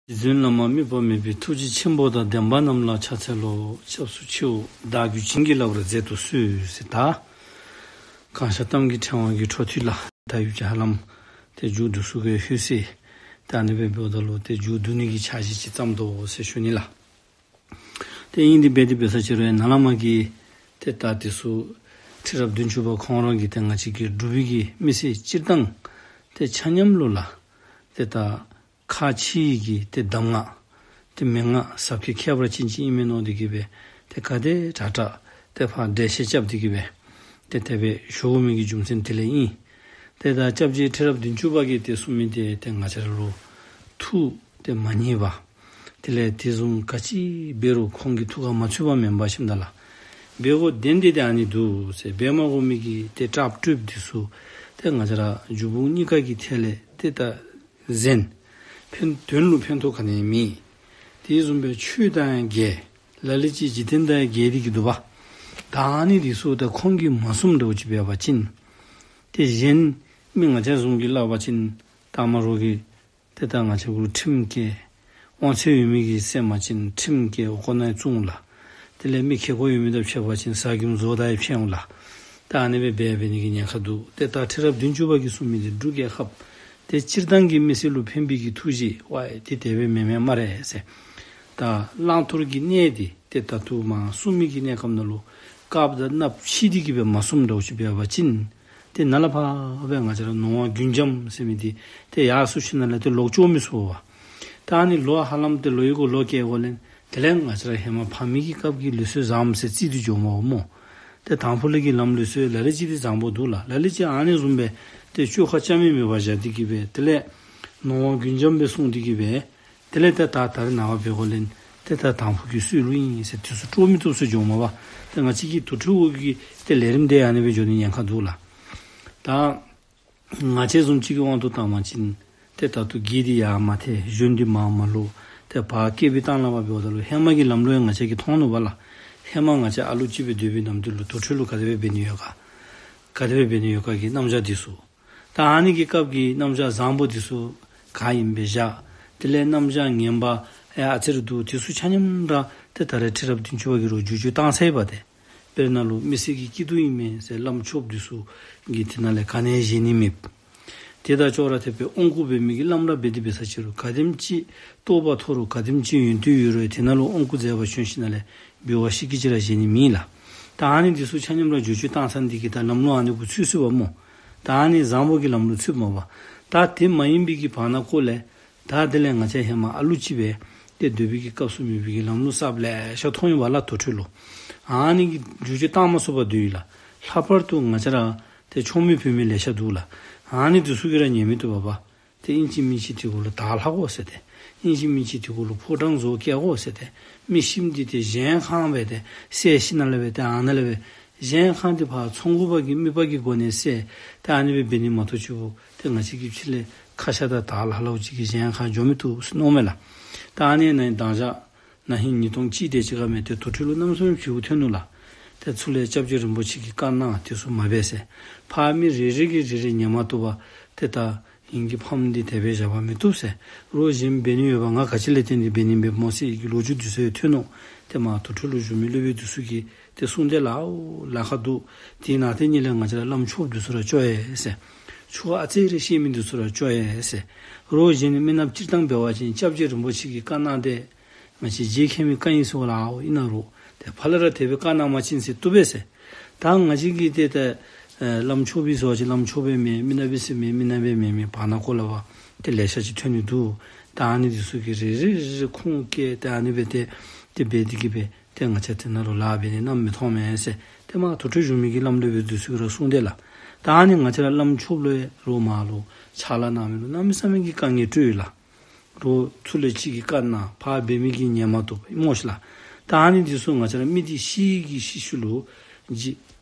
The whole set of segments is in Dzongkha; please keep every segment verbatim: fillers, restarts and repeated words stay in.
རྗེ་བཙུན་བླ་མ་དམིགས་པ་མེད་པའི། ཐུགས་རྗེ་ཆེན་པོ་དང་། བདེན་པ་རྣམས་ལ་ཕྱག་འཚལ་ལོ། སྐྱབས་སུ་མཆིའོ། བདག་རྒྱུད་བྱིན་གྱིས་བརླབ་པར་མཛད་དུ་གསོལ་ཟེར། ད་གང་ཤར་གཏམ་གྱི་ཕྲེང་བ་གི་འཕྲོ་མཐུད་ལ་ད་ཡུལ་གྱི་ཧ་ལམ་ཏེ་མཇུག་བསྡུ་ས་གི་ཧུད་སེ། ད་ཨ་ནི་སྦེ་འབདཝ་ད་ལུ་ཏེ་མཇུག་བསྡུ་ནི་གི་འཆར་གཞི་ཅིག་བརྩམས་དོ་ཟེར་ཞུ་ནི་ལགས། ཏེ་ཨིན་ཏེ་འབད་དེ་འབད་ས་ཅིག་རུང་ཡང་ནཱ་ལས་མར་གྱི་ཏེ་ད་དེ་ཚུ་ཁྲི་རབས་བདུན་ཅུ་པ་ཁོང་ར་གི་ཏེ་ང་བཅས་ཀྱི་འབྲུག་པའི་གི་མི་སེར་སྤྱིར་བཏང་ཏེ་ཆ་མཉམ་ལུ་ལགས། ཏེ་ད་ཁག་ཆེ་གི་ཏེ་གདམས་ངག་ཏེ་མན་ངག་ཟབ་ཁྱད་ཁྱད་པར་ཅན་ཅིག་ཨིན་མས་མནོ་སྟེ་གི་སྦེ་ཏེ་ག་དེ་དྲག་དྲག་ཏེ་ཕར་འགྲེལ་བཤད་རྐྱབ་སྟེ་གི་སྦེ་ཏེ་དེ་སྦེ་ཞུ་དགོ་མི་གི་རྒྱུ་མཚན་དེ་ལས་ཨིན། ཏེ་ད་སྐྱབས་རྗེ་ཁྲི་རབས་བདུན་ཅུ་པ་གིས་ཏེ་གསུངས་མི་དེ་ཏེ་ང་བཅས་ར་ལུ་ཐུགས་ཏེ་མ་མཉེས་པ། དེ་ལས་དེ་བཟུམ་ག་ཅི་འབད་རུང་ཁོང་གི་ཐུགས་ཁར་མ་ཚུད་པ་མེན་པར་ཞིནམ་ད་ལགས། འབད་དགོཔ་དོན་དེ་ཏེ་ཨ་ནི་འདུག་ཟེར། འབད་མ་དགོ་མི་གི་ཏེ་དྲགཔ་དྲགཔ་དེ་ཚུ་ཏེ་ང་བཅས་ར་རྒྱུད་དཔུང་གཉིས་ཀ་གི་ཐད་ལས་ཏེ་ད་གཞན་ཕན་དོན་ལུ་ཕན་ཐོགས་ག་ནི་ཡང་མེད། དེ་བཟུམ་སྦེ་ཆོས་དང་ཡང་འགལ། ལ་ལུ་ཅིག་འཇིག་རྟེན་དང་ཡང་འགལ་ཏེ་གི་འདུག་པ། ད་ཨ་ནི་དེ་ཚུ་ད་ཁོང་གིས་མ་གསུངམ་འདྲཝ་ཅིག་འབད་བ་ཅིན་ཏེ་གཞན་མི་ང་བཅས་བཟུམ་གྱིས་སླབ་པ་ཅིན་ད་མ་རོགས་ཀྱི་ཏེ་ད་ང་བཅས་གུ་ཁྲིམས་བཀལ། དབང་ཚད་ཡོད་མི་གིས་བསད་པ་ཅིན་ཁྲིམས་བཀལ་འོག་ཁང་ནང་བཙུགས་ལགས། དེ་ལས་མི་ཁེ་ཀོ་ཡོད་མི་དང་ཕྱད་པ་ཅིན་ཟ་གི་མཛོ་དང་ཡང་ཕྱད་འོང་ལགས། ད་ཨ་ནི་སྦེ་འབད་འབད་ནི་གི་ཉེན་ཁ་འདུག། ཏེ་ད་ཁྲི་རབས་བདུན་ཅུ་པ་གིས་གསུངས་མི་དེ་འབྲུག་རྒྱལ་ཁབ་ཏེ་སྤྱིར་བཏང་གི་མི་སེར་ལུ་ཕན་པའི་གི་ཐུགས་བཞེད་ཝའི་དེ་དེ་སྦེ་མེན་མས་སྨ་རེ་ཟེར། ད་བླང་དོར་གྱི་གནས་དེ་ཏེ་ད་ལྟོ་མར་གསུངས་མི་གི་གནས་སྐབས་ནང་ལུ་བཀག་དང་མནར་ཕྱིས་ཏེ་གི་སྦེ་མ་གསུངམ་འདྲཝ་ཅིག་འབད་བ་ཅིན་ཏེ་ནཱ་ལས་ཕར་སྦེ་ང་བཅས་ར་ནོར་དབང་རྒྱུན་འབྱམས་ཟེར་མི་དེ་ཏེ་ཡར་སོང་ཞིནམ་ལས་ཏེ་ལོག་འགྱོ་མི་ཚུགས་པས། ད་ཨ་ནི་ལོག་ཧ་ལམ་ཏེ་ལོག་ཡི་གུ་ལོག་སྐྱེལ་དགོ་ལས། དེ་ལས་ང་བཅས་ར་ཧེ་མ་ཕ་མེས་ཀྱི་སྐབས་ཀྱི་ལུགས་སྲོལ་བཟངམ་ཟེར་རྩིས་ཏེ་འགྱོཝ་མས་སྨོ། ཏེ་དང་ཕུ་ལས་ཀྱི་ལམ་ལུགས་སྲོལ་ལ་ལུ་ཅིག་ཏེ་བཟང་པོ་འདུག་ལགས། ལ་ལུ་ཅིག་ཨ་ནི་བཟུམ་སྦེ་ཏེ་བཅོས་ཁ་རྐྱབ་མི་མེད་པར་བཞག་སྟེ་གི་སྦེ་དེ་ལས་ནོར་དབང་རྒྱུན་འབྱམས་སྦེ་སོང་སྟེ་གི་སྦེ་དེ་ལས་ཏེ་ད་ད་རེས་ནངས་པ་འབད་དགོ་ལས་ཏེ་ད་དང་ཕུ་གི་སྲོལ་ལུགས་ཨིན་ཟེར་དེ་ཚུ་དཀྲོག་མི་བཏུབ་ཟེར་འགྱོཝ་མས་པ། ཏེ་ང་བཅས་ཀྱི་དུར་ཁྲོད་འོག་གི་ཏེ་ལས་རིམ་དེ་ཨ་ནི་སྦེ་འགྱོ་ནི་ཉེན་ཁ་འདུག་ལགས། ད་ང་བཅས་བཟུམ་ཅིག་གི་དབང་དུ་བཏང་བ་ཅིན་ཏེ་ད་ལྟོ་གི་འདི་ཡར་མ་ཐལ་གཞོན་འདི་མར་མ་ལུས། ཏེ་ཕར་སྐྱེ་བའི་སྟངས་ལ་བབ་འབདཝ་ད་ལུ་ཧེ་མ་གི་ལམ་ལུགས་ཡང་ང་བཅས་ཀྱིས་མཐོང་ནུག་པ་ལགས། ཧེ་མ་ང་བཅས་ཨ་ལུ་ཅིག་སྦེ་སྡོད་པའི་ནམ་དུས་ལུ་དུར་ཁྲོད་ལུ་ག་དེ་སྦེ་འབད་ནི་ཡོད་ག། ག་དེ་སྦེ་འབད་ནི་ཡོད་ག་གི་རྣམ་གཞག་འདི་ཚུ། ད་ཨ་ནི་གི་སྐབས་ཀྱི་རྣམ་གཞག་བཟང་པོ་འདི་ཚུ་ག་ཨིནམ་སྦེ་བཞག། དེ་ལས་རྣམ་གཞག་ངན་པ་ཡང་ཨ་ཙི་རེ་འདུག། དེ་ཚུ་ཆ་མཉམ་ར་ཏེ་ད་རེས་ཁྲི་རབས་བདུན་ཅུ་པ་གིས་རོགས་བསྒྱུར་བཅོས་བཏང་ཚར་ཡི་པ་ཏེ། དཔེར་ན་ལུ་མི་སེར་གྱི་སྐྱིད་སྡུག་ཨིན་མས་ཟེར་བླམ་ཆོསཔ་འདི་ཚུ་གིས་དེ་ནང་ལས་ག་ནི་ཡང་བཞེས་ནི་མེད། དེ་དང་ཅོག་ར་འཐདཔ་སྦེ་དབང་བསྐུར་འབད་མི་གི་བླམ་ར་འབད་དེ་འབད་ས་ཅིག་རུང་ག་དེམ་ཅིག་རྟོགས་པ་མཐོ་རུང་ག་དེམ་ཅིག་ཡོན་ཏན་ཡོད་རུང་དེ་ནང་ལུ་དབང་བསྐུར་མཛད་པར་བྱོན་ཞིནམ་ལས་འབུལ་བ་ཤིག་གི་ཅིག་ར་བཞེས་ནི་མེད་ལགས། ད་ཨ་ནི་འདི་ཚུ་ཆ་མཉམ་ར་བསྒྱུར་བཅོས་བཏང་ཚར་ནི་འདི་གིས་ད་ལམ་ལུགས་ཨ་ནི་གུ་ཚུད་སོང་པ་སྨོ། ད་ཨ་ནི་བཟང་པོ་གི་ལམ་ལུགས་ཚུདཔ་མས་པ། ད་དེ་མ་ཡིན་པའི་གི་བར་ན་ཁོ་ལས་ད་དེ་ལས་ང་བཅས་ཧེ་མ་ཨ་ལུ་ཅིག་སྦེ་ཏེ་སྡོད་པའི་གི་སྐབས་སུ་མེད་པའི་གི་ལམ་ལུགས་གསརཔ་ལེ་ཤ་མཐོང་ཡི་པ་ལགས་དུར་ཁྲོད་ལུ། ཨ་ནི་གི་བསྒྱུར་བཅོས་བཏང་མ་ཚུགས་པར་སྡོད་ཡི་ལགས། ལྷག་པར་དུ་ང་བཅས་ར་ཏེ་ཆོས་མེད་བོད་མེད་ལེ་ཤ་འདུག་ལགས། ཨ་ནི་འདི་ཚུ་གིས་ར་ཉན་མི་བཏུབ་པས་པ། ཏེ་ཨིན་ཅི་མིན་ཅི་དེ་གུ་ལུ་དར་ལྷག་དགོ་ཟེར་ཏེ། ཨིན་ཅི་མིན་ཅི་དེ་གུ་ལུ་ཕོ་བྲང་བཟོ་བཀལ་དགོ་ཟེར་ཏེ། མི་ཤི་མི་འདི་ཏེ་གཞན་ཁར་སྦེ་ཏེ་བསད་ཞིནམ་ལས་སྦེ་ཏེ་ཨ་ནཱ་ལས་སྦེ་གཞན་ཁར་འདི་ཕར་ཚོང་འགུགས་པ་གིས་རྨིག་པ་གི་སྒོ་ནས་བསད། ཏེ་ཨ་ནི་སྦེ་འབད་ནི་མ་གཏོགས་ཅིག་པོ་ཏེ་ང་བཅས་ཀྱི་ཕྱི་ལས་ཁ་ཤ་དང་དར་ལྷག་ལྷགཔ་ཅིག་གིས་གཞན་ཁར་འགྱོ་མི་བཏུབ་ཟེར་མནོཝ་མས་ལགས། ད་ཨ་ནི་ནང་མདང་ཞག་ན་ཧིང་ཉིས་སྟོང་གཅིག་དེ་ཅིག་ཁར་མས་ཏེ་དུར་ཁྲོད་ལུ་གནམ་མེད་ས་མེད་བྱུས་ཐོན་ནུག་ལགས། ཏེ་ཚུར་ལས་སྐྱབས་རྗེ་རིན་པོ་ཆེ་གིས་བཀའ་གནང་དེ་ཚུ་མ་འབད་ཟེར། ཕར་མི་རེ་རེ་གིས་རེ་རེ་ཉན་མ་བཏུབ་པར་ཏེ་ད་ངེ་གི་ཕམ་འདི་དེ་སྦེ་བཞག་པ་མི་བཏུབ་ཟེར། རོགས་གཞན་འབད་ནི་ཡོད་པ་ང་ག་ཅི་ལས་བརྟེན་ཏེ་འབད་ནི་འབདཝ་སྨོ་ཟེར་གྱི་ལོ་རྒྱུས་འདི་ཚུ་ཡང་ཐོན་ནུག། ཏེ་མར་དུར་ཁྲོད་ལུ་བཞུགས་མི་སློབ་དཔོན་འདི་ཚུ་གིས་ཏེ་གསུངས་ཏེ་ལགས། ཨོ་ལཱ་ཁག་འདུག། དེ་ནང་ཏེ་ཉིད་ལས་ང་བཅས་ར་བླམ་ཆོསཔ་འདི་ཚུ་ར་བཅོ་ཡི་ཟེར། ཆོས་ཨ་ཙི་རེ་ཤེས་མི་འདི་ཚུ་ར་བཅོ་ཡི་ཟེར། རོགས་གཞན་མི་ནགཔ་སྤྱིར་བཏང་འབད་བ་ཅིན་སྐྱབས་རྗེ་རིན་པོ་ཆེ་གིས་བཀའ་གནང་སྟེ་ང་བཅས་རྗེ་མཁན་མི་བཀའ་ཨིན་ཟེར་བ་ལགས། ཨོ་ཨིན་ན་རོགས། ཏེ་ཕར་ལས་ར་དེ་སྦེ་བཀའ་གནང་པ་ཅིན་ཟེར་བཏུབ་པས་ཟེར། ད་ང་བཅས་ཀྱིས་ཏེ་ད་ཨེ་བླམ་ཆོསཔ་ཨིན་ཟེར་བ་ཅིན་བླམ་ཆོསཔ་སྦེ་མེན། མི་ནགཔ་ཨིན་ཟེར་མེན། མི་ནགཔ་སྦེ་མེན། མེན། བར་ན་ཁོ་ལས་པ་ཏེ་ལེ་ཤ་ཅིག་ཐོན་ནི་འདུག། ད་ཨ་ནི་འདི་ཚུ་གིས་རེ་རེ་རེ་རེ་ཁུངས་བཀལ་ཏེ་ཨ་ནི་སྦེ་ཏེ་ཏེ་འབད་དེ་གིས་སྦེ་ཏེ་ང་བཅས་དེ་ནང་ལུ་ལཱ་འབད་ནི་གནམ་མེད་མཐོང་མེད་ཟེར། ཏེ་མར་དུར་ཁྲོད་བཞུགས་མི་གི་བླམ་སློབ་དཔོན་འདི་ཚུ་གིས་ར་གསུངས་ཏེ་ལགས། ད་ཨ་ནི་ང་བཅས་ར་བླམ་ཆོསཔ་ལུ་ཡང་རོགས་མར་ལུ་ཕྱག་ལཱ་གནང་མི་ལུ་གནམ་མེད་ས་མེད་ཀྱི་དཀའ་ངལ་སྤྲོད་ཡི་ལགས། རོགས་ཚུར་ལས་གཅིག་གིས་བཀའ་གནང་ཕར་འབད་མི་གིས་ཉན་མ་བཏུབ་སྨོ་ཤིག་ལགས། ད་ཨ་ནི་འདི་ཚུ་ང་བཅས་ར་མི་འདི་ཤི་གི་ཤི་ཤུལ་ལུ་ཅིག་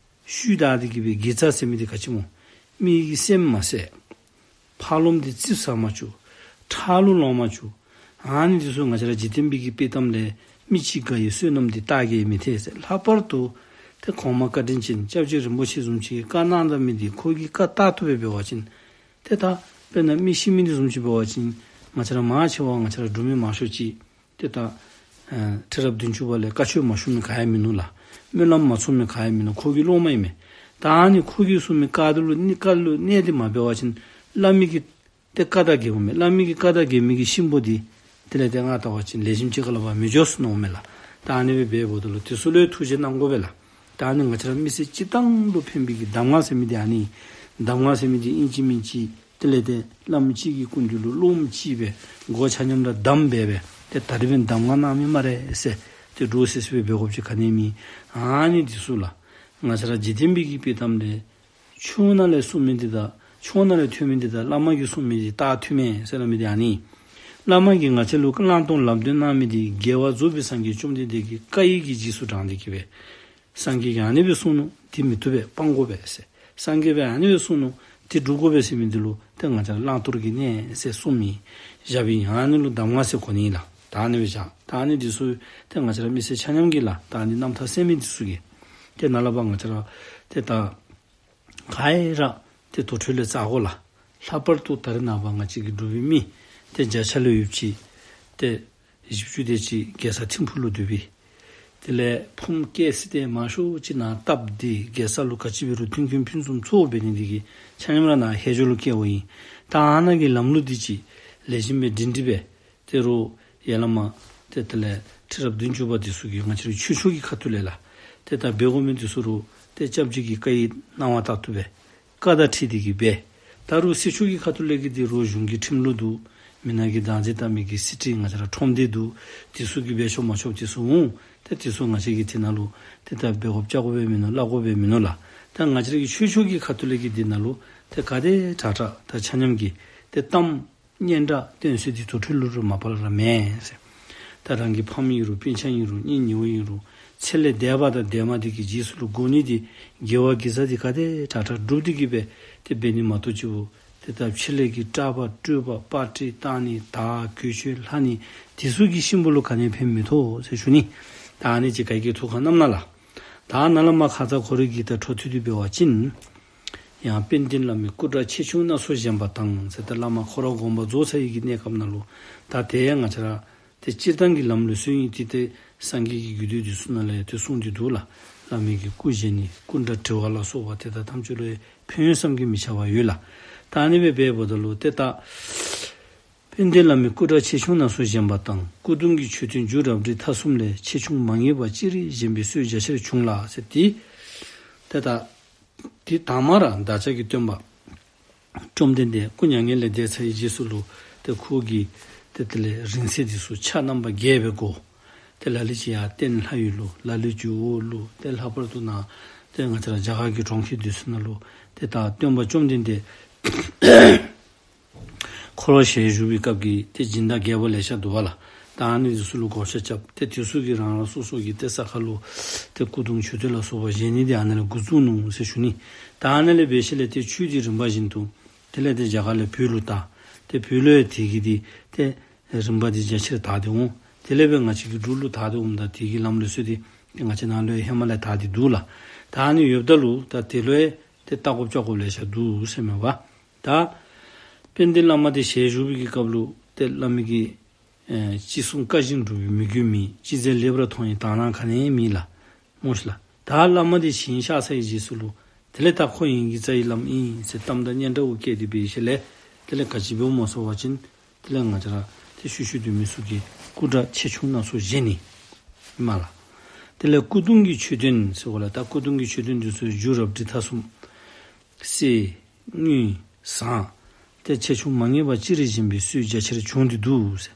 ཤུལ་བདའ་སྟེ་གིས་སྦེ་དགེ་རྩ་ཟེར་མི་འདི་ག་ཅི་སྨོ། མི་གི་སེམས་མ་བསད། ཕར་ལོགམ་འདི་ཙིགཔ་ཟ་མ་བཅུག། ཁྲག་ལུ་ལོང་མ་བཅུག། ཨ་ནི་འདི་ཚུ་ང་བཅས་ར་འཇིག་རྟེན་པའི་གི་དཔྱེ་གཏམ་ལས་མི་གཅིག་དགའ་བའི་བསོད་ནམས་འདི་རྟགས་བརྒྱད་མི་ཐེག་ཟེར། ལྷག་པར་དུ་ཏེ་གོང་མ་བཀའ་དྲིན་ཅན་སྐྱབས་རྗེ་རིན་པོ་ཆེ་བཟུམ་ཅིག་གིས་བཀའ་གནང་ད་མི་འདི་ཁོ་གིས་བཀའ་ལྟར་དུ་སྦེ་འབད་བ་ཅིན་ཏེ་ད་དཔེར་ན་མི་ཤི་མི་འདི་བཟུམ་ཅིག་འབད་བ་ཅིན་ ང་བཅས་ར་མང་ཆེ་བ་ང་བཅས་ར་འབྲུག་མི་མང་ཤོས་ཅིག་ཏེ་ད་ཨ་ཁྲི་རབས་བདུན་ཅུ་པ་ལས་བཀའ་ཆོས་མ་ཞུ་མི་ག་ཡང་མིན་ནུག་ལགས། སྨོན་ལམ་མ་ཚོམ་མི་ག་ཡང་མིན་ནུག། ཁོ་གི་སློབ་མ་ཨིན་མས། ད་ཨ་ནི་ཁོ་གིས་གསུངས་མི་བཀའ་དེ་ལུ་གནས་བཀའ་ལུ་གནས་ཏེ་མ་འབད་བ་ཅིན་བླ་མའི་གི་ཏེ་བཀའ་དང་འགལཝ་མས། བླ་མའི་གི་བཀའ་དང་འགལ་མི་གི་གཤིན་པོ་འདི་དེ་ལས་ཏེ་ང་བལྟ་བ་ཅིན་ལེགས་ཤོམ་ཅིག་ཁ་ལུ་འབག་མི་འགྱོ་ཟེར་མནོཝ་མས་ལགས། ད་ཨ་ནི་སྦེ་འབདཝ་ད་ལུ་དེ་ཚུ་ལུ་ཐུགས་རྗེ་གནང་དགོ་པས་ལགས། ད་ཨ་ནི་ང་བཅས་ར་མི་སེར་སྤྱིར་བཏང་ལུ་ཕན་པའི་གི་གདམས་ངག་ཟེར་མི་འདི་ཨ་ནི། གདམས་ངག་ཟེར་མི་འདི་ཨིན་ཅི་མིན་ཅི་དེ་ལས་ཏེ་བླམ་གཅིག་གི་སྐུ་མདུན་ལུ་སློབམ་ཅིག་སྦེ་སྒོ་ཆ་མཉམ་ར་བསྡམས་སྦེ་སྦེ་ཏེ་ད་རིས་འབདན་གདམས་ངག་གནང་མི་སྨ་རེ་ཟེར་ཏེ་འདྲོག་སི་སི་སྦེ་འབད་དགོཔ་ཅིག་ག་ནི་མེད། ཨ་ནི་འདི་ཚུ་ལགས། ང་བཅས་ར་འཇིག་རྟེན་པའི་གི་དཔྱེ་གཏམ་ལས་ཆུང་ནང་ལས་གསུངས་མི་འདི་དང་ཆུང་ནང་ལས་ཐོན་མི་འདི་དང་བླ་མ་གིས་གསུངས་མི་འདི་རྟགས་མཐུན་མས་ཟེར་སླབ་མི་འདི་ཨ་ནི། བླ་མ་གིས་ང་བཅས་ལུ་བླང་དོར་ལམ་སྟོན་གནང་མི་འདི་རྒྱལ་བ་རྫོགས་པའི་སངས་རྒྱས་བཅོམ་ལྡན་འདས་ཀྱི་བཀའ་ཡིག་གི་རྗེས་སུ་འབྲངས་ཏེ་གིས་སྦེ། སངས་རྒྱས་ཀྱིས་ཨ་ནི་སྦེ་གསུངས་ནུག། འདི་མི་བཏུབ་པས། སྤང་དགོ་པས་ཟེར། སངས་རྒྱས་པས་ཨ་ནི་སྦེ་གསུངས་ནུག། འདི་སྒྲུབ་དགོ་པས་ཟེར་མི་འདི་ལུ་ཏེ་ང་བཅས་བླང་དོར་གྱི་གནས་ཟེར་གསུངས་མི་བཞག་པའི་ཨ་ནི་ལུ་གདམས་ངག་ཟེར་གོ་ནི་ལགས། ད་ཨ་ནི་སྦེ་བཞག། ད་ཨ་ནི་འདི་ཚུ་ཏེ་ང་བཅས་ར་མི་སེར་ཆ་མཉམ་གྱིས་ལགས། ད་ཨ་ནི་རྣམ་ཐར་གསན་མི་འདི་ཚུ་གིས་ཏེ་ནཱ་ལས་ཕར་ང་བཅས་ར་ཏེ་ད་ག་ར་ཏེ་དུར་ཁྲོད་ལས་བཙག་དགོ་ལགས། ལྷག་པར་དུ་ད་རེས་ནངས་པ་ང་བཅས་ཀྱི་འབྲུག་པའི་མི་ཏེ་བརྒྱ་ཆ་ལས་ཡོདཔ་ཅིག་ཏེ་བཞི་བཅུ་དེ་ཅིག་རྒྱལ་ས་ཐིམ་ཕུག་ལུ་སྡོད་པས། དེ་ལས་ཕུངམ་སྐྱེལ་ས་འདི་མང་ཤོས་ཅིག་ནཱ་བཏབ་སྟེ་རྒྱལ་ས་ལུ་ག་ཅི་འབད་རུང་མཐུན་རྐྱེན་ཕུན་སུམ་ཚོགས་འབད་ནི་འདི་གིས་ཆ་མཉམ་ར་ནཱ་ཧེ་ཇོ་ལུ་བསྐྱལཝ་ཨིན། ད་ཨ་ནཱ་གི་ལམ་ལུགས་འདི་ཅིག་ལེགས་ཤོམ་སྦེ་སྒྲིང་སྒྲི་སྦེ་ཏེ་རུང་ཡར་ལས་མར་ཏེ་དེ་ལས་ཁྲི་རབས་བདུན་ཅུ་པ་འདི་ཚུ་གིས་ང་བཅས་རའི་ཆོས་ཕྱོགས་ཀྱི་ཁ་ཐུག་ལས་ལགས། ཏེ་ད་འབད་དགོ་མི་འདི་ཚུ་རུང་ཏེ་སྐྱབས་རྗེ་གི་བཀའ་ཡིག་གནང་བ་ལྟར་དུ་སྦེ་བཀའ་དང་འཁྲིལ་ཏེ་གིས་འབད། ད་རུང་སྲིད་ཕྱོགས་ཀྱི་ཁ་ཐུག་ལས་ཀྱི་འདི་རུང་གཞུང་གི་ཁྲིམས་ལུགས་འདུག། མི་ནག་གི་བདག་འཛིན་བཏང་མི་གི་སྲིད་ཁྲིམས་ང་བཅས་ར་ཁྲོམ་སྡེ་འདུག། འདི་ཚུ་གིས་འབད་ཆོག་མ་ཆོག་འདི་ཚུ་འོང་། ཏེ་འདི་ཚུ་ང་བཅས་ཀྱིས་འདི་ནང་ལུ་ཏེ་ད་འབད་དགོཔ་བཅའ་དགོཔ་སྦེ་མིན་ནུག། སླབ་དགོཔ་སྦེ་མིན་ནུག་ལགས། ད་ང་བཅས་ར་གི་ཆོས་ཕྱོགས་ཀྱི་ཁ་ཐུག་ལས་ཀྱི་འདི་ནང་ལུ་ཏེ་ག་དེ་དྲག་དྲག་ད་ཆ་མཉམ་གྱིས་ཏེ་གཏམ་སྙན་གྲགས་སྟོན་ས་འདི་དུར་ཁྲོད་ལུ་རུང་མ་པ་ལས་ར་མེད་ཟེར། ད་རང་གི་ཕམ་ཨིན་རུང་སྤུན་ཆ་ཨིན་རུང་གཉེན་ཉེཝ་ཨིན་རུང་ཚེ་ལས་འདས་པ་དང་འདས་མ་འདི་གི་རྗེས་སུ་ལུ་དགོ་ནི་འདི་དགེ་བ་དགེ་རྩ་འདི་ག་དེ་དྲག་དྲག་སྒྲུབ་སྟེ་གིས་སྦེ་ཏེ་འབད་ནི་མ་གཏོགས་ཅིག་པོ་ཏེ་ད་ཕྱི་ལས་ཀྱི་སྐྲག་པ་སྤྲོ་བ་དཔའ་ཁྲིད་བཏང་ནི་དར་གོས་ཆོད་ལྷག་ནི་འདི་ཚུ་གིས་གཤིན་པོ་ལུ་ག་ནི་ཕན་མི་ཐོགས་ཟེར་ཞུ་ནི། ད་ཨ་ནི་ཅིག་ག་གིས་ཐུགས་ཁར་བསྣམས་གནང་ལགས། ད་ནཱ་ལས་མར་ཁ་ཙ་ཁོ་རའི་གི་ད་འཕྲོ་མཐུད་དེ་འབད་བ་ཅིན། ཡང་དཔལ་ལྡན་བླ་མའི་སྐུ་འདྲ་ཆེ་ཆུང་སྣ་ཚོགས་བཞེངས་པ་དང་ཟེར། ད་བླ་མ་ཁོ་ར་དགོངས་པ་རྫོགས་ཚར་བའི་གི་གནས་སྐབས་ནང་ལུ་ད་དེ་ཡང་ང་བཅས་ར་ཏེ་སྤྱིར་བཏང་གི་ལམ་ལུགས་ཚུ་ཨིན། ཏེ་ཏེ་སངས་རྒྱས་ཀྱི་རྒྱུད་སྡེ་འདི་ཚུ་ནང་ལས་ཏེ་གསུངས་ཏེ་འདུག་ལགས། བླ་མའི་གི་སྐུ་བཞེངས་ནི་སྐུ་འདྲ་བྲི་བ་ལ་སོགས་པ་དེ་དག་ཐམས་ཅད་ལུ་ཕན་ཡོན་བསམ་གྱིས་མི་ཁྱབ་པ་ཡོད་ལགས། ད་ཨ་ནི་སྦེ་འབདཝ་ད་ལུ་ཏེ་ད་དཔལ་ལྡན་བླ་མའི་སྐུ་འདྲ་ཆེ་ཆུང་སྣ་ཚོགས་བཞེངས་པ་དང་། སྐུ་གདུང་གི་མཆོད་རྟེན་རྒྱུ་རབ་འབྲིང་ཐ་གསུམ་ལས་ཆེ་ཆུང་མ་ངེས་པ་ཅི་རིགས་བཞེངས་པའི་སྲོལ་རྒྱ་ཆེར་བྱུང་ལ་ཟེར། ཏེ་ཏེ་ད་ཏེ་དང་མ་ར་བདག་ཅག་གི་སྟོན་པ་བཅོམ་ལྡན་འདས་སྐུ་མྱ་ངན་ལས་འདས་ཚར་བའི་རྗེས་སུ་ལུ་ཏེ་ཁོ་གི་ཏེ་དེ་ལས་རིང་བསྲེལ་འདི་ཚུ་ཕྱག་རྣམ་པ་བརྒྱད་སྦེ་བགོ། ཏེ་ལ་ལུ་ཅིག་ཡར་སྟེང་ལྷ་ཡུལ་ལུ་ལ་ལུ་ཅིག་འོག་ལུ་ཏེ་ལྷག་པར་དུ་ནཱ་ཏེ་ང་བཅས་ར་རྒྱ་གར་གྱི་གྲོང་ཁྱེར་འདི་ཚུ་ནང་ལུ་ཏེ་ད་སྟོན་པ་བཅོམ་ལྡན་འདས་འཁོར་བ་ཞལ་བཞུགས་པའི་སྐབས་ཀྱི་ཏེ་སྦྱིན་བདག་རྒྱལ་པོ་ལེ་ཤ་འདུག་པ་ལགས། ད་ཨ་ནི་འདི་ཚུ་ལུ་བགོ་བཤའ་རྐྱབ། ཏེ་འདི་ཚུ་གིས་རང་རང་སོ་སོ་གི་ཏེ་ས་ཁར་ལུ་ཏེ་སྐུ་གདུང་མཆོད་རྟེན་ལ་སོགས་པ་བཞེངས་ནི་འདི་ཨ་ནཱ་ལས་འགོ་བཙུགས་ནུག་ཟེར་ཞུ་ནི། ད་ཨ་ནཱ་ལས་འབད་ཞིནམ་ལས་ཏེ་ཆོས་འདི་རིམ་པ་བཞིན་དུ་དེ་ལས་ཏེ་རྒྱ་གར་ལས་བོད་ལུ་དར། ཏེ་བོད་ལུ་ཡང་དེ་གི་འདི་ཏེ་རིམ་པ་འདི་རྒྱ་ཆེར་དར་ཏེ་འོང་། དེ་ལས་འབད་ང་བཅས་ཀྱི་འབྲུག་ལུ་དར་ཏེ་འོངམ་ད་དེ་གི་ལམ་ལུགས་ཚུ་འདི་ཏེ་ང་བཅས་ནཱ་ལུ་ཡང་ཧེ་མ་ལས་དར་ཏེ་འདུག་ལགས། ད་ཨ་ནི་ཡོདཔ་ད་ལུ་ད་དེ་ལུ་ཡང་ཏེ་བལྟ་དགོཔ་བཅར་དགོཔ་ལེ་ཤ་འདུག་ཟེར་མས་པ། ད་དཔལ་ལྡན་བླ་མ་འདི་ཞལ་བཞུགས་པའི་གི་སྐབས་ལུ་ཏེ་བླ་མའི་གི་ཨེ་ཅི་གསུང་བཀའ་བཞིན་སྒྲུབ་པའི་མོས་གུས་མེད། ཅི་མཛད་ལེགས་པར་མཐོང་བའི་དག་སྣང་ག་ནི་ཡང་མེད་ལགས། སྨོ་ཤིག་ལགས། ད་བླ་མ་འདི་ཞིང་གཤེགས་ཚར་བའི་རྗེས་སུ་ལུ་དེ་ལས་ད་ཁོ་ཡི་གེ་རྩ་བའི་བླམ་ཨིན་ཟེར་གཏམ་དང་སྙན་གྲགས་བསྐྱེད་དེ་འབད་ཞིནམ་ལས་དེ་ལས་ག་ཅི་འབདཝ་སྨོ་ཟེར་བ་ཅིན་དེ་ལས་ང་བཅས་ར་ཏེ་ཤུལ་ཤུལ་སྡོད་མི་ཚུ་གིས་སྐུ་འདྲ་ཆེ་ཆུང་སྣ་ཚོགས་བཞེངས་ནི་ཨིན་མས་ལགས། དེ་ལས་སྐུ་གདུང་གི་མཆོད་རྟེན་ཟེར་བ་ལགས། ད་སྐུ་གདུང་གི་མཆོད་རྟེན་འདི་ཚུ་རྒྱུ་རབ་འབྲིང་ཐ་གསུམ་གསེར་དངུལ་ཟངས་ཏེ་ཆེ་ཆུང་མ་ངེས་པ་ཅི་རིགས་བཞེངས་པའི་སྲོལ་རྒྱ་ཆེར་བྱུང་སྟེ་འདུག་ཟེར།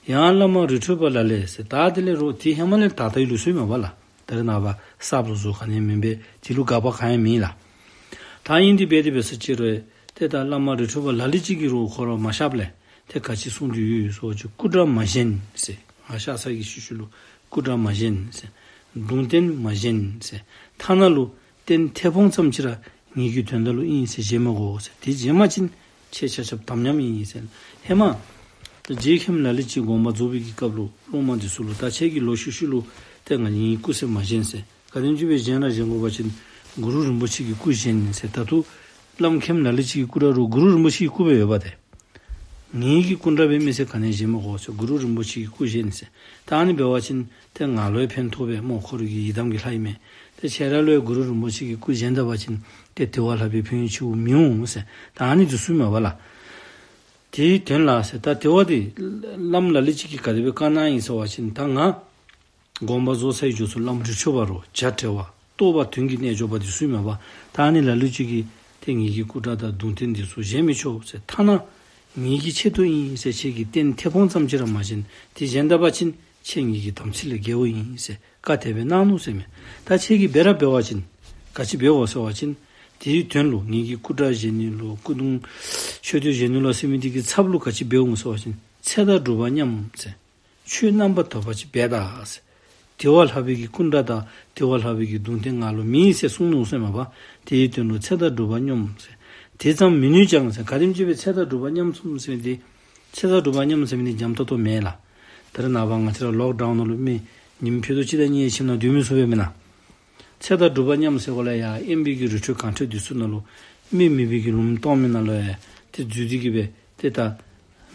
ཡང་བླ་མ་རི་ཁྲོད་པ་ལ་ལས་ཟེར། ད་དེ་ལས་རོགས་དེ་ཧེ་མ་ལས་དར་དར་བའི་ལུགས་སྲོལ་མས་པ་ལགས། ད་རེས་ནངས་པ་གསརཔ་བཟོ་བཟོཝ་ག་ནི་ཡང་མེན་པས། དེ་ལུ་དགག་པ་གང་ཡང་མེད་ལགས། ད་ཨིན་དེ་འབད་དེ་འབད་ས་ཅིག་རུང་ཏེ་ད་བླ་མ་རི་ཁྲོད་པ་ལ་ལུ་ཅིག་གིས་རོགས་ཁོ་ར་མ་གཤགསཔ་ལས་ཏེ་ག་ཅི་གསུངས་ཏེ་ཡོད་ཟེར་བ་ཅིན་སྐུ་འདྲ་མ་བཞེངས་ཟེར། ང་གཤགས་ཚར་གྱི་ཤུལ་ཤུལ་ལུ་སྐུ་འདྲ་མ་བཞེངས་ཟེར། གདུང་རྟེན་མ་བཞེངས་ཟེར། ཐ་ན་ལུ་རྟེན་མཐེ་བོང་ཙམ་ཅིག་ར་ངེད་ཀྱི་དོན་དག་ལུ་ཨིན་ཟེར་བཞེངས་མི་དགོ་ཟེར། དེ་བཞེངས་པ་ཅིན་ཁྱེད་ཆ་ཁྱབ་དམ་ཉམས་ཨིན་ཟེར། ཧེ་མ་ད་རྗེ་མཁན་ལ་ལུ་ཅིག་དགོངས་པ་རྫོགས་པའི་གི་སྐབས་ལུ་སློབ་མ་འདི་ཚུ་ལུ་ད་ཁྱེད་ཀྱིས་ལོག་ཤུལ་ཤུལ་ལུ་ཏེ་ང་ངེའི་སྐུ་ཚེ་མ་བཞེངས་ཟེར། ག་དེམ་ཅིག་སྦེ་བཞེངས་ར་བཞེངས་དགོ་པ་ཅིན་གུ་རུ་རིན་པོ་ཆེ་གི་སྐུ་བཞེངས་ཟེར། ད་ལྟོ་བླམ་མཁན་ལ་ལུ་ཅིག་གི་སྐུ་འདྲ་རུང་གུ་རུ་རིན་པོ་ཆེ་གི་སྐུ་སྦེ་ཡོདཔ་ཏེ། ངེ་གི་སྐུ་འདྲ་འབད་མི་ཟེར་ག་ནི་བཞེས་མི་དགོ་ཟེར། གུ་རུ་རིན་པོ་ཆེ་གི་སྐུ་བཞེས་ནི་ཟེར། ད་ཨ་ནི་འབད་བ་ཅིན་ཏེ་ང་ལུ་ཡང་ཕན་ཐོགས་པས་སྨོ། ཁོ་ར་གི་ཡི་དམ་གྱི་ལྷ་ཨིན་མས། ཏེ་ཁྱེད་ར་ལུ་ཡང་གུ་རུ་རིན་པོ་ཆེ་གི་སྐུ་བཞེས་ད་པ་ཅིན་ཏེ་དེ་བ་ལྷག་པའི་ཕན་ཡོན་ཆེ་བོ་མི་འོང་ཟེར། ད་ཨ་ནི་འདི་ཚུ་མས་པ་ལགས། དེའི་དོན་ལ་ཟེར། ད་དེ་བ་འདི་བླམ་ལ་ལུ་ཅིག་གིས་ག་དེ་སྦེ་བཀའ་གནང་ཡི་ཟེར་བ་ཅིན་ད་ང་དགོངས་པ་རྫོགས་ཚར་བའི་རྗེས་སུ་བླམ་རི་ཁྲོད་པ་རུ་བྱ་བྲལ་བ་རྟོགས་པ་དོན་གྱི་རྣལ་འབྱོར་པ་འདི་ཚུ་མས་པ། ད་ཨ་ནི་ལ་ལུ་ཅིག་གིས་ཏེ་ངེ་གི་སྐུ་འདྲ་དང་གདུང་རྟེན་འདི་ཚུ་བཞེས་མི་ཆོག་ཟེར། ཐ་ན་ངེ་གི་ཆེད་དུ་ཨིན་ཟེར་ཁྱེད་ཀྱིས་རྟེན་མཐེ་བོང་ཙམ་ཅིག་ར་མ་བཞེངས། དེ་བཞེངས་ད་པ་ཅིན་ཁྱེད་ངེ་གི་དམ་ཚིག་ལས་འགལ་བ་ཨིན་ཟེར་བཀའ་དེ་སྦེ་གནང་ནུག་ཟེར་མས། ད་ཁྱེད་ཀྱིས་འབད་ར་འབད་བ་ཅིན་ག་ཅི་འབད་དགོ་ཟེར་བ་ཅིན་དེའི་དོན་ལུ་ངེ་གི་སྐུ་འདྲ་བཞེངས་ནི་ལོ་སྐུ་གདུང་མཆོད་རྟེན་བཞེངས་ནི་ལོ་ཟེར་མི་འདི་གི་ཚབ་ལུ་ག་ཅི་འབད་འོང་ཟེར་བ་ཅིན་ཚེ་དང་སྒྲུབ་པ་མཉམ་ཟེར། ཆོས་རྣམ་པར་དག་པ་ཅིག་འབད་ད་ཟེར། དེ་བ་ལྷག་པའི་གི་སྐུ་འདྲ་དང་དེ་བ་ལྷག་པའི་གི་གདུང་རྟེན་ང་ལུ་མེད་ཟེར་གསུངས་ནུག་ཟེར་མས་པ། དེའི་དོན་ལུ་ཚེ་དང་སྒྲུབ་པ་མཉམ་ཟེར། དེ་ཙམ་མིན་ནུས་ཀྱང་ཟེར། ག་དེམ་ཅིག་སྦེ་ཚེ་དང་སྒྲུབ་པ་མཉམ་གསུམ་ཟེར་མི་འདི་ཚེ་དང་སྒྲུབ་པ་མཉམ་ཟེར་མི་འདི་འཇམ་ཏོང་ཏོ་མེན་ལགས། ད་རེས་ནངས་པ་ང་བཅས་ར་ལོག་ཌའུན་ནང་ལུ་མི་ཉིནམ་ཕྱེད་དང་གཅིག་དང་གཉིས་ཁྱིམ་ནང་སྡོད་མི་ཚུགས་པས་མེན་ན། ཚེ་དང་སྒྲུབ་པ་མཉམ་ཟེར་གོ་ལས་ཡ་དབེན་པའི་གི་རི་ཁྲོད་གངས་ཁྲོད་འདི་ཚུ་ནང་ལུ་མི་མེད་པའི་གི་ལུངམ་སྟོངམ་ནང་ལུ་ཡ་ཏེ་འཛུལ་ཏེ་གི་སྦེ་ཏེ་ད་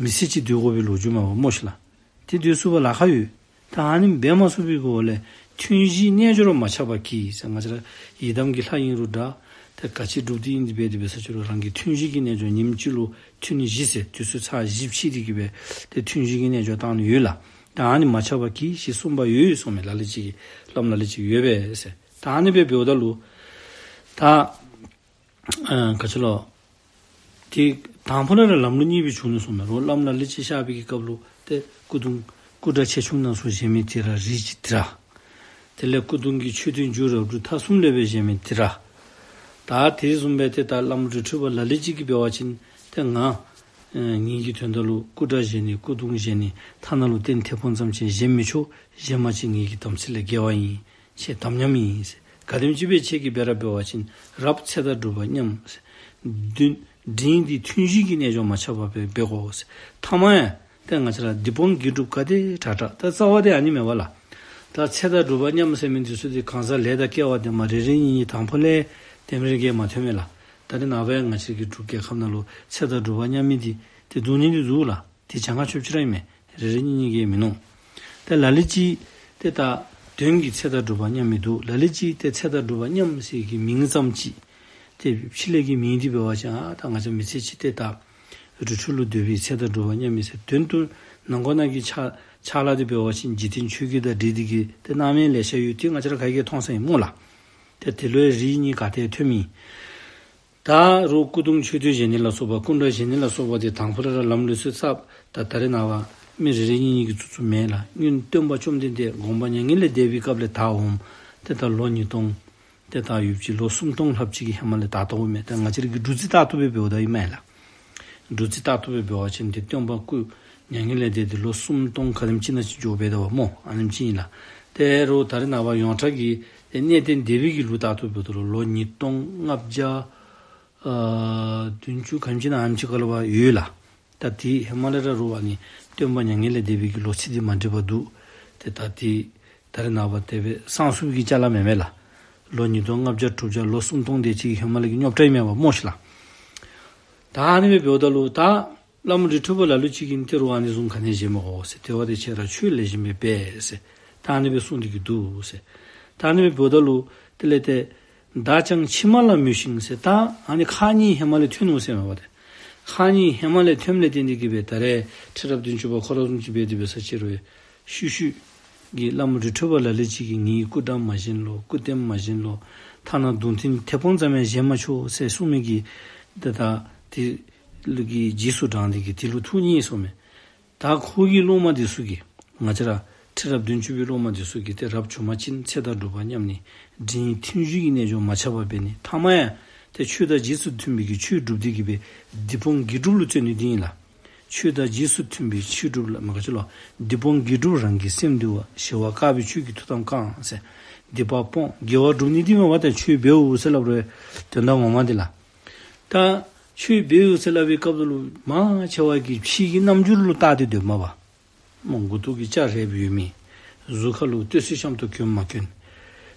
མི་ཚེ་གཅིག་སྡོད་དགོ་པའི་ལོ་རྒྱུས་མས་པ་སྨོ་ཤིག་ལགས། ཏེ་སྡོད་ཚུགས་པར་ལཱ་ཁག་ཡོད། ད་ཨ་ནི་འབད་མ་ཚུགས་པའི་གི་འོག་ལས་ཐུན་བཞིའི་རྣལ་འབྱོར་མ་ཆགས་པར་གྱིས་ཟེར། ང་བཅས་ར་ཡི་དམ་གྱི་ལྷ་ཨིན་རུང་འདྲ། ཏེ་ག་ཅི་སྒྲུབ་སྟེ་ཨིན་ཏེ་འབད་དེ་འབད་ས་ཅི་རུང་རང་གི་ཐུན་བཞི་གི་རྣལ་འབྱོར་ཉིནམ་གཅིག་ལུ་ཐུན་བཞི་ཟེར་དུས་ཚོད་ཚར་བཞི་ཕྱེ་སྟེ་གི་སྦེ་ཏེ་ཐུན་བཞི་གི་རྣལ་འབྱོར་བཏང་ནི་ཡོད་ལགས། ད་ཨ་ནི་མ་ཆགས་པར་གྱིས་ཞེས་གསུངས་པ་ཡོད་གསུངས་མས། ལ་ལུ་ཅིག་གིས་བླམ་ལ་ལུ་ཅིག་ཡོད་པས་ཟེར། ད་ཨ་ནི་སྦེ་འབདཝ་ད་ལུ་ད་ཨ་ག་ཅི་ལོ། ཏེ་དང་ཕུ་ལས་ར་ལམ་ལུགས་གཉིས་སྦེ་བྱུང་ནུག་གསུངས་མས། རོགས་བླམ་ལ་ལུ་ཅིག་གཤགས་པའི་གི་སྐབས་ལུ་ཏེ་སྐུ་གདུང་སྐུ་འདྲ་ཆེ་ཆུང་སྣ་ཚོགས་བཞེངས་མི་དེ་ར་རིགས་ཅིག་དེ་ར། དེ་ལས་སྐུ་གདུང་གི་མཆོད་རྟེན་རྒྱུ་རབ་རུབ་ཐ་གསུམ་ལས་སྦེ་བཞེངས་མི་དེ་ར། ད་དེ་བཟུམ་སྦེ་ཏེ་ད་བླམ་རི་ཁྲོད་པ་ལ་ལུ་ཅིག་གིས་འབད་བ་ཅིན་ཏེ་ང་ཨེ་ངེ་གི་དོན་དག་ལུ་སྐུ་འདྲ་བཞེངས་ནི་སྐུ་གདུང་བཞེངས་ནི་ཐ་ན་ལུ་རྟེན་མཐེ་བོང་ཙམ་ཅིག་བཞེངས་མི་ཆོག། བཞེངས་པ་ཅིན་ངེ་གི་དམ་ཚིག་ལས་འགལ་བ་ཨིན། ཁྱེད་དམ་ཉམས་ཨིན་ཟེར། ག་དེམ་ཅིག་སྦེ་ཁྱེད་ཀྱིས་འབད་ར་འབད་བ་ཅིན་རབ་ཚེ་དང་སྒྲུབ་པ་མཉམ་ཟེར། འབྲིང་འདི་ཐུན་བཞི་གི་རྣལ་འབྱོར་མ་ཆགས་པར་འབད་འབད་དགོ་ཟེར། ཐ་མ་ཡང་ཏེ་ང་བཅས་ར་སྡིག་སྤོང་དགེ་སྒྲུབ་ག་དེ་དྲག་དྲག། ད་རྩ་བ་འདི་ཨ་ནི་མས་པ་ལགས། ད་ཚེ་དང་སྒྲུབ་པ་མཉམ་ཟེར་མི་འདི་ཚུ་འདི་གང་ཟག་ལས་དང་སྐལ་བ་ལྡན་པ་རེ་རེ་གཉིས་གཉིས་དང་ཕུ་ལས་དེམ་རེ་གིས་མ་ཐོན་མས་ལགས། ད་རེས་ནངས་པ་ཡང་ང་བཅས་ཀྱི་འབྲུག་རྒྱལ་ཁབ་ནང་ལུ་ཚེ་དང་སྒྲུབ་པ་མཉམ་མི་འདི་ཏེ་སྡུག་བསྔལ་འདི་འདུག་ལགས། ཏེ་གྱངས་ཁ་ཆོདཔ་ཅིག་ར་ཨིན་མས། རེ་རེ་གཉིས་གཉིས་ཀྱིས་མིན་ནུག། ཏེ་ལ་ལུ་ཅིག་ཏེ་ད་དོན་གྱི་ཚེ་དང་སྒྲུབ་པ་མཉམ་མི་འདུག། ལ་ལུ་ཅིག་ཏེ་ཚེ་དང་སྒྲུབ་པ་མཉམ་ཟེར་གྱི་མིང་ཙམ་ཅིག། ཏེ་ཕྱི་ལས་ཀྱི་མིང་འདི་འབད་བ་ཅིན་ཨ་ད་ང་བཅས་མི་ཚེ་གཅིག་ཏེ་ད་རི་ཁྲོད་ལུ་སྡོད་པའི་ཚེ་དང་སྒྲུབ་པ་མཉམ་མི་ཟེར། དོན་དུ་ནང་ཁོག་ནང་གི་ཕྱག་ཕྱག་ལཱ་འདི་འབད་བ་ཅིན་འཇིག་རྟེན་ཆོས་བརྒྱད་དང་འབྲེལ་ཏེ་གི་ཏེ་གནང་མི་ལེ་ཤ་ཡོད། ཏེ་ང་བཅས་ར་ག་གིས་མཐོང་ས་ཨིན་སྨོ་ལགས། ཏེ་དེ་ལུ་ཡང་རིགས་གཉིས་ག་ཏེ་ཐོནམ་ཨིན། ད་རུང་སྐུ་གདུང་མཆོད་རྟེན་བཞེངས་ནི་ལ་སོགས་པ་སྐུ་འདྲ་བཞེངས་ནི་ལ་སོགས་པ་འདི་དང་ཕུ་ལས་ར་ལམ་ལུགས་སྲོལ་ཚར། ད་ད་རེས་ནངས་པ་མི་རེ་རེ་གཉིས་གཉིས་ཀྱིས་བཙུགས་བཙུགསཔ་མེན་ལགས། སྔོན་སྟོན་པ་བཅོམ་ལྡན་འདས་དགོངས་པ་མྱ་ངན་ལས་འདས་པའི་སྐབས་ལས་ད་འོངམ་ཏེ་ད་ལོ་ཉིས་སྟོང་ཏེ་ད་ཡུདཔ་ཅིག་ལོ་སུམ་སྟོང་ལྷགཔ་ཅིག་གི་ཧེ་མ་ལས་ད་ལྟོ་འོངམ་མས། ད་ང་བཅས་ར་གིས་འབྲུ་རྩིས་ལྟར་དུ་སྦེ་འབདཝ་ད་ཨིན་མས་ལགས། འབྲུ་རྩིས་ལྟར་དུ་སྦེ་འབད་བ་ཅིན་ཏེ་སྟོན་པ་སྐུ་མྱ་ངན་ལས་འདས་ཏེ་ལོ་སུམ་སྟོང་ག་དེམ་ཅིག་ནང་ཅིག་འགྱོ་སྦེ་ད་པ་སྨོ། ཨ་ནེམ་ཅིག་ཨིན་ལགས། ཏེ་རུང་ད་རེས་ནངས་པ་ཡོངས་གྲགས་ཀྱི་ཏེ་གནས་བརྟན་སྡེ་པའི་གི་ལུགས་ལྟར་དུ་འབདཝ་ད་ལུ་ལོ་ཉིས་སྟོང་ལྔ་བརྒྱ་ཨ་བདུན་ཅུ་ག་དེམ་ཅིག་ནང་ཨ་ནེམ་ཅིག་ཁར་ལུ་འབད་ཡོད་ལགས། ད་དེ་ཧེ་མ་ལས་ར་རུང་ཨ་ནི་སྟོན་པ་མྱ་ངན་ལས་འདས་པའི་གི་ལོ་ཚིགས་འདི་མ་འགྲིག་པར་འདུག། ཏེ་ད་དེ་ད་རེས་ནངས་པ་དེ་སྦེ་གསང་སུ་གི་ཅ་ལ་མེན་མས་ལགས། ལོ་ཉིས་སྟོང་ལྔ་བརྒྱ་དྲུག་བརྒྱ་ལོ་སུམ་སྟོང་དེ་ཅིག་ཧེ་མ་ལས་ཀྱི་རྙོག་དྲ་ཨིན་མས་པ་སྨོ་ཤིག་ལགས། ད་ཨ་ནི་སྦེ་འབདཝ་ད་ལུ་ད་བླམ་རི་ཁྲོད་པ་ལ་ལུ་ཅིག་གིས་ཏེ་རུང་ཨ་ནི་བཟུམ་ག་ནི་བཞེས་མི་དགོ་ཟེར། དེ་བ་དེ་ཁྱེད་ར་ཆོས་ལེགས་ཤོམ་སྦེ་འབད་ཟེར། ད་ཨ་ནི་སྦེ་གསུངས་ཏེ་གི་འདུག་ཟེར། ད་ཨ་ནི་སྦེ་འབདཝ་ད་ལུ་དེ་ལས་ཏེ་བདག་ཀྱང་ཕྱི་མ་ལ་མོས་ཤིང་ཟེར། ད་ཨ་ནི་ཁག་གཉིས་ཧེ་མ་ལས་ཐོན་ནུག་ཟེར་མས་པ་ཏེ། ཁག་གཉིས་ཧེ་མ་ལས་ཐོནམ་ལས་བརྟེན་ཏེ་གི་སྦེ་ད་རེས་ཁྲི་རབས་བདུན་ཅུ་པ་ཁོ་ར་བཟུམ་ཅིག་འབད་དེ་འབད་ས་ཅི་རུང་ཤུལ་ཤུལ་གྱི་བླམ་རི་ཁྲོད་པ་ལ་ལུ་ཅིག་གིས་ངེའི་སྐུ་འདྲ་མ་བཞེངས་ལོ། སྐུ་རྟེན་མ་བཞེངས་ལོ། ཐ་ན་གདུང་རྟེན་མཐེ་བོང་ཙམ་ཡང་བཞེངས་མ་ཆོག་ཟེར་གསུངས་མི་གི་ད་ད་དེ་ལུ་གི་རྗེས་སུ་འབྲངས་ཏེ་གི་དེ་ལུ་ཐུགས་མཉེས་གསུངས་མས། ད་ཁོ་གི་སློབ་མ་འདི་ཚུ་གིས་ང་བཅས་ར་ཁྲི་རབས་བདུན་ཅུ་པའི་སློབ་མ་འདི་ཚུ་གིས་ཏེ་རབ་བྱུང་པ་ཅིན་ཚེ་དང་སྒྲུབ་པ་མཉམ་ནི། འབྲིང་ཐུན་བཞི་གི་རྣལ་འབྱོར་མ་ཆགས་པར་འབད་ནི། ཐ་མ་ཡང་ཏེ་ཆོས་དང་རྗེས་སུ་མཐུན་པའི་གི་ཆོས་སྒྲུབ་སྟེ་གི་སྦེ་སྡིག་སྤོང་དགེ་སྒྲུབ་ལུ་བརྩོན་ནི་འདི་ཨིན་ལགས། ཆོས་དང་རྗེས་སུ་མཐུན་པའི་ཆོས་སྒྲུབ་ལ་མ་ག་ཅི་ལོ། སྡིག་སྤོང་དགེ་སྒྲུབ་རང་གི་སེམས་འདུལ་བ། ཞི་བ་དཀར་པོའི་ཆོས་ཀྱིས་ཐུགས་དམ་བསྐང་ཟེར། སྡིག་པ་སྤོང་དགེ་བ་སྒྲུབ་ནི་འདི་མས་པ་ཏེ། ཆོས་འབདཝ་ཟེར་སླབ་རུང་དོན་དག་ངོ་མ་འདི་ལགས། ད་ཆོས་འབདཝ་ཟེར་སླབ་པའི་སྐབས་ལུ་མང་ཆེ་བ་གིས་ཕྱི་གི་རྣམ་འགྱུར་ལུ་བལྟ་སྟེ་སྡོདཔ་མས་པ། མོ་མགུ་ཏོ་གི་སྐྱ་རལ་སྦེ་ཡོད་མི། གཟུགས་ཁ་ལུ་སྟོད་སུ་ཤམ་ཐབས་གྱོན་མ་གྱོན།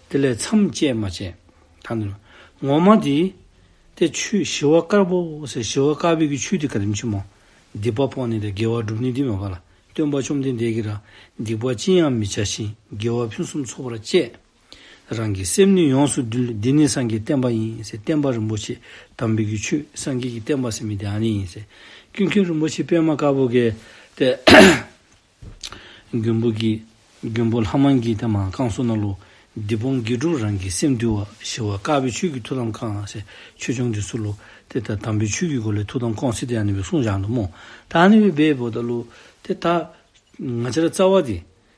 དེ་ལས་མཚམས་བཅད་མ་བཅད། ད་ནི་ངོ་མ་འདི་ཏེ་ཆོས་ཞི་བ་དཀར་པོ་ཟེར། ཞི་བ་དཀར་པོའི་གི་ཆོས་འདི་ག་དེམ་ཅིག་སྨོ། སྡིག་པ་སྤོང་ནི་དང་དགེ་བ་སྒྲུབ་ནི་འདི་མས་པ་ལགས། སྟོན་པ་བཅོམ་ལྡན་འདས་ཀྱིས་ར་སྡིག་པ་ཅི་ཡང་མི་བྱ་ཞིང་དགེ་བ་ཕུན་སུམ་ཚོགས་པར་སྤྱད། རང་གི་སེམས་ནི་ཡོངས་སུ་འདུལ། འདི་ནི་སངས་རྒྱས་བསྟན་པ་ཡིན་ཟེར། བསྟན་པ་རིན་པོ་ཆེ་དམ་པའི་གི་ཆོས་སངས་རྒྱས་ཀྱི་བསྟན་པ་ཟེར་མི་འདི་ཨ་ནི་ཨིན་ཟེར། ཀུན་མཁྱེན་རིན་པོ་ཆེ་པདྨ་དཀར་པོ་གིས་ཏེ་མགོན་པོ་གི་མགོན་པོ་ལྷ་མང་གི་ཏེ་མར་བསྐང་གསོ་ནང་ལུ། སྡིག་སྤོང་དགེ་སྒྲུབ་རང་གི་སེམས་འདུལ་བ། ཞི་བ་དཀར་པོའི་ཆོས་ཀྱིས་ཐུགས་དམ་བསྐང་ཟེར། ཆོས་སྐྱོང་འདི་ཚུ་ལུ་ཏེ་ད་དམ་པའི་ཆོས་ཀྱི་སྒོ་ལས་ཐུགས་དམ་བསྐང་ཟེར་ཏེ་ཨ་ནི་སྦེ་གསུངས་བཞག་ནུག་སྨོ། ད་ཨ་ནི་སྦེ་འབདཝ་ད་ལུ་ཏེ་ད་ང་བཅས་ར་རྩ་བ་འདི་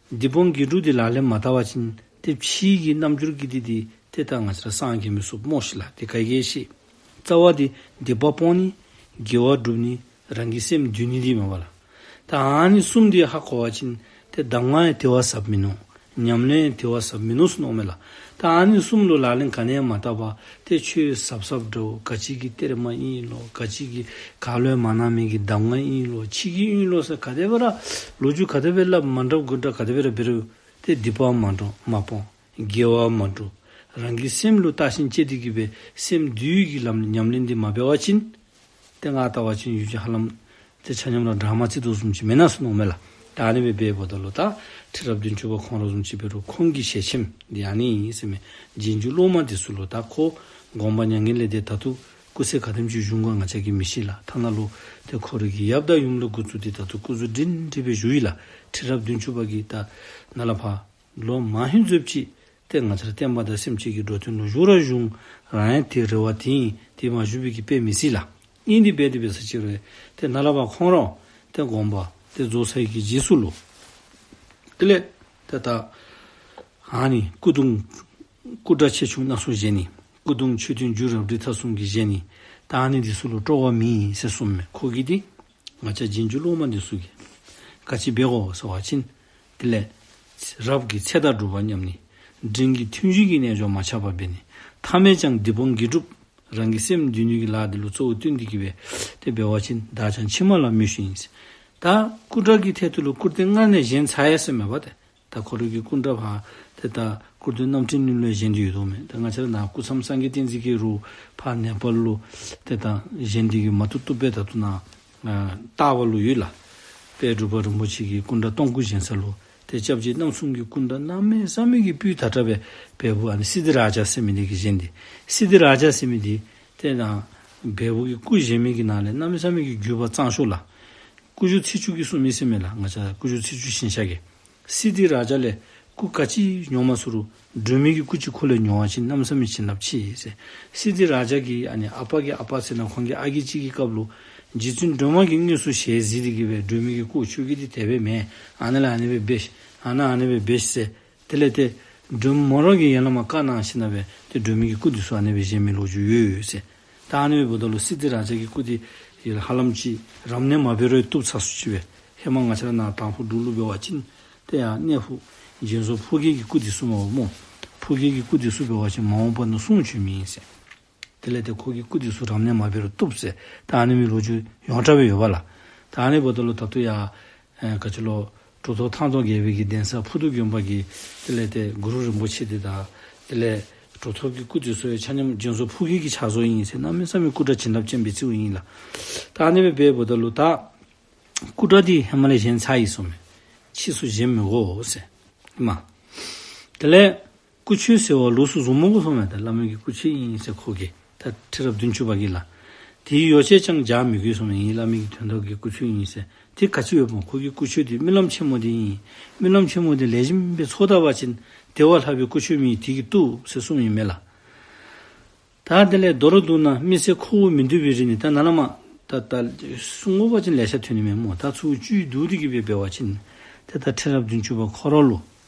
སྡིག་སྤོང་དགེ་སྒྲུབ་འདི་ལག་ལེན་མ་བསྟར་བ་ཅིན་ཏེ་ཕྱིའི་གི་རྣམ་འགྱུར་གྱི་འདི་འདི་ཏེ་ད་ང་བཅས་ར་སངས་རྒྱས་མི་ཚུགས་སྨོ་ཤིག་ལགས། ཏེ་ག་གིས་ཤེས། རྩ་བ་འདི་སྡིག་པ་སྤོང་ནི། དགེ་བ་སྒྲུབ་ནི། རང་གི་སེམས་འདུལ་ནི་འདི་མས་པ་ལགས། ད་ཨ་ནི་གསུམ་འདི་ཧ་གོ་བ་ཅིན་ཏེ་གདམས་ངག་ཡང་དེ་བ་ཟབ་མིན་ནུག། ཉམས་ལེན་ཡང་དེ་བ་ཟབ་མིན་ནུག་ཟེར་མནོཝ་མས་ལགས། ད་ཨ་ནི་གསུམ་ལུ་ལག་ལེན་ག་ནི་ཡང་མ་བསྟར་བར་ཏེ་ཆོས་ཟབ་ཟབ་འདྲཝ་ག་ཅི་གི་གཏེར་མ་ཨིན་ལོ། ག་ཅི་གི་ག་ལུ་ཡང་མ་གནང་མི་གི་གདམས་ངག་ཨིན་ལོ། ཕྱི་གི་ཨིན་ལོ་ཟེར་ག་དེ་སྦེ་ར་ལོ་རྒྱུས་ག་དེ་སྦེ་སླབ་མ་འདྲཝ་དགུ་འདྲ་ག་དེ་སྦེ་ར་འབད་རུང་ཏེ་སྡིག་པ་མ་འགྲོ་མ་སྤོང་། དགེ་བ་མ་སྒྲུབ། རང་གི་སེམས་ལུ་བརྟག་ཞིབ་བྱས་ཏེ་གི་སྦེ་སེམས་འདུལ་གྱི་ལམ་ཉམས་ལེན་འདི་མ་འབད་བ་ཅིན་ཏེ་ང་བལྟ་བ་ཅིན་ཡུལ་གྱི་ཧ་ལམ་ཏེ་ཆ་མཉམ་ར་དྲག་མ་བརྩི་དོ་བཟུམ་ཅིག་མེན་ན་ཟེར་མནོཝ་མས་ལགས། ད་ཨ་ནི་སྦེ་འབདཝ་ད་ལུ་ད་ཁྲི་རབས་བདུན་ཅུ་པ་ཁོང་ར་བཟུམ་ཅིག་འབད་རུང་ཁོང་གི་ཞལ་ཆེམས་འདི་ཨ་ནི་ཨིན་ཟེར་མས། རྗེས་འཇུག་སློབ་མ་འདི་ཚུ་ལུ། ད་ཁོ་དགོངས་པ་མྱ་ངན་ལས་འདས་ད་ལྟོ་སྐུ་ཚེ་ག་དེམ་ཅིག་བཞུགས་ག་ང་བཅས་ཀྱིས་མི་ཤེས་ལགས། ཐ་ན་ལུ་ཏེ་ཁོ་རའི་གི་ཡབ་དང་ཡུམ་ལས་འགོ་བཙུགས་ཏེ་ད་ལྟོ་སྐུ་གཟུགས་སྒྲིང་སྒྲིང་སྦེ་བཞུགས་ཡི་ལགས། ཁྲི་རབས་བདུན་ཅུ་པ་གིས་ད་ནཱ་ལས་ཕར་ལོ་མང་ཧེང་ཙམ་ཅིག་ཏེ་ང་བཅས་ར་བསྟན་པ་དང་སེམས་ཅན་གྱི་འགྲོ་དོན་ལུ་བཞུགས་ར་བཞུགས། རང་ཡང་ཏེ་རེ་བ་དེ་ཨིན། ཏེ་མ་བཞུགས་པའི་གི་དཔེ་མི་སྲིད་ལགས། ཨིན་དེ་སྦེ་དེ་འབད་ས་ཅིག་རུང་ཏེ་ནཱ་ལས་ཕར་ཁོང་ར་ཏེ་དགོངས་པ་ཏེ་རྫོགས་ཚར་བའི་གི་རྗེས་སུ་ལུ་དེ་ལས་ཏེ་ད་ཨ་ནི་སྐུ་གདུང་སྐུ་འདྲ་ཆེ་ཆུང་སྣ་ཚོགས་བཞེངས་ནི། སྐུ་གདུང་མཆོད་རྟེན་རྒྱུ་རབ་འབྲིང་ཐ་གསུམ་གྱི་བཞེངས་ནི། ད་ཨ་ནི་འདི་ཚུ་ལུ་སྤྲོ་བ་མེད་ཟེར་གསུངམ་མས། ཁོ་གིས་འདི་ང་བཅས་རྗེས་འཇུག་སློབ་མ་འདི་ཚུ་གིས་ག་ཅི་འབད་དགོ་ཟེར་བ་ཅིན་དེ་ལས་རབ་ཀྱི་ཚེ་དང་སྒྲུབ་པ་མཉམ་ནི། འབྲིང་གི་ཐུན་བཞི་གི་རྣལ་འབྱོར་མ་ཆག་པར་འབད་ནི། ཐ་མལ་སྦྱངས་སྡིག་སྤོང་དགེ་སྒྲུབ། རང་གི་སེམས་འདུལ་ནི་གི་ལཱ་འདི་ལུ་གཙོ་བོ་བསྟུན་ཏེ་གི་སྦེ་ཏེ་འབད་བ་ཅིན་བདག་ཀྱང་ཕྱི་མ་ལ་མི་ཞུ་ཡིན་ཟེར། ད་སྐུ་འདྲ་གི་ཐད་དུ་ལུ་སྐུ་རྟེན་སྔར་ནས་བཞེངས་ཚར་ཡི་ཟེར་མས་པ་ཏེ། ད་ཁོ་རའི་གི་སྐུ་འདྲ་ཕར་ཏེ་ད་སྐུ་རྟེན་རྣམ་འཕྲུལ་གླིང་ལུ་བཞེངས་ཏེ་ཡོདཔ་མས། ད་ང་བཅས་ར་ནཱ་སྐུ་མཚམས་སངས་རྒྱས་བསྟན་འཛིན་གྱི་རུ་ཕར་ནེ་པཱལ་ལུ་ཏེ་ད་བཞེངས་ཏེ་གི་མ་བཏུབ་བཏུབ་སྦེ་ད་ལྟོ་ནཱ་ཨ་རྟ་བ་ལུ་ཡོད་ལགས། དཔལ་འབྲུག་པ་རིན་པོ་ཆེ་གི་སྐུ་འདྲ་སྟོང་སྐུ་བཞེངས་ས་ལུ་ཏེ་སྐྱབས་རྗེ་རྣམ་གསུམ་གྱི་སྐུ་འདྲ་གནམ་མེད་ས་མེད་ཀྱི་སྤུས་དག་དྲགས་སྦེ་བལ་པོ་ཨ་ནི་སིདྡྷི་རཱ་ཛ་ཟེར་མི་འདི་གིས་བཞེངས་ཏེ། སིདྡྷི་རཱ་ཛ་ཟེར་མི་འདི་ཏེ་ནཱ་བལ་པོ་གི་སྐུ་བཞེངས་མི་གི་ནང་ལས་གནམ་མེད་ས་མེད་ཀྱི་བརྒྱུད་པ་གཙང་ཤོས་ལགས། དཀོན་མཆོག་ཚེས་བཅུ་གིས་གསུངས་མི་ཟེར་མས་ལགས། ང་བཅས་དཀོན་མཆོག་ཚེས་བཅུ་ཞིང་གཤེགས་ཀྱིས། སིདྡྷི་རཱ་ཛ་ལས་སྐུ་ག་ཅི་ཉོ་མ་ཚུགས་རུང་སྒྲོལ་མའི་གི་སྐུ་ཅིག་ཁོ་ལས་ཉོ་བ་ཅིན་གནམ་མེད་ས་མེད་བྱིན་རླབས་ཆེ་ཟེར། སིདྡྷི་རཱ་ཛ་གི་ཨ་ནི་ཨ་པ་གི་ཨ་པ་ཟེར་ན་ཁོང་གི་ཨ་རྒས་ཅིག་གི་སྐབས་ལུ་རྗེ་བཙུན་སྒྲོལ་མ་གིས་དངོས་སུ་ཞལ་གཟིགས་ཏེ་གི་སྦེ་སྒྲོལ་མའི་གི་སྐུ་ཁྱོད་ཀྱིས་འདི་དེ་སྦེ་མེན། ཨ་ནཱ་ལས་ཨ་ནི་སྦེ་འབད་ཤིག། ཨ་ནཱ་ཨ་ནི་སྦེ་འབད་ཤིག་ཟེར། དེ་ལས་ཏེ་སྒྲོལ་མ་ར་གིས་ཡར་ལས་མར་བཀའ་གནང་ཞིནམ་ལས་ཏེ་སྒྲོལ་མའི་གི་སྐུ་འདི་ཚུ་ཨ་ནི་སྦེ་བཞེངས་མི་ལོ་རྒྱུས་ཡོད་ཟེར། ད་ཨ་ནི་འབདཝ་ད་ལུ་སིདྡྷི་རཱ་ཛ་གི་སྐུ་འདི་ཡར་ཧ་ལམ་ཅིག་རབ་གནས་མ་འབད་རུང་བཏུབ་ཚར་སུ་ཅིག་སྦེ། ཧེ་མ་ང་བཅས་ར་ནཱ་དང་ཕུ་འབྲུག་ལུ་འབད་བ་ཅིན་ཏེ་ཡར་གནས་ཕུ་རྒྱན་བཟོ་ཕུར་རྒྱན་གྱི་སྐུ་འདི་ཚུ་མས་པ་སྨོ། ཕུར་རྒྱན་གྱི་སྐུ་འདི་ཚུ་འབད་བ་ཅིན་མ་འོངས་པ་ན་གསུང་བྱོན་མི་ཨིན་ཟེར། དེ་ལས་ཏེ་ཁོ་གི་སྐུ་འདི་ཚུ་རབ་གནས་མ་འབད་རུང་བཏུབ་ཟེར། ད་ཨ་ནི་མི་ལོ་རྒྱུས་ཡོངས་གྲགས་སྦེ་ཡོད་པ་ལགས། ད་ཨ་ནི་འབདཝ་ད་ལུ་ད་ལྟོ་ཡར་ཨེ་ག་ཅི་ལོ་གྲུབ་ཐོབ་ཐང་སྟོང་རྒྱལ་པོའི་གི་གདན་ས་ཕུར་དུ་དགོན་པ་གི་དེ་ལས་ཏེ་གུ་རུ་རིན་པོ་ཆེ་འདི་དང་དེ་ལས་གྲུབ་ཐོབ་ཀྱི་སྐུ་འདི་ཚུ་ཡང་ཆ་མཉམ་རྒྱན་བཟོ་ཕུར་རྒྱན་གྱི་ཕྱག་བཟོ་ཨིན་ཟེར། གནམ་མེད་ས་མེད་སྐུ་འདྲ་བྱིན་རླབས་ཅན་སྦེ་བརྩིཝ་ཨིན་ལགས། ད་ཨ་ནི་སྦེ་འབདཝ་ད་ལུ་ད་སྐུ་འདྲ་འདི་ཧེ་མ་ལས་བཞེངས་ཚར་ཡི་ཟེར་མས། ཕྱིས་སུ་བཞེངས་མི་དགོ་ཟེར་མས། དེ་ལས་སྐུ་མཆོད་ཟེར་བ་ལོགས་སུ་བཟོ་མི་དགོ་ཟེར་མས། ད་བླ་མའི་གི་སྐུ་མཆོད་ཨིན་ཟེར་ཁོ་གིས། ད་ཁྲི་རབས་བདུན་ཅུ་པ་གིས་ལགས། དེའི་ཡོ་བྱད་ཀྱང་སྦྱར་མི་དགོ་ཟེར་མས། ངེའི་བླ་མའི་གི་དོན་དག་གི་སྐུ་མཆོད་ཨིན་ཟེར། དེ་ག་ཅི་ཡོདཔ་སྨོ། ཁོ་གི་སྐུ་མཆོད་འདི་རྨི་ལམ་ཆེན་མོ་འདི་ཨིན། རྨི་ལམ་ཆེན་མོ་འདི་ལེགས་ཤོམ་སྦེ་ཚོར་ད་པ་ཅིན་དེ་བ་ལྷག་པའི་སྐུ་མཆོད་མེད། དེ་གིས་བཏུབ་ཟེར་གསུངམ་ཨིན་མས་ལགས། ད་དེ་ལས་མདོར་བསྡུ་ན་མི་ཚེ་ཁོ་བོ་མི་འདུལ་བའི་རིགས་ནི། ད་ནཱ་ལས་མར་ད་ད་གསུང་དགོ་པ་ཅིན་ལེ་ཤ་ཐོན་ནི་མས་སྨོ། ད་ཚུར་བཅུད་བསྡུ་སྟེ་གི་སྦེ་འབད་བ་ཅིན་ཏེ་ད་ཁྲི་རབས་བདུན་ཅུ་པ་ཁོ་ར་ལུ་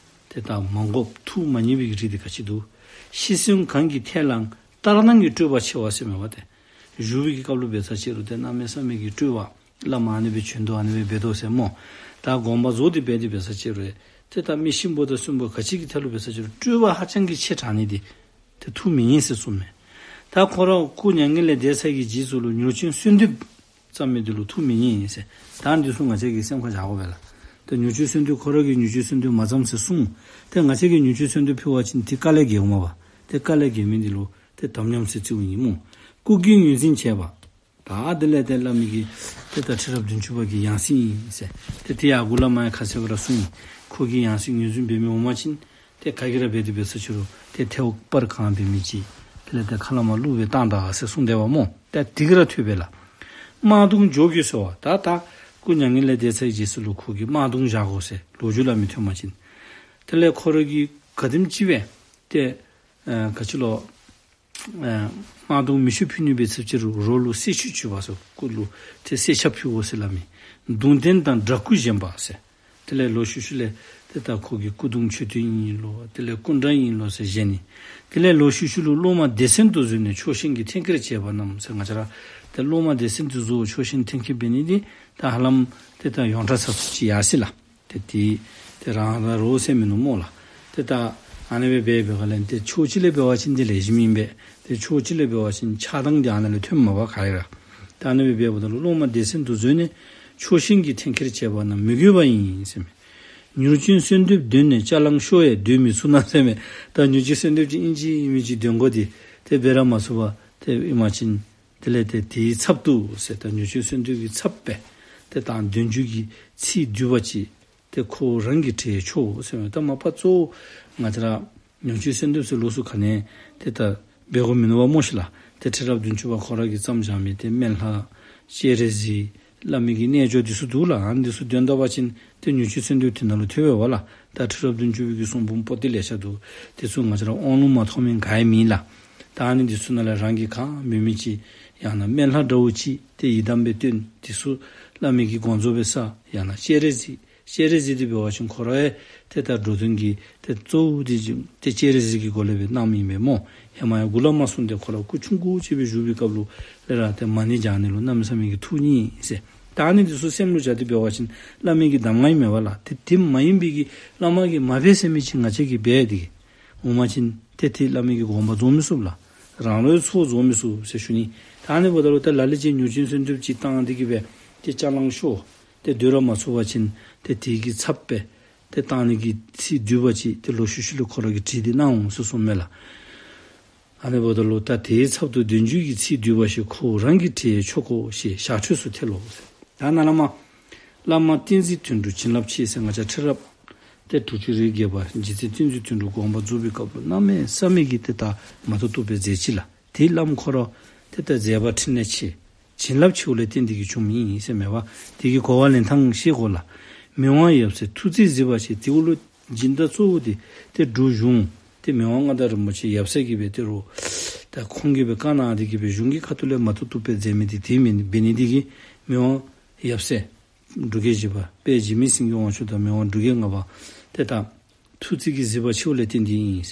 ཏེ་ད་མ་དགོཔ་ཐུགས་མ་མཉེས་པའི་གི་རིགས་འདི་ག་ཅི་འདུག། ཤི་གསོན་གང་གི་ཐད་ལའང་ལྟར་སྣང་གི་སྤྲོས་པ་ཆེ་བ་ཟེར་མས་པ་ཏེ། བཞུགས་པའི་གི་སྐབས་ལུ་འབད་ས་ཅིག་རུང་ཏེ་གནམ་མེད་ས་མེད་ཀྱི་སྤྲོས་པ། བླ་མ་ཨ་ནི་སྦེ་བྱོན་དོ་ཨ་ནི་སྦེ་འབད་དོ་ཟེར་སྨོ། ད་དགོངས་པ་རྫོགས་ཏེ་འབད་དེ་འབད་ས་ཅིག་རུང་ཏེ་ད་མི་གཤིན་པོ་དང་གསོན་པོ་ག་ཅི་གི་ཐད་ལུ་འབད་ས་ཅིག་རུང་སྤྲོས་པ་ཧ་ཅང་གི་ཆེ་དྲགས་ནི་འདི་ཏེ་ཐུགས་མི་མཉེས་ཟེར་གསུངམ་མས། ད་ཁོ་ར་སྐུ་མྱ་ངན་ལས་འདས་ཚར་གྱི་རྗེས་སུ་ལུ་མྱུར་མཆོད་གསོལ་འདེབས་བརྩམ་མི་འདི་ལུ་ཐུགས་མི་མཉེས་ཟེར། ད་འདི་ཚུ་ང་བཅས་ཀྱིས་སེམས་ཁར་བཞག་དགོ་པས་ལགས། ད་མྱུར་མཆོད་གསོལ་འདེབས་ཁོ་ར་གིས་མྱུར་མཆོད་གསོལ་འདེབས་མ་བརྩམ་ཟེར་གསུངས། ཏེ་ང་བཅས་ཀྱིས་མྱུར་མཆོད་གསོལ་འདེབས་ཕུལ་བ་ཅིན་ཏེ་དཀའ་ལས་རྒྱལཝ་མས་པ། ཏེ་དཀའ་ལས་རྒྱལ་མི་འདི་ལུ་ཏེ་དམ་ཉམས་ཟེར་བརྩིཝ་ཨིན་སྨོ། སྐུ་དགེ་ངོས་འཛིན་བྱས་པ། ད་དེ་ལས་ཏེ་བླ་མ་གིས་ཏེ་ད་ཁྲི་རབས་བདུན་ཅུ་པ་གི་ཡང་སྲིད་ཨིན་ཟེར། ཏེ་དེ་ཡང་མགུ་ལས་མར་ཡང་ཁ་གསལ་སྦེ་ར་གསུངས་ཡི། ཁོ་གིས་ཡང་སྲིད་ངོས་འཛིན་འབད་མི་འོང་པ་ཅིན་ཏེ་ག་གིས་ར་འབད་དེ་འབད་ས་ཅི་རུང་ཏེ་ཐལ་བར་གང་འབད་མི་ཅིག་དེ་ལས་ཏེ་ཁ་ལས་མར་གླུ་སྦེ་བཏང་ད་ཟེར་གསུངས་དེས་པ་སྨོ། ཏེ་དེ་གིས་ར་ཐོབ་པས་ལགས། དམར་གདུང་འཇོག་དགོས་ཟེར་བ། ད་ད་སྐུ་མྱ་ངན་ལས་འདས་ཚར་བའི་རྗེས་སུ་ལུ་ཁོ་གིས་དམར་གདུང་བཞག་དགོ་ཟེར་ལོ་རྒྱུས་ལས་མི་ཐོན་པ་ཅིན། དེ་ལས་ཁོ་ར་གིས་ག་དེམ་ཅིག་སྦེ་ཏེ་ཨ་ག་ཅི་ལོ། ཨ་དམར་གདུང་མེ་ཤུགས་ཕུལ་ནི་འབད་ཚར་བའི་རྗེས་སུ་རོགས་ལུ་གསེར་ཆོས་སྤྱོད་པ་ཟེར་སྐུ་ལུ་ཏེ་གསེར་ཆབ་ཕུལ་དགོ་ཟེར་སླབ་མི། གདུང་རྟེན་དང་འདྲ་སྐུ་བཞེངས་པ་ཟེར། དེ་ལས་ལོག་ཤུལ་ཤུལ་ལས་ཏེ་ད་ཁོ་གི་སྐུ་གདུང་མཆོད་རྟེན་ཨིན་ལོ། དེ་ལས་སྐུ་འདྲ་ཨིན་ལོ་ཟེར་བཞེངས་ནི། དེ་ལས་ལོག་ཤུལ་ཤུལ་ལུ་སློབ་མ་སྡེ་ཚན་དུ་བཟོས་ནས་ཕྱོགས་ཞེན་གྱི་འཐེན་འཁྱེར་བྱས་པ་རྣམས་ཟེར། ང་བཅས་ར་ཏེ་སློབ་མ་སྡེ་ཚན་དུ་བཟོ་ཕྱོགས་ཞེན་འཐེན་འཁྱེར་འབད་ནི་འདི་ད་ཧ་ལམ་ཏེ་ད་ཡོངས་གྲགས་ཚར་སུ་ཅིག་ཡར་སོ་ཡི་ལགས། ཏེ་དེ་ཏེ་རང་ར་རོགས་ཟེར་མི་ནུག་སྨོ་ལགས། ཏེ་ད་ཨ་ནི་སྦེ་འབད་བའི་སྒང་ལས་ཏེ་ཕྱོགས་གཅིག་ལས་འབད་བ་ཅིན་དེ་ལེགས་ཤོམ་ཨིན་པས། ཏེ་ཕྱོགས་གཅིག་ལས་འབད་བ་ཅིན་ཆགས་སྡང་འདི་ཨ་ནཱ་ལས་ཐོནམ་མས་པ་ག་ར། ཏེ་ཨ་ནི་སྦེ་འབདཝ་ད་ལུ་སློབ་མ་སྡེ་ཚན་དུ་བཟོས་ནས་ཕྱོགས་ཞེན་གྱི་འཐེན་འཁྱེར་བྱས་པ་རྣམས་མི་དགོས་པ་ཡིན་ཟེར་མས། མྱུར་ཆེན་གསོལ་འདེབས་འདོན་ནས་ཅ་ལང་ཤོར་ཡང་སྡོད་མི་ཚུགས་ན་ཟེར་མས། ད་མྱུར་ཆེན་གསོལ་འདེབས་ཀྱི་ཨིན་ཅི་མིན་ཅི་འདོན་དགོ་སྟེ་ཏེ་འབད་ར་མ་ཚུགས་པར་ཏེ་ཨིན་པ་ཅིན། དེ་ལས་ཏེ་དེའི་ཚབ་ཏུ་ཟེར་ད་མྱུར་ཆེན་གསོལ་འདེབས་ཀྱི་ཚབ་སྦེ་ཏེ་ད་འདོན་རྒྱུ་གི་ཚིག་བསྡུས་པ་ཅིག་ཏེ་ཁོ་རང་གིས་བྲིས་ཆོག་ཟེར་མས། ད་མ་པ་གཙོ་བོ་ང་བཅས་ར་མྱུར་ཆེན་གསོལ་འདེབས་ཟེར་ལོགས་སུ་ག་ནི་ཏེ་ད་འབད་དགོ་མིན་ནུག་པ་སྨོ་ཤིག་ལགས། ཏེ་ཁྲི་རབས་བདུན་ཅུ་པ་ཁོ་ར་གིས་བརྩམས་བཞག་མི་ཏེ་སྨན་ལྷ་སྤྱན་རས་གཟིགས་བླ་མའི་གི་རྣལ་འབྱོར་འདི་ཚུ་འདུག་ལགས། ཨ་ནི་འདི་ཚུ་འདོན་ད་པ་ཅིན་ཏེ་མྱུར་ཆེན་གསོལ་འདེབས་དེ་ནང་ལུ་ཐོན་པས་པ་ལགས། ད་ཁྲི་རབས་བདུན་ཅུ་པའི་གི་གསུང་འབུམ་པོ་ཏི་ལེ་ཤ་འདུག། དེ་ཚུ་ང་བཅས་ར་དབང་ལུང་མ་ཐོབ་མི་ག་ཡང་མེད་ལགས། ད་ཨ་ནི་འདི་ཚུ་ནང་ལས་རང་གིས་གང་འབད་མི་ཅིག་ཡང་ན་སྨན་ལྷ་འདྲཝ་ཅིག་ཏེ་ཡི་དམ་སྦེ་བསྟེན། དེ་ཚུ་བླ་མའི་གི་དགོངས་རྫོགས་སྦེ་བསགས། ཡང་ན་སྤྱན་རས་གཟིགས། སྤྱན་རས་གཟིགས་འདི་འབད་བ་ཅིན་ཁོ་ར་ཡང་ཏེ་ད་འགྲོ་དོན་གྱི་ཏེ་གཙོ་བོ་འདི་ཅིག་ཏེ་སྤྱན་རས་གཟིགས་ཀྱི་སྒོ་ལས་སྦེ་གནངམ་ཨིན་པས་སྨོ། ཧེ་མ་ཡང་མགུ་ལས་མར་གསུངས་ཏེ་ཁོ་ར་སྐུ་ཆུང་ཀུ་ཅིག་སྦེ་བཞུགས་པའི་སྐབས་ལུ་ལས་ར་ཏེ་མ་ཎི་བགྱང་ནི་ལུ་གནམ་མེད་ས་མེད་ཀྱི་ཐུགས་མཉེས་ཟེར། ད་ཨ་ནི་འདི་ཚུ་སེམས་ལུ་བཞག་སྟེ་འབད་བ་ཅིན་བླ་མའི་གི་གདམས་ངག་ཨིན་མས་པ་ལགས། ཏེ་དེ་མ་ཡིན་པའི་གི་བླ་མ་གིས་མ་འབད་ཟེར་མི་ཅིག་ང་བཅས་ཀྱིས་འབད་དེ་འོང་པ་ཅིན་ཏེ་དེ་བླ་མའི་གི་དགོངས་པ་རྫོགས་མི་ཚུགས་ལགས། རང་ལུ་ཡང་ཚོགས་རྫོགས་མི་ཚུགས་ཟེར་ཞུ་ནི། ད་ཨ་ནི་འབདཝ་ད་ལུ་ད་ལ་ལུ་ཅིག་མྱུར་ཆེན་གསོལ་འདེབས་ཅིག་བཏང་སྟེ་གི་སྦེ་ཏེ་ཅ་ལང་ཤོར་ཏེ་སྡོད་ར་མ་ཚུགས་པ་ཅིན་ཏེ་དེ་གི་ཚབ་སྦེ་ཏེ་བཏང་ནི་གི་ཚིག་བསྡུས་པ་ཅིག་ཏེ་ལོག་ཤུལ་ཤུལ་ལུ་ཁོ་ར་གིས་བྲིས་ཏེ་གནང་འོང་ཟེར་གསུངམ་མས་ལགས། ཨ་ནི་འབདཝ་ད་ལུ་ད་དེའི་ཚབ་ཏུ་འདོན་རྒྱུ་གི་ཚིག་བསྡུས་པ་ཞིག་ཁོ་རང་གིས་བྲིས་ཆོག་གོ་ཞེས་ཞག་ཁྲོས་སུ་ཐལ་ལོ་ཟེར། ད་ནཱ་ལས་མར་བླ་མ་བསྟན་འཛིན་དོན་གྲུབ་བྱིན་རླབས་ཆེ་ཟེར་ང་བཅས་ཁྲི་རབས་ཏེ་དྲུག་ཅུ་རེ་བརྒྱད་པ་རྗེ་བཙུན་བསྟན་འཛིན་དོན་གྲུབ་དགོངས་པ་རྫོགས་པའི་སྐབས་ལུ་གནམ་མེད་ས་མེད་ཀྱི་ཏེ་ད་མ་བཏུབ་བཏུབ་སྦེ་མཛད་ཅི་ལགས། དེ་བླམ་ཁོ་ར་ཏེ་ད་མཛད་པ་འཕྲིན་ལས་ཆེ། བྱིན་རླབས་ཆེཝ་ལས་བརྟེན་ཏེ་གིས་བྱུངམ་ཨིན་ཟེར་མས་པ། དེ་གི་གོ་བ་ལེན་ཐངས་ཤེས་དགོ་ལགས། མི་དབང་ཡབ་སྲས་ཐུགས་རྩིས་གཟིགས་པ་ཞེས་དེ་འོག་ལུ་སྦྱིན་བདག་གཙོ་བོ་དེ་ཏེ་འབྲུག་གཞུང་ཏེ་མི་དབང་མངའ་བདག་རིན་པོ་ཆེ་ཡབ་སྲས་ཀྱིས་སྦེ་ཏེ་རུང་ད་ཁོང་གིས་སྦེ་བཀའ་གནང་སྟེ་གིས་སྦེ་གཞུང་གི་ཁ་ཐུག་ལས་མ་བཏུབ་བཏུབ་སྦེ་མཛད་མི་དེ་དེ་མེན་འབད་ནི་དེ་གིས་མི་དབང་ཡབ་སྲས་འབྲུག་རྒྱལ་བཞི་པ་དཔལ་འཇིགས་མེད་སེང་གེ་དབང་ཕྱུག་དང་མི་དབང་འབྲུག་རྒྱལ་ལྔ་པ་ཏེ་ད་ཐུགས་རྩིས་ཀྱི་གཟིགས་པ་ཆེཝ་ལས་བརྟེན་ཏེ་ཨིན།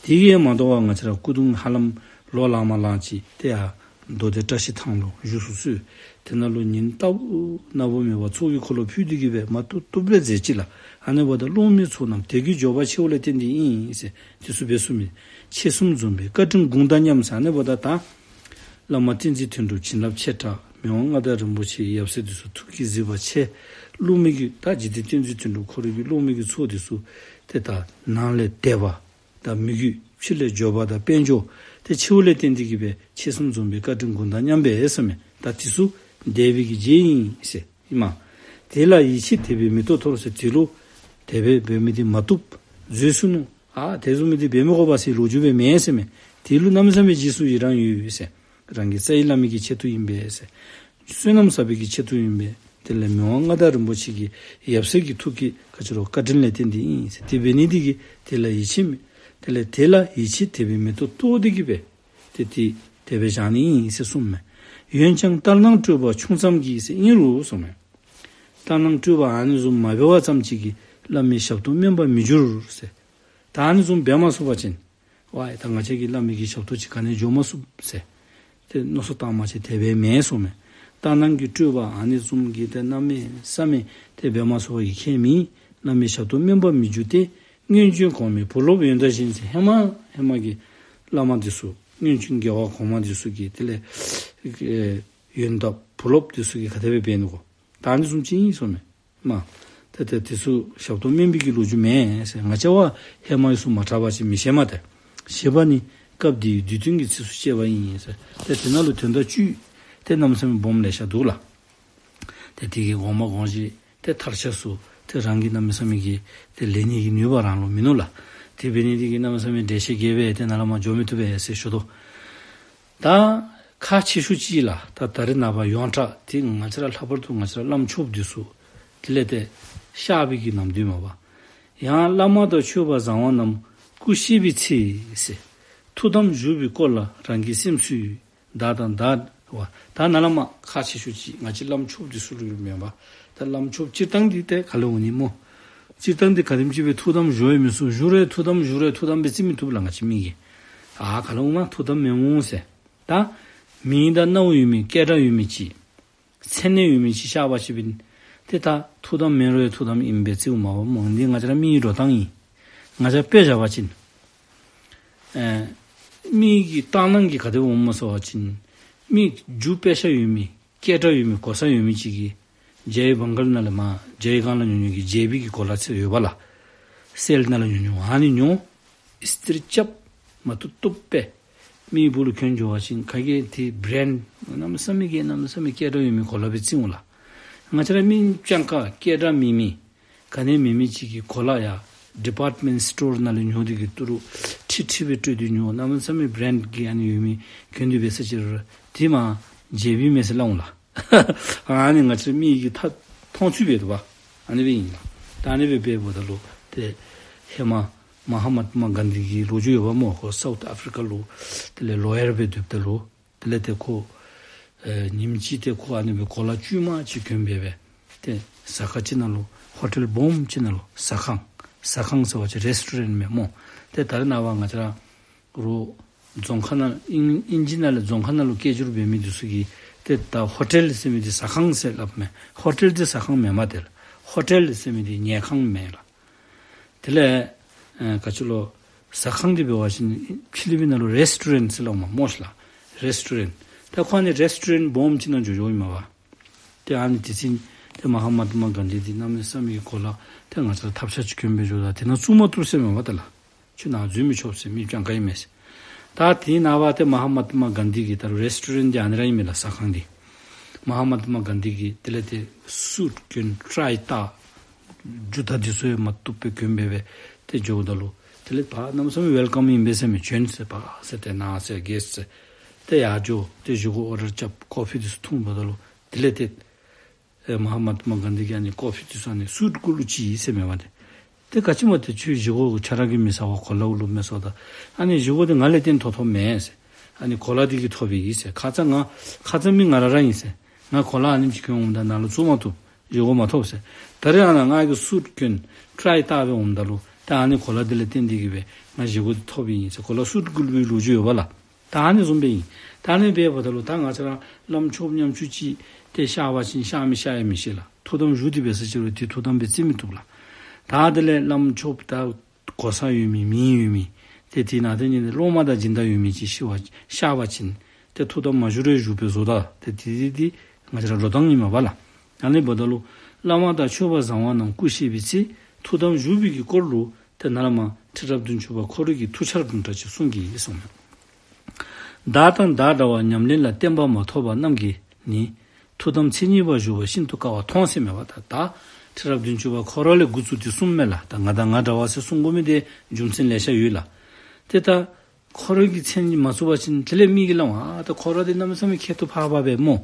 དེ་གིས་མ་དོ་བར་ང་བཅས་ར་སྐུ་གདུང་ཧ་ལམ་ལོ་ལང་མ་ལང་ཅིག་ཏེ་ཡར་མདོ་སྡེ་བཀྲ་ཤིས་ཐང་ལུ་བཞུགས་སུ་གསོལ། དེ་ནང་ལུ་ཉིན་རྟག་བུ་ན་བུ་མེད་པར་ཚོགས་ཀྱི་འཁོར་ལོ་ཕུལ་ཏེ་གིས་སྦེ་མ་བཏུབ་བཏུབ་སྦེ་མཛད་ཅི་ལགས། ཨ་ནི་འབདཝ་ད་སློབ་མའི་ཚོགས་རྣམས་དད་ཀྱི་འབྱོར་པ་ཆེཝ་ལས་བརྟེན་ཏེ་ཨིན་ཟེར་དེ་ཚུ་སྦེ་གསུངས་མི་མཆེད་གསུམ་འཛོམས་པའི་བཀའ་དྲིན་དགུང་དང་མཉམ་ཟེར། ཨ་ནི་འབདཝ་ད་ད་བླ་མ་བསྟན་འཛིན་དོན་གྲུབ་བྱིན་རླབས་ཆེ་དྲགས། མི་དབང་མངའ་བདག་རིན་པོ་ཆེ་ཡབ་སྲས་འདི་ཚུ་ཐུགས་ཀྱི་གཟིགས་པ་ཆེ། སློབ་མའི་གི་ད་རྗེ་བཙུན་བསྟན་འཛིན་དོན་གྲུབ་ཁོ་རའི་གི་སློབ་མའི་གི་ཚོགས་འདི་ཚུ་ཏེ་ད་ནང་ལས་དད་པ་དང་མོས་གུས་ཕྱི་ལས་འབྱོར་པ་དང་དཔལ་འབྱོར་ཏེ་ཆེཝ་ལས་བརྟེན་ཏེ་གིས་སྦེ་མཆེད་གསུམ་འཛོམས་པའི་བཀའ་དྲིན་དགུང་དང་མཉམ་པས་ཟེར་མས། ད་འདི་ཚུ་དད་པའི་གི་རྗེས་ཨིན་ཟེར་ཨིན་མས། དེ་ལ་ཡིད་ཆེས་དད་པའི་མེ་ཏོག་འཐོར་ཟེར། དེ་ལུ་དེ་སྦེ་འབད་མི་འདི་མ་བཏུབ་བཟོད་ཚུགས་ནུག། ཨ་དེ་བཟུམ་མི་འདི་འབད་མི་དགོ་པས་ཟེར་ལོ་རྒྱུས་སྦེ་མེན་ཟེར་མས། དེ་ལུ་གནམ་མེད་ས་མེད་རྗེས་སུ་ཡི་རང་ཡོད་ཟེར། རང་གི་རྩ་བའི་བླ་མའི་གི་ཆེད་དུ་ཨིན་པས་ཟེར། བསོད་ནམས་བསགས་པའི་གི་ཆེད་དུ་ཨིན་པས། དེ་ལས་མི་དབང་མངའ་བདག་རིན་པོ་ཆེ་གི་ཡབ་སྲས་ཀྱི་ཐུགས་ཀྱི་ག་ཅི་རུང་བཀའ་དྲིན་ལས་བརྟེན་ཏེ་ཨིན་ཟེར། དེ་འབད་ནི་འདི་གིས་དེ་ལ་ཡིད་ཆེས་མེད། དེ་ལས་དེ་ལ་ཡིད་ཆེས་དད་པའི་མེ་ཏོག་གཏོར་ཏེ་གིས་སྦེ་ཏེ་དེ་དེ་སྦེ་བཞག་ནི་ཨིན་ཟེར་གསུངས་མས། འོན་ཀྱང་ལྟར་སྣང་སྤྲོས་པ་ཆུང་ཙམ་གྱིས་ཟེར་ཨིན་རུང་གསུངས་མས། ལྟར་སྣང་སྤྲོས་པ་ཨ་ནི་བཟུམ་མ་འབད་བ་ཙམ་ཅིག་གིས་བླ་མའི་ཞབས་ཏོག་སྨོན་པར་མི་འགྱུར་ཟེར། ད་ཨ་ནི་བཟུམ་འབད་མ་ཚུགས་པ་ཅིན་ཝའི་ད་ང་བཅས་ཀྱིས་བླ་མའི་གི་ཞབས་ཏོག་ཅིག་ག་ནི་འགྱོ་མ་ཚུགས་ཟེར་ཏེ་མནོ་བསམ་བཏང་མ་ཅིག་དེ་སྦེ་མེན་གསུངས་མས། ལྟར་སྣང་གི་སྤྲོས་པ་ཨ་ནི་བཟུམ་གྱིས་ཏེ་གནམ་མེད་ས་མེད་ཏེ་འབད་མ་ཚུགས་པ་གིས་ཁྱད་མེད། བླ་མའི་ཞབས་ཏོག་སྨོན་པར་མི་འགྱུར་ཏེ། སྔོན་བྱོན་གོང་མའི་བུ་སློབ་ཡོན་བདག་བཞིན་ཟེར། ཧེ་མ་ཧེ་མ་གི་བླ་མ་འདི་ཚུ་སྔོན་བྱོན་རྒྱལ་བ་གོང་མ་འདི་ཚུ་གིས་དེ་ལས་ཨེ་ཡོན་བདག་བུ་སློབ་འདི་ཚུ་གིས་ག་དེ་སྦེ་འབད་ནུག་གོ། ད་ཨ་ནི་བཟུམ་ཅིག་ཨིན་གསུངས་མས། མ་ཏེ་ཏེ་དེ་ཚུ་ཞབས་ཏོག་སྨོན་པའི་གི་ལོ་རྒྱུས་མེན་ཟེར། ང་བཅས་བ་ཧེ་མ་ཡི་ཚུ་མ་དྲག་པ་ཅིན་མི་ཤེས་མས་ཏེ། ཞེས་པ་ནི་སྐབས་འདིའི་བསྡུས་དོན་གྱི་ཚིགས་སུ་བཅད་པ་ཡིན་ཟེར། ཏེ་དེ་ནང་ལུ་དོན་དག་བཅུད་ ཏེ་གནམ་མེད་ས་མེད་སྦོམ་ལེ་ཤ་འདུག་ལགས། ཏེ་དེ་གི་གོང་མ་གོང་ཞིག་ཏེ་ཐར་ཆ་སུ་ཏེ་རང་གི་གནམ་མེད་ས་མེད་ཀྱི་ཏེ་ལེན་ནི་གི་ནུས་པ་རང་ལུ་མིན་ནུག་ལགས། དེ་འབད་ནི་དེ་གིས་གནམ་མེད་ས་མེད་འགྲེལ་བཤད་རྒྱས་པས་ཏེ་ནཱ་ལས་མར་འགྱོ་མི་བཏུབ་པས་ཟེར་ཞུ་དོ། ད་ཁག་ཆེ་ཤོས་ཅིག་ལགས། ད་ད་རེས་ནངས་པ་ཡོངས་གྲགས་ཏེ་ང་བཅས་ར་ལྷག་པར་དུ་ང་བཅས་ར་བླམ་ཆོསཔ་འདི་ཚུ་དེ་ལས་ཏེ་གཤགས་པའི་གི་ནམ་དུས་མས་པ། ཡང་བླ་མ་དང་ཆོས་པ་བཟང་བ་རྣམས་སྐུ་གཤེགས་པའི་ཚེ་ཟེར། ཐུགས་དམ་བཞུགས་པའི་སྐོར་ལ་རང་གི་སེམས་ཚུལ་བདག་དང་བདག་བ། ད་ནཱ་ལས་མར་ཁག་ཆེ་ཤོས་ཅིག་ང་བཅས་བླམ་ཆོསཔ་འདི་ཚུ་ལུ་ཡོདཔ་མས་པ། ད་བླམ་ཆོསཔ་སྤྱིར་བཏང་འདི་ཏེ་ག་ལས་འོང་ནི་སྨོ། སྤྱིར་བཏང་འདི་ག་དེམ་ཅིག་སྦེ་ཐུགས་དམ་བཞུགས་ཡང་མི་ཚུགས། བཞུགས་རུང་ཐུགས་དམ་བཞུགས་རུང་ཐུགས་དམ་སྦེ་བརྩི་མི་བཏུབ་ལགས་ང་བཅས་མི་གིས། ཨ་ག་ལས་འོང་མས། ཐུགས་དམ་མི་འོང་ཟེར། ད་མིང་དང་རྣམ་དབྱེ་ཡོད་མི་སྐད་གྲགས་ཡོད་མི་ཅིག་མཚན་གནས་ཡོད་མི་ཅིག་གཤགས་པ་ཅིན་ཏེ་ད་ཐུགས་དམ་མེད་རུང་ཡང་ཐུགས་དམ་ཨིནམ་སྦེ་བརྩིཝ་མས་པ་སྨོ། འདི་ང་བཅས་ར་མིའི་འགྲོ་སྟངས་ཨིན། ང་བཅས་དཔེ་བཞག་པ་ཅིན་ཨེ་མི་གི་ལྟ་སྟངས་ཀྱི་ག་དེ་འོངམ་སྨོ་ཟེར་བ་ཅིན་མི་རྒྱུ་དཔེ་ཤ་ཡོད་མི་སྐད་གྲགས་ཡོད་མི་གོ་ས་ཡོད་མི་ཅིག་གིས་ཇེ་བང་གལ་ནང་ལས་མར་ཇེ་གང་ལ་ཉོ་ཉོ་གི་ཇེ་བི་གི་གོ་ལ་ཟེར་ཡོད་པ་ལགས། སེལ་ནང་ལས་ཉོ་ཉོ་ཨ་ནི་ཉོ། ཨིས་ཏྲི་རྐྱབ། མ་བཏུབ་བཏུབ་སྦེ་མིའི་སྦུག་ལུ་གྱོན་འགྱོ་བ་ཅིན་ག་གིས་དེ་བེརེནཌ་གནམ་མེད་ས་མེད་ཀྱི་གནམ་མེད་ས་མེད་སྐད་གྲགས་ཡོད་མི་གོ་ལ་སྦེ་བརྩིཝ་ལགས། ང་བཅས་ར་མི་སྤྱང་ཀ་སྐད་གྲགས་མེད་མི་ག་ནི་མེད་མི་ཅིག་གིས་གོ་ལ་ཡར་ཌི་པཱརཊ་མེནཊ་སི་ཊོར་ནང་ལས་ཉོ་སྟེ་གི་ཏི་རུ་ཁྲི་ཁྲི་སྦེ་སྤྲོད་དེ་ཉོ། གནམ་མེད་ས་མེད་བེརེནཌ་གི་ཨ་ནི་ཡོད་མི་གྱོན་ཏེ་འབད་ས་ཅིག་རུང་དེ་མར་ཇེ་བི་མས་ཟེར་སླབ་འོང་ལགས། ཨ་ནི་ང་བཅས་མི་གི་ཐ་མཐོང་ཚུལ་འབད་དོ་བ། ཨ་ནི་སྦེ་ཨིན་ལགས། ད་ཨ་ནི་སྦེ་འབདཝ་ད་ལུ་ཏེ་ཧེ་མ་མ་ཧཱ་མཱཏ་མ་གཱན་དྷི་གི་ལོ་རྒྱུས་ཡོད་པ་སྨོ། ཁོ་སའུཐ་ཨ་ཕི་རི་ཀ་ལུ་དེ་ལས་ལོ་ཡར་སྦེ་སྡོདཔ་ད་ལུ་དེ་ལས་ཏེ་ཁོ་ཨེ་ཉིནམ་ཅིག་ཏེ་ཁོ་ཨ་ནི་སྦེ་གོ་ལ་དཀྱུས་མ་ཅིག་གྱོན་སྦེ་སྦེ་ཏེ་ཟ་ཁང་ཅིག་ནང་ལུ་ཧོ་ཊེལ་སྦོམ་ཅིག་ནང་ལུ་ཟ་ཁང་ཟ་ཁང་ཟེར་བ་ཅིན་རེསི་ཊོ་རེནཊ་མས་སྨོ། ཏེ་ད་རེས་ནངས་པ་ང་བཅས་ར་རུང་རྫོང་ཁ་ནང་ཨིང་ཨིན་ཇི་ནང་ལས་རྫོང་ཁ་ནང་ལུ་སྐད་སྒྱུར་འབད་མི་འདི་ཚུ་གིས་ཏེ་ད་ཧོ་ཊེལ་ཟེར་མི་འདི་ཟ་ཁང་ཟེར་སླབ་མས། ཧོ་ཊེལ་འདི་ཟ་ཁང་མེན་མས། ཏེ་ཧོ་ཊེལ་ཟེར་མི་འདི་ཉལ་ཁང་མས་ལགས། དེ་ལས་ཨེ་ག་ཅི་ལོ་ཟ་ཁང་འདི་འབད་བ་ཅིན་ཕྱི་གླིང་པའི་ནང་ལུ་རེསི་ཊོ་རེནཊ་ཟེར་སླབ་མས་སྨོ་ཤ་ལགས། རེསི་ཊོ་རེནཊ། ད་ཁོ་ཨ་ནི་རེསི་ཊོ་རེནཊ་སྦོམ་ཅིག་ནང་འགྱོ་འགྱོཝ་ཨིན་མས་པ། ཏེ་ཨ་ནི་དེ་ཚེ་ཏེ་མ་ཧཱ་མཱཏ་མ་གཱན་དྷི་འདི་གནམ་མེད་ས་མེད་ཀྱི་གོ་ལ་ཏེ་ང་བཅས་ར་ཐབས་ཆག་ཅིག་གྱོན་སྦེ་འགྱོཝ་ད་དེ་ནང་བཙུགས་མ་བཏུབ་ཟེར་མས་པ་ཏེ་ལགས། ཁྱོད་ནཱ་འཛུལ་མི་ཆོག་ཟེར། མི་སྤྱང་ཀ་ཨིན་མས་ཟེར། ད་དེ་ནངས་པ་ཏེ་མ་ཧཱ་མཱཏ་མ་གཱན་དྷི་གི་ད་རུང་རེསི་ཊོ་རེནཊ་འདི་ཨ་ནི་ར་ཨིན་མས་ལགས་ཟ་ཁང་འདི། མ་ཧཱ་མཱཏ་མ་གཱན་དྷི་གིས་དེ་ལས་ཏེ་སུཊ་གྱོན་ཊའི་བཏགས་ཇུ་ཏ་འདི་ཚུ་ཡང་མ་བཏུབ་སྦེ་གྱོན་སྦེ་སྦེ་ཏེ་འགྱོཝ་ད་ལུ་དེ་ལས་ཕར་གནམ་མེད་ས་མེད་ཝེལ་ཀམ་ཨིན་པས་ཟེར་མས། བྱོན་ཟེར་ཕར་ཟེར་ཏེ་ནཱ་ཟེར་གེསཊ་ཟེར་ཏེ་ཡར་འགྱོ་སྟེ་བཞེས་སྒོ་ཨོར་ཌར་རྐྱབ་ཀོ་ཕི་འདི་ཚུ་འཐུངམ་ད་ལུ་དེ་ལས་ཏེ་ཨེ་མ་ཧཱ་མཱཏ་མ་གཱན་དྷི་གིས་ཨ་ནི་ཀོ་ཕི་འདི་ཚུ་ཨ་ནི་སུཊ་གུ་ལུ་ཅིག་ཟེར་མས་པ་ཏེ། ཏེ་ག་ཅི་སྨོ་ཏེ་ཁྱོད་བཞེས་སྒོ་ཆ་ར་གིས་མི་ཟ་བར་གོ་ལ་གུ་ལུ་མི་ཟ་བར་ད། ཨ་ནི་བཞེས་སྒོ་འདི་ང་ལས་བརྟེན་ཐོབ་ཐོབ་མེན་ཟེར། ཨ་ནི་གོ་ལ་འདི་གིས་ཐོབ་ཨིན་ཟེར། ཁ་ཙ་ང་ཁ་ཙ་མི་ང་ར་ར་ཨིན་ཟེར། ང་གོ་ལ་ཨ་ནེམ་ཅིག་གྱོན་འོངམ་ད་ནཱ་ལུ་བཙུགས་མ་བཏུབ། བཞེས་སྒོ་མ་ཐོབ་ཟེར། ད་རེས་ཨ་ནཱ་ང་གིས་སུཊ་གྱོན་ཊའི་བཏགས་སྦེ་འོངམ་ད་ལུ་ད་ཨ་ནི་གོ་ལ་འདི་ལས་བརྟེན་ཏེ་གིས་སྦེ་ང་བཞེས་སྒོ་འདི་ཐོབ་ཨིན་ཟེར། གོ་ལ་སུཊ་གུ་ལུ་སྦེ་ལོ་རྒྱུས་ཡོད་པ་ལགས། ད་ཨ་ནི་བཟུམ་སྦེ་ཨིན། ད་ཨ་ནི་འབདཝ་ད་ལུ་ད་ང་བཅས་ར་བླམ་ཆོསཔ་ཉམ་ཆུང་ཅིག་ཏེ་གཤགས་པ་ཅིན་གཤགས་མི་གཤགས་ཡང་མི་ཤེས་ལགས། ཐུགས་དམ་བཞུགས་ཏེ་འབད་ས་ཅིག་རུང་ཏེ་ཐུགས་དམ་སྦེ་བརྩི་མི་བཏུབ་ལགས། ད་དེ་ལས་བླམ་ཆོསཔ་ད་གོ་ས་ཡོད་མི་མིང་ཡོད་མི་ཏེ་དེ་ནང་ཏེ་ནི་སློབ་མ་དང་སྦྱིན་བདག་ཡོད་མི་ཅིག་ཤི་བ་གཤགས་པ་ཅིན་ཏེ་ཐུགས་དམ་མ་བཞུགས་རུང་བཞུགས་པའི་བཟོ་ད་ཏེ་དེ་དེ་དེ་ང་བཅས་ར་འགྲོ་སྟངས་ཨིན་མས་པ་ལགས། ཨ་ནི་འབདཝ་ད་ལུ་བླ་མ་དང་ཆོས་པ་བཟང་བ་རྣམས་སྐུ་གཤེགས་པའི་ཚེ་ཐུགས་དམ་བཞུགས་པའི་གི་སྐོར་ལུ་ཏེ་ནཱ་ལས་མར་ཁྲི་རབས་བདུན་ཅུ་པ་ཁོ་རའི་གི་ཐུགས་འཆར་དུམ་གྲ་ཅིག་གསུང་གི་ཡོད་གསུངས་མས། བདག་དང་བདག་འདྲ་བ་ཉམས་ལེན་ལ་བརྟན་པ་མ་ཐོབ་པ་རྣམས་ཀྱིས་ནི། ཐུགས་དམ་མཚན་ཉིད་པར་བཞུགས་པ་ཤིན་ཏུ་དཀའ་བར་མཐོང་ཟེར་མས་པ། ད་ད་ཁྲི་རབས་བདུན་ཅུ་པ་ཁོ་ར་ལས་འགོ་བཙུགས་ཏེ་གསུངམ་མས་ལགས། ད་ང་དང་ང་འདྲ་བ་ཟེར་གསུང་དགོ་མི་འདི་རྒྱུ་མཚན་ལེ་ཤ་ཡོད་ལགས། ཏེ་ད་ཁོ་ར་གི་མཚན་ཉིད་མ་ཚུགས་པ་ཅིན་དེ་ལས་མི་གིས་སླབ་འོང་། ཨ་ད་ཁོ་ར་འདི་གནམ་མེད་ས་མེད་ཁྱད་དུ་འཕགས་པ་སྦེ་སྨོ།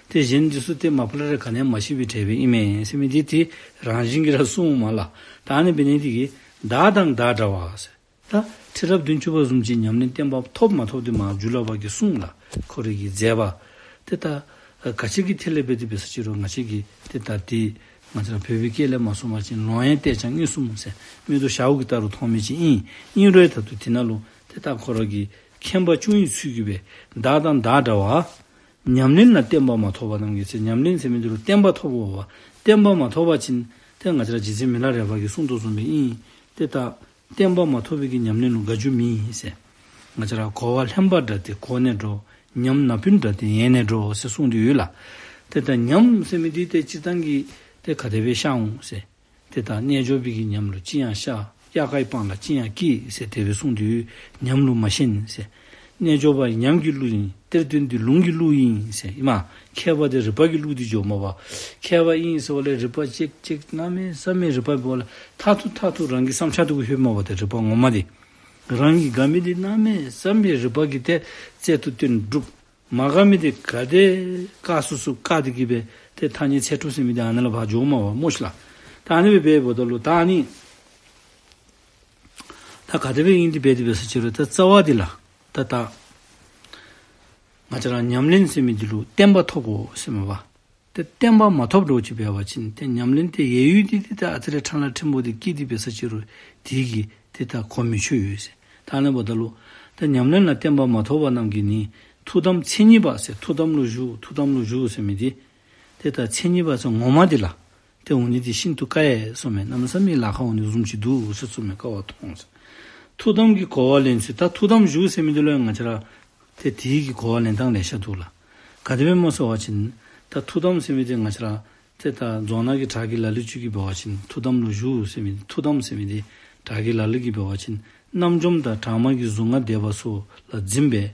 ཏེ་གཞན་འདི་ཚུ་ཏེ་མ་པ་ལས་ར་ག་ནི་ཡང་མ་ཤེས་པའི་གྲས་སྦེ་ཨིན་མས་ཟེར་མི་འདི་ཏེ་རང་བཞིན་གྱིས་ར་གསུངམ་མས་ལགས། ད་ཨ་ནི་འབད་ནི་འདི་གིས་བདག་དང་བདག་འདྲ་བ་ཟེར། ད་ཁྲི་རབས་བདུན་ཅུ་པ་བཟུམ་ཅིག་ཉམས་ལེན་བརྟན་པ་ཐོབ་མ་ཐོབ་འདི་མར་མཇུག་ལུ་བབ་ཀྱི་གསུང་ལགས། ཁོ་རའི་གི་མཛད་པ་ཏེ་ད་ག་ཅི་གི་ཐད་ལས་འབད་དེ་འབད་ས་ཅིག་རུང་ང་བཅས་ཀྱིས་ཏེ་ད་ཏེ་ང་བཅས་ར་བོད་པའི་སྐད་ལས་མ་སོང་པ་ཅིན་ལོང་ཡང་བལྟས་ཀྱང་མངོན་སུམ་ཟེར་མིག་ཏོ་ཞརཝ་གིས་བལྟ་རུང་མཐོང་མི་ཅིག་ཨིན། ཨིན་རུང་ད་ལྟོ་དེ་ནང་ལུ་ཏེ་ད་ཁོ་ར་གིས་མཁྱེན་པ་སྐྱོང་བའི་ཚུལ་གྱིས་སྦེ་བདག་དང་བདག་འདྲ་བ་ཉམས་ལེན་ལ་བརྟན་པ་མ་ཐོབ་པ་རྣམས་ཀྱིས་ཟེར། ཉམས་ལེན་ཟེར་མི་འདི་ལུ་བརྟན་པ་ཐོབ་དགོ་པ། བརྟན་པ་མ་ཐོབ་པ་ཅིན་ཏེ་ང་བཅས་ར་རྗེ་བཙུན་མི་ལ་རས་པ་གིས་གསུངས་དོ་བཟུམ་སྦེ་ཨིན། ཏེ་ད་བརྟན་པ་མ་ཐོབ་པའི་གི་ཉམས་ལེན་ལུ་དགའ་རྒྱུ་མེད་ཟེར། ང་བཅས་ར་གོ་བ་ལྷན་པ་འདྲ་སྟེ་གོ་ནས་འགྲོ། ཉམས་ན་བུན་འདྲ་སྟེ་ཡལ་ནས་འགྲོ་ཟེར་གསུངས་ཏེ་ཡོད་ལགས། ཏེ་ད་ཉམས་ཟེར་མི་འདི་ཏེ་སྤྱིར་བཏང་གི་ཏེ་ག་དེ་སྦེ་ཤར་འོང་ཟེར། ཏེ་ད་རྣལ་འབྱོར་པའི་གི་ཉམས་ལུ་ཅི་ཡང་ཤར། དབྱར་ཁའི་སྤང་ལ་ཅི་ཡང་སྐྱེ་ཟེར་དེ་སྦེ་གསུངས་ཏེ་ཡོད། ཉམས་ལུ་མ་ཞེན་ཟེར། རྣལ་འབྱོར་པ་ཉམས་ཀྱི་གླུ་ཡིན། གཏེར་སྟོན་འདི་ལུང་གི་གླུ་ཡིན་ཟེར་ཨིན་མས། མཁས་པ་འདི་རིག་པ་གི་གླུ་འདི་འཇོག་མས་པ། མཁས་པ་ཨིན་ཟེར་བ་ལས་རིག་པ་ཅིག་ཅིག་གནམ་མེད་ས་མེད་རིག་པ་འབད་བ་ལས་མཐར་ཐུག་མཐར་ཐུག་རང་གི་བསམ་འཆར་དེ་གུ་ལྷོདཔ་མས་པ། ཏེ་རིག་པ་ངོ་མ་འདི་རང་གིས་དགའ་མི་འདི་གནམ་མེད་ས་མེད་རིག་པ་གིས་ཏེ་རྩལ་དུ་བཏོན་སྒྲུབ། མ་དགའ་མི་འདི་ག་དེ་དཀགས་སུ་སུ་བཀག་སྟེ་གི་སྦེ་ཏེ་ཐ་སྙད་ཚད་གྲུབ་ཟེར་མི་འདི་ཨ་ནཱ་ལས་ཕར་འཇོག་མས་པ་སྨོ་ཤིག་ལགས། ད་ཨ་ནི་སྦེ་འབདཝ་ད་ལུ་ད་ཨ་ནི་ད་ག་དེ་སྦེ་ཨིན་ཏེ་འབད་དེ་འབད་ས་ཅིག་རུང་ད་རྩ་བ་འདི་ལགས། ད་ད་ང་བཅས་ར་ཉམས་ལེན་ཟེར་མི་འདི་ལུ་བརྟན་པ་ཐོབ་དགོ་ཟེར་མས་པ། ཏེ་བརྟན་པ་མ་ཐོབ་འགྱོ་ཅི་འབད་བ་ཅིན་ཏེ་ཉམས་ལེན་ཏེ་ཡོད་ཡོད་དེ་ཏེ་ད་ཨ་ཙི་རེ་ཕྲང་ལ་ཕྲན་བུ་འདི་སྐྱེས་ཏེ་འབད་ས་ཅིག་རུང་དེ་གིས་ཏེ་ད་གོ་མི་ཆོད་ཡོད་ཟེར། ད་ཨ་ནི་འབདཝ་ད་ལུ་ད་ཉམས་ལེན་ལ་བརྟན་པ་མ་ཐོབ་པ་རྣམས་ཀྱིས་ནི་ཐུགས་དམ་མཚན་ཉིད་པ་ཟེར་ཐུགས་དམ་ལུ་བཞུགས་ཐུགས་དམ་ལུ་བཞུགས་ཟེར་མི་འདི་ཏེ་ད་མཚན་ཉིད་པ་ཟེར་ངོ་མ་འདི་ལགས། ཏེ་འོང་ནི་འདི་ཤིན་ཏུ་དཀའ་ཡས་གསུངམ་མས། གནམ་མེད་ས་མེད་ལཱ་ཁག་འོང་ནི་བཟུམ་ཅིག་འདུག་ཟེར་གསུངམ་མས། དཀའ་བ་མཐོང་ཟེར། ཐུགས་དམ་གྱི་གོ་བ་ལེན་ཚུལ། ད་ཐུགས་དམ་བཞུགས་ཟེར་མི་འདི་ལུ་ཡང་ང་བཅས་ར་ཏེ་དེ་གི་གོ་བ་ལེན་སྟངས་ལེ་ཤ་འདུག་ལགས། ག་དེ་སྦེ་སྨོ་ཟེར་བ་ཅིན་ད་ཐུགས་དམ་ཟེར་མི་འདི་ང་བཅས་ར་ཏེ་ད་རྫོང་ནང་གི་གྲྭ་གི་ལ་ལུ་ཅིག་གིས་འབད་བ་ཅིན་ཐུགས་དམ་ལུ་བཞུགས་ཟེར་མི་ཐུགས་དམ་ཟེར་མི་འདི་གྲྭ་གི་ལ་ལུ་གིས་འབད་བ་ཅིན་རྣམ་འཇོམས་དང་དྲག་དམར་གྱི་གཟུངས་སྔགས་བཟླས་པ་སོགས་ལ་འཛིན་པས།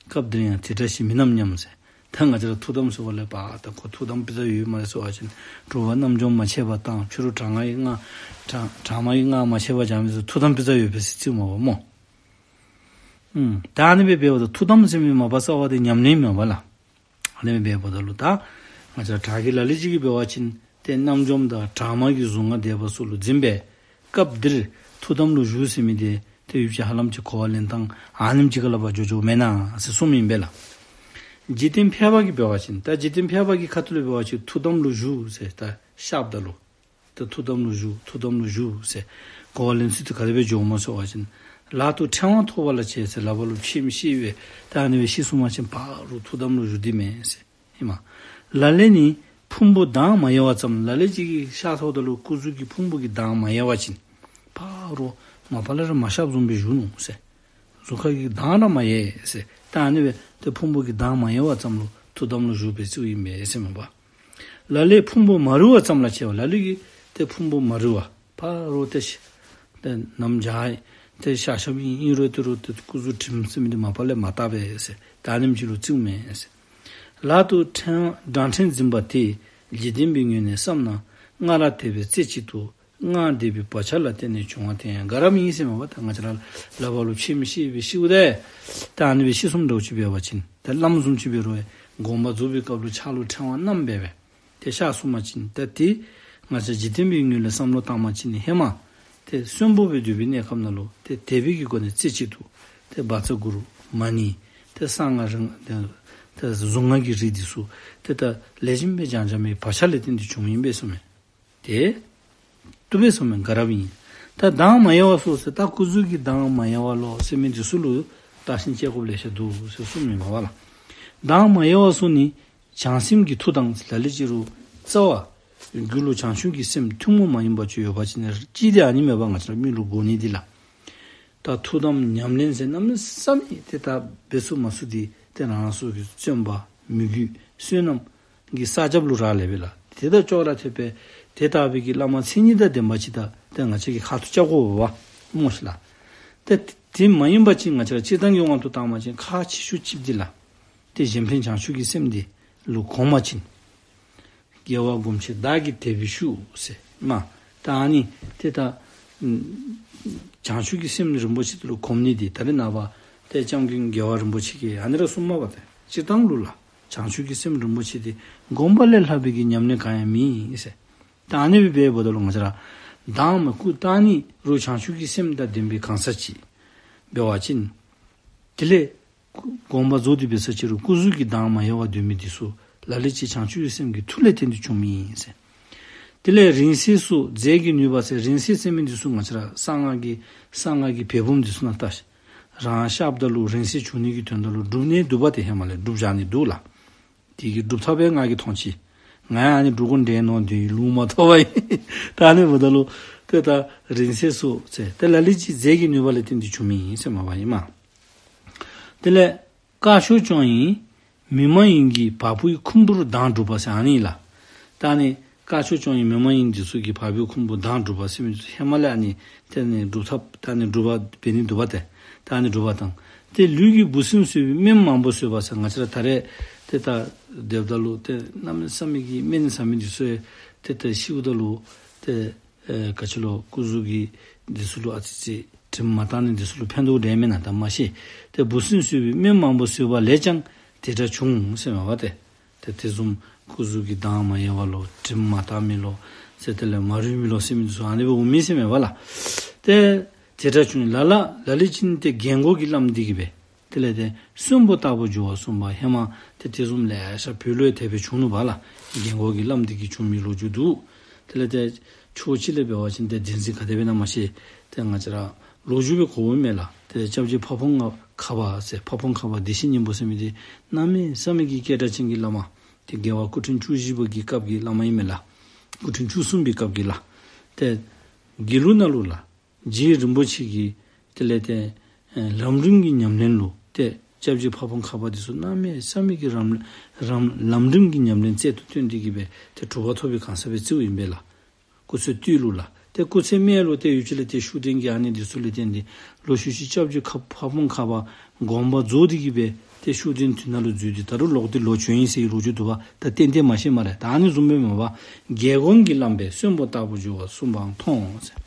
སྐབས་འདིར་ཡང་དེ་འདྲ་ཞིག་མིན་ནམ་སྙམ་ཟེར། ད་ང་བཅས་ར་ཐུགས་དམ་ཟེར་བ་ལས་པ་ད་ཁོ་ཐུགས་དམ་དཔེ་ཆ་ཡོད་སྨ་རེ་ཟེར་བ་ཅིན་དྲོ་པ་རྣམ་འཇོམས་མ་ཆད་པར་བཏང་ཕྱི་རུ་དྲག་དམར་གྱི་སྔགས་དྲག་དྲག་དམར་གྱི་སྔགས་མ་ཆད་པར་བགྱང་མི་ཚུ་ཐུགས་དམ་དཔེ་ཆ་ཡོད་པས་ཟེར་རྩིཝ་མས་པ་སྨོ། ཨུམ། ད་ཨ་ནི་སྦེ་འབདཝ་ད་ཐུགས་དམ་ཟེར་མི་མ་པ་རྩ་བ་འདི་ཉམས་ལེན་མས་པ་ལགས། ཨ་ནི་སྦེ་འབདཝ་ད་ལུ་ད་ང་བཅས་ར་གྲྭ་གི་ལ་ལུ་ཅིག་གིས་འབད་བ་ཅིན་ཏེ་རྣམ་འཇོམས་དང་དྲག་དམར་གྱི་གཟུངས་སྔགས་བཟླས་པ་སོགས་ལུ་འཛིན་པས། སྐབས་འདིར་ཐུགས་དམ་ལུ་བཞུགས་ཟེར་མི་འདི་ཏེ་ཡུདཔ་ཅིག་ཧ་ལམ་ཅིག་གོ་བ་ལེན་སྟངས་ཨ་ནེམ་ཅིག་ཁ་ལས་ཕར་འགྱོ་འགྱོཝ་མེན་ན་ཟེར་གསུངམ་ཨིན་པས་ལགས། འཇིག་རྟེན་ཕལ་པ་གིས་འབད་བ་ཅིན་ད་འཇིག་རྟེན་ཕལ་པ་གི་ཁ་ཐུག་ལས་འབད་བ་ཅིན་ཐུགས་དམ་ལུ་བཞུགས་ཟེར་ད་བཤདཔ་ད་ལུ་ད་ཐུགས་དམ་ལུ་བཞུགས་ཐུགས་དམ་ལུ་བཞུགས་ཟེར་གོ་བ་ལེན་ཚུལ་དེ་ག་དེ་སྦེ་འགྱོཝ་སྨོ་ཟེར་བ་ཅིན་ལག་ཏུ་ཕྲེང་བ་ཐོགས་པ་ལ་བྱེད་ཟེར་ལག་པ་ལུ་ཕྱེད་མི་ཤེས་པས། ད་ཨ་ནི་སྦེ་ཤེས་སོང་པ་ཅིན་ཕར་རུ་ཐུགས་དམ་ལུ་བཞུགས་ཏེ་མས་ཟེར་ཨིན་མས། ལ་ལས་ནི་ཕུང་པོ་མདངས་མ་ཡལ་བ་ཙམ། ལ་ལུ་ཅིག་གིས་ཤ་ཐོག་ད་ལུ་སྐུ་གཟུགས་ཀྱི་ཕུང་པོ་གི་མདངས་མ་ཡལ་བ་ཅིན་ཕར་རུ་མ་པ་ལས་ར་མ་ཤ་བཟུམ་སྦེ་བཞུགས་ནུག་ཟེར། གཟུགས་ཁ་གི་མདངས་ར་མ་ཡལ་ཟེར། ད་ཨ་ནི་སྦེ་ཏེ་ཕུང་པོ་གི་མདངས་མ་ཡལ་བ་ཙམ་ལུ་ཐུགས་དམ་ལུ་བཞུགས་པའི་ཚུལ་ཨིན་པས་ཟེར་མས་པ། ལ་ལས་ཕུང་པོ་མ་རུལ་བ་ཙམ་ལ་བྱེད་པ། ལ་ལུ་གིས་ཏེ་ཕུང་པོ་མ་རུལ་བ་ཕར་རུ་ཏེ་ཤ་ཏེ་ནམ་འཇའ་ཏེ་ཤ་ཤ་བའི་ཨིན་རུང་ཏེ་རུང་ཏེ་སྐུ་གཟུགས་དྲིམ་ཟེར་མི་འདི་མ་པ་ལས་མ་དག་པས་ཟེར། ད་ཨ་ནེམ་ཅིག་ལུ་བརྩིཝ་མས་ཟེར། ལག་ཏུ་ཕྲེང་བ་བགྲང་ཕྲེང་འཛིན་པ་དེས། འཇིག་རྟེན་པའི་ངོས་ནས་བསམས་ན། སྔར་དེ་བས་རྩེ་གཅིག་ཏུ། སྔར་དེ་བའི་བག་ཆགས་ལ་བརྟེན་ནས་བྱུང་བ་དེ་ཡང་དགའ་རབ་ཡིན་ཟེར་མས་པ། ད་ང་བཅས་ར་ལག་པ་ལུ་ཕྱེད་མི་ཤེས་པའི་ཤེས་པ་དེ་ད་ཨ་ནི་སྦེ་ཤེས་སོངམ་འདྲཝ་ཅིག་འབད་བ་ཅིན་ད་བླམ་བཟུམ་ཅིག་འབད་རུང་དགོངས་པ་རྫོགས་པའི་སྐབས་ལུ་ཕྱག་ལུ་ཕྲེང་བ་བསྣམས་སྦེ་སྦེ་ཏེ་གཤགས་སོང་པ་ཅིན་ད་ཏེ་ང་བཅས་འཇིག་རྟེན་པའི་ངོས་ལས་བསམ་བློ་བཏང་པ་ཅིན་ཧེ་མ་ཏེ་གསོན་པོ་སྦེ་སྡོད་པའི་གནས་སྐབས་ནང་ལུ་ཏེ་དད་པའི་གི་སྒོ་ནས་རྩེ་གཅིག་ཏུ་ཏེ་བཛྲ་གུ་རུ་མ་ཎི་ཏེ་གསང་སྔགས་རིང་ཏེ་ཏེ་གཟུངས་སྔགས་ཀྱི་རིགས་འདི་ཚུ་ཏེ་ད་ལེགས་ཤོམ་སྦེ་སྦྱང་སྦྱང་མི་བག་ཆགས་ལས་བརྟེན་ཏེ་བྱུངམ་ཨིན་པས་གསུངམ་མས། ཏེ་བཏུབ་པས་གསུངམ་མས། དགའ་རབ་ཨིན། ད་མདངས་མ་ཡལ་བ་སོགས་ཟེར་ད་སྐུ་གཟུགས་ཀྱི་མདངས་མ་ཡལ་བ་ལོ་ཟེར་མི་འདི་ཚུ་ལུ་བརྟག་ཞིབ་དཔྱད་དགོཔ་ལེ་ཤ་འདུག་ཟེར་གསུངམ་ཨིན་མས་པ་ལགས། མདངས་མ་ཡལ་བ་སོགས་ནི་བྱང་སེམས་ཀྱི་མཐུ་དང་། ལ་ལུ་ཅིག་རུང་རྩ་བ་རྒྱུད་ལུ་བྱང་ཆུབ་ཀྱི་སེམས་ཐུན་མོང་མ་ཡིན་པ་ཅིག་ཡོད་པ་ཅིན་ནི་ཅིག་འདི་ཨ་ནི་མས་པ། ང་བཅས་ར་མི་ལུ་དགོ་ནི་འདི་ལགས། ད་ཐུགས་དམ་ཉམས་ལེན་ཟེར་གནམ་མེད་ས་མེད་ཏེ་ད་འབད་ཚུགས་མ་ཚུགས་འདི་ཏེ་རང་རང་སོ་སོ་གི་བརྩོན་པ་མོས་གུས་བསོད་ནམས་ཀྱི་ས་རྒྱབ་ལུ་རག་ལས་པས་ལགས། ཏེ་ད་ཅོག་ར་འཐདཔ་སྦེ་ཏེ་ད་འབད་གི་བླ་མ་མཚན་ཉིད་དང་ལྡན་པ་ཅིག་ད་ཏེ་ང་བཅས་ཀྱིས་ཁ་ཐུག་བཅར་དགོ་པས་སྨོ་ཤིག་ལགས། ཏེ་དེ་མ་ཡིན་པ་ཅིན་ང་བཅས་ར་སྤྱིར་བཏང་གི་དབང་དུ་བཏང་པ་ཅིན་ཁག་ཆེ་ཤོས་ཅིག་འདི་ལགས། ཏེ་གཞན་ཕན་བྱང་ཆུབ་ཀྱི་སེམས་འདི་ལུ་གོམས་པ་ཅིན། རྒྱལ་བ་སྒོམ་ཆེན་བདག་གིས་དད་པའི་ཤུགས་ཟེར་མས། ད་ཨ་ནི་ཏེ་ད་བྱང་ཆུབ་ཀྱི་སེམས་རིན་པོ་ཆེ་དེ་ལུ་གོམས་ནི་འདི་ད་རེས་ནངས་པ་ཏེ་སྐྱབས་མགོན་རྒྱལ་བ་རིན་པོ་ཆེ་གིས་ཨ་ནི་ར་གསུངམ་མས་པ། ཏེ་སྤྱིར་བཏང་ལུ་ལགས་བྱང་ཆུབ་ཀྱི་སེམས་རིན་པོ་ཆེ་འདི་སྒོམ་པ་ལས་ལྷག་པའི་གི་ཉམས་ལེན་གང་ཡང་མེད་ཟེར། ད་ཨ་ནི་སྦེ་འབདཝ་ད་ལུ་ང་བཅས་ར་མདངས་མ་སྐུ་བཏགས་ནི་རུང་བྱང་ཆུབ་ཀྱི་སེམས་དང་ལྡན་པའི་གང་ཟག་ཅིག་འབད་བ་ཅིན་དེ་ལས་དགོངས་པ་རྫོགས་ཏེ་འབད་ས་ཅིག་རུང་སྐུ་གཟུགས་ཀྱི་མདངས་མ་ཡལ་བར་སྡོད་མི་འདི་ཚུ་ལ་ལུ་ཅིག་བྱང་ཆུབ་ཀྱི་སེམས་ཀྱི་མཐུ་ལས་བརྟེན་ཏེ་བྱུངམ་ཨིན་ཟེར། དེ་ལས་རིང་བསྲེལ་སོགས་རྫས་ཀྱི་ནུས་པ་ཟེར་རིང་བསྲེལ་ཟེར་མི་འདི་ཚུ་ང་བཅས་ར་གསང་སྔགས་ཀྱི་གསང་སྔགས་ཀྱི་འབད་འབུངས་འདི་ཚུ་ནང་ལྟ་ཞིག་རང་གཤགསཔ་ད་ལུ་རིང་བསྲེལ་བྱུང་ནི་གི་དོན་དག་ལུ་སྒྲུབ་ནི་འདུག་པ། ཏེ་ཧེ་མ་ལས་སྒྲུབ་བཞག་ནི་འདུག་ལགས། དེ་གི་སྒྲུབ་ཐབས་ཡང་ང་གིས་མཐོང་ཅི། ང་ཡང་ཨ་ནི་སྒྲུབ་དགོ་འདྲས་མནོ་སྟེ་ལུང་མ་ཐོབ་པ་ཨིན། ད་ཨ་ནི་འབདཝ་ད་ལུ་ཏེ་ད་རིང་བསྲེལ་སོགས་ཟེར་ཏེ་ལ་ལུ་ཅིག་རྫས་ཀྱི་ནུས་པ་ལས་བརྟེན་ཏེ་བྱུངམ་ཨིན་ཟེར་མས་པ་ཨིན་མས། དེ་ལས་དཀར་ཕྱོགས་ཀྱང་ཡིན་མི་མ་ཡིན་གྱི་བ་སྤུའི་ཁུང་བུར་མདངས་སྒྲུབ་པ་ཟེར་ཨ་ནི་ལགས། ད་ཨ་ནི་དཀར་ཕྱོགས་ཀྱང་ཡིན་མི་མ་ཡིན་འདི་ཚུ་གི་བ་སྤུའི་ཁུང་བུར་མདངས་སྒྲུབ་པ་ཟེར་མི་ཚུ་ཧེ་མ་ལས་ཨ་ནི་ཏེ་ཨ་ནི་སྒྲུབ་ཐབས་ད་ཨ་ནི་སྒྲུབ་པ་འབད་ནི་འདུག་པ། ཏེ་ད་ཨ་ནི་སྒྲུབ་པ་དང་ ཏེ་ལུས་ཀྱི་འབུ་སྲིན་གསོད་པའི་སྨན་མང་པོ་གསོལ་བ་ཟེར། ང་བཅས་ར་ད་རེས་ཏེ་ད་སྡོདཔ་ད་ལུ་ཏེ་གནམ་མེད་ས་མེད་ཀྱི་སྨན་ཟ་མི་འདི་ཚུ་ཏེ་ད་ཤིཝ་ད་ལུ་ཏེ་ཨེ་ག་ཅི་ལོ་སྐུ་གཟུགས་ཀྱི་འདི་ཚུ་ལུ་ཨ་ཙི་ཅིག་དྲིམ་མ་བཏང་ནི་འདི་ཚུ་ལུ་ཕན་ཐོགས་འདྲས་མེན་ན་ད་མ་ཤེས། ཏེ་འབུ་སྲིན་གསོད་པའི་སྨན་མང་པོ་གསོལ་བ་ལས་ཀྱང་དེ་འདྲ་བྱུང་ཟེར་མས་པ་ཏེ། ཏེ་དེ་བཟུམ་སྐུ་གཟུགས་ཀྱི་མདངས་མ་ཡལ་བ་ལོ་དྲིམ་མ་བཏང་མི་ལོ་ཟེར་དེ་ལས་མ་རུལ་མི་ལོ་ཟེར་མི་འདི་ཚུ་ཨ་ནི་སྦེ་འོང་མི་ཟེར་མས་པ་ལགས། ཏེ་དེ་འདྲ་བྱུང་ལ་ལ་ལ་ལུ་ཅིག་ནི་ཏེ་རྒན་གོག་གི་བླམ་འདི་གིས་སྦེ་དེ་ལས་ཏེ་གསོན་པོ་ལྟ་བུར་འགྱུར་བ་གསུངས་པ་ཧེ་མ་ཏེ་དེ་བཟུམ་ལེ་ཤ་བོད་ལུ་ཡང་དེ་སྦེ་བྱུང་ནུག་པ་ལགས། རྒན་གོག་གི་བླམ་འདི་གིས་བྱུང་མི་ལོ་རྒྱུས་འདུག། དེ་ལས་ཏེ་ཕྱོགས་གཅིག་ལས་འབད་བ་ཅིན་ཏེ་བདེན་འཛིན་ག་དེ་སྦེ་ཨིན་ན་མ་ཤེས། ཏེ་ང་བཅས་ར་ལོ་རྒྱུས་སྦེ་གོཝ་མས་ལགས། ཏེ་སྐྱབས་རྗེ་ཕ་བོང་ཁ་པ་ཟེར་ཕ་བོང་ཁ་པ་བདེ་གཤེགས་སྙིང་པོ་ཟེར་མི་འདི་གནམ་མེད་ས་མེད་ཀྱི་སྐད་གྲགས་ཅན་གྱི་བླ་མ། ཏེ་རྒྱལ་བ་སྐུ་ཕྲེང་བཅུ་བཞི་པ་གི་སྐབས་ཀྱི་བླ་མ་ཨིན་མས་ལགས། སྐུ་ཕྲེང་བཅུ་གསུམ་པའི་སྐབས་ཀྱི་ལགས། ཏེ་དགེ་ལུགས་ནང་ལུ་ལགས། རྗེ་རིན་པོ་ཆེ་གིས་དེ་ལས་ཏེ་ཨེ་ལམ་རིམ་གྱི་ཉམས་ལེན་ལུ་ཏེ་སྐྱབས་རྗེ་ཕ་བོང་ཁ་པ་འདི་ཚུ་གནམ་མེད་ས་མེད་ཀྱི་རམ་རམ་ལམ་རིམ་གྱི་ཉམས་ལེན་རྩལ་དུ་བཏོན་ཏེ་གིས་སྦེ་ཏེ་གྲུབ་པ་ཐོབ་པའི་གང་ཟག་སྦེ་བརྩིཝ་ཨིན་པས་ལགས། སྐུ་ཚེ་སྟོད་ལུ་ལགས། ཏེ་སྐུ་ཚེ་སྨད་ལུ་ཏེ་ཡུལ་ཕྱོགས་ལས་ཏེ་ཤུགས་ལྡན་གྱི་ཨ་ནི་འདི་ཚུ་ལས་བརྟེན་ཏེ་ལོག་ཤུལ་ཤུལ་སྐྱབས་རྗེ་ཁ་ཕ་བོང་ཁ་པ་དགོངས་པ་རྫོགས་ཏེ་གིས་སྦེ་ཏེ་ཤུགས་ལྡན་དུས་ནང་ལུ་འཛུལ་ཏེ་ད་རུང་ལོག་སྟེ་ལོག་བྱོན་ཡི་ཟེར་བའི་ལོ་རྒྱུས་འདུག་པ། ད་ཏན་ཏན་མ་ཤེས་སྨ་རེ། ད་ཨ་ནི་བཟུམ་སྦེ་མས་པ། རྒྱལ་འགོང་གི་བླམ་སྦེ་གསོན་པོ་ལྟ་བུར་འགྱུར་བ་གསུངས་པའང་མཐོང་ཟེར།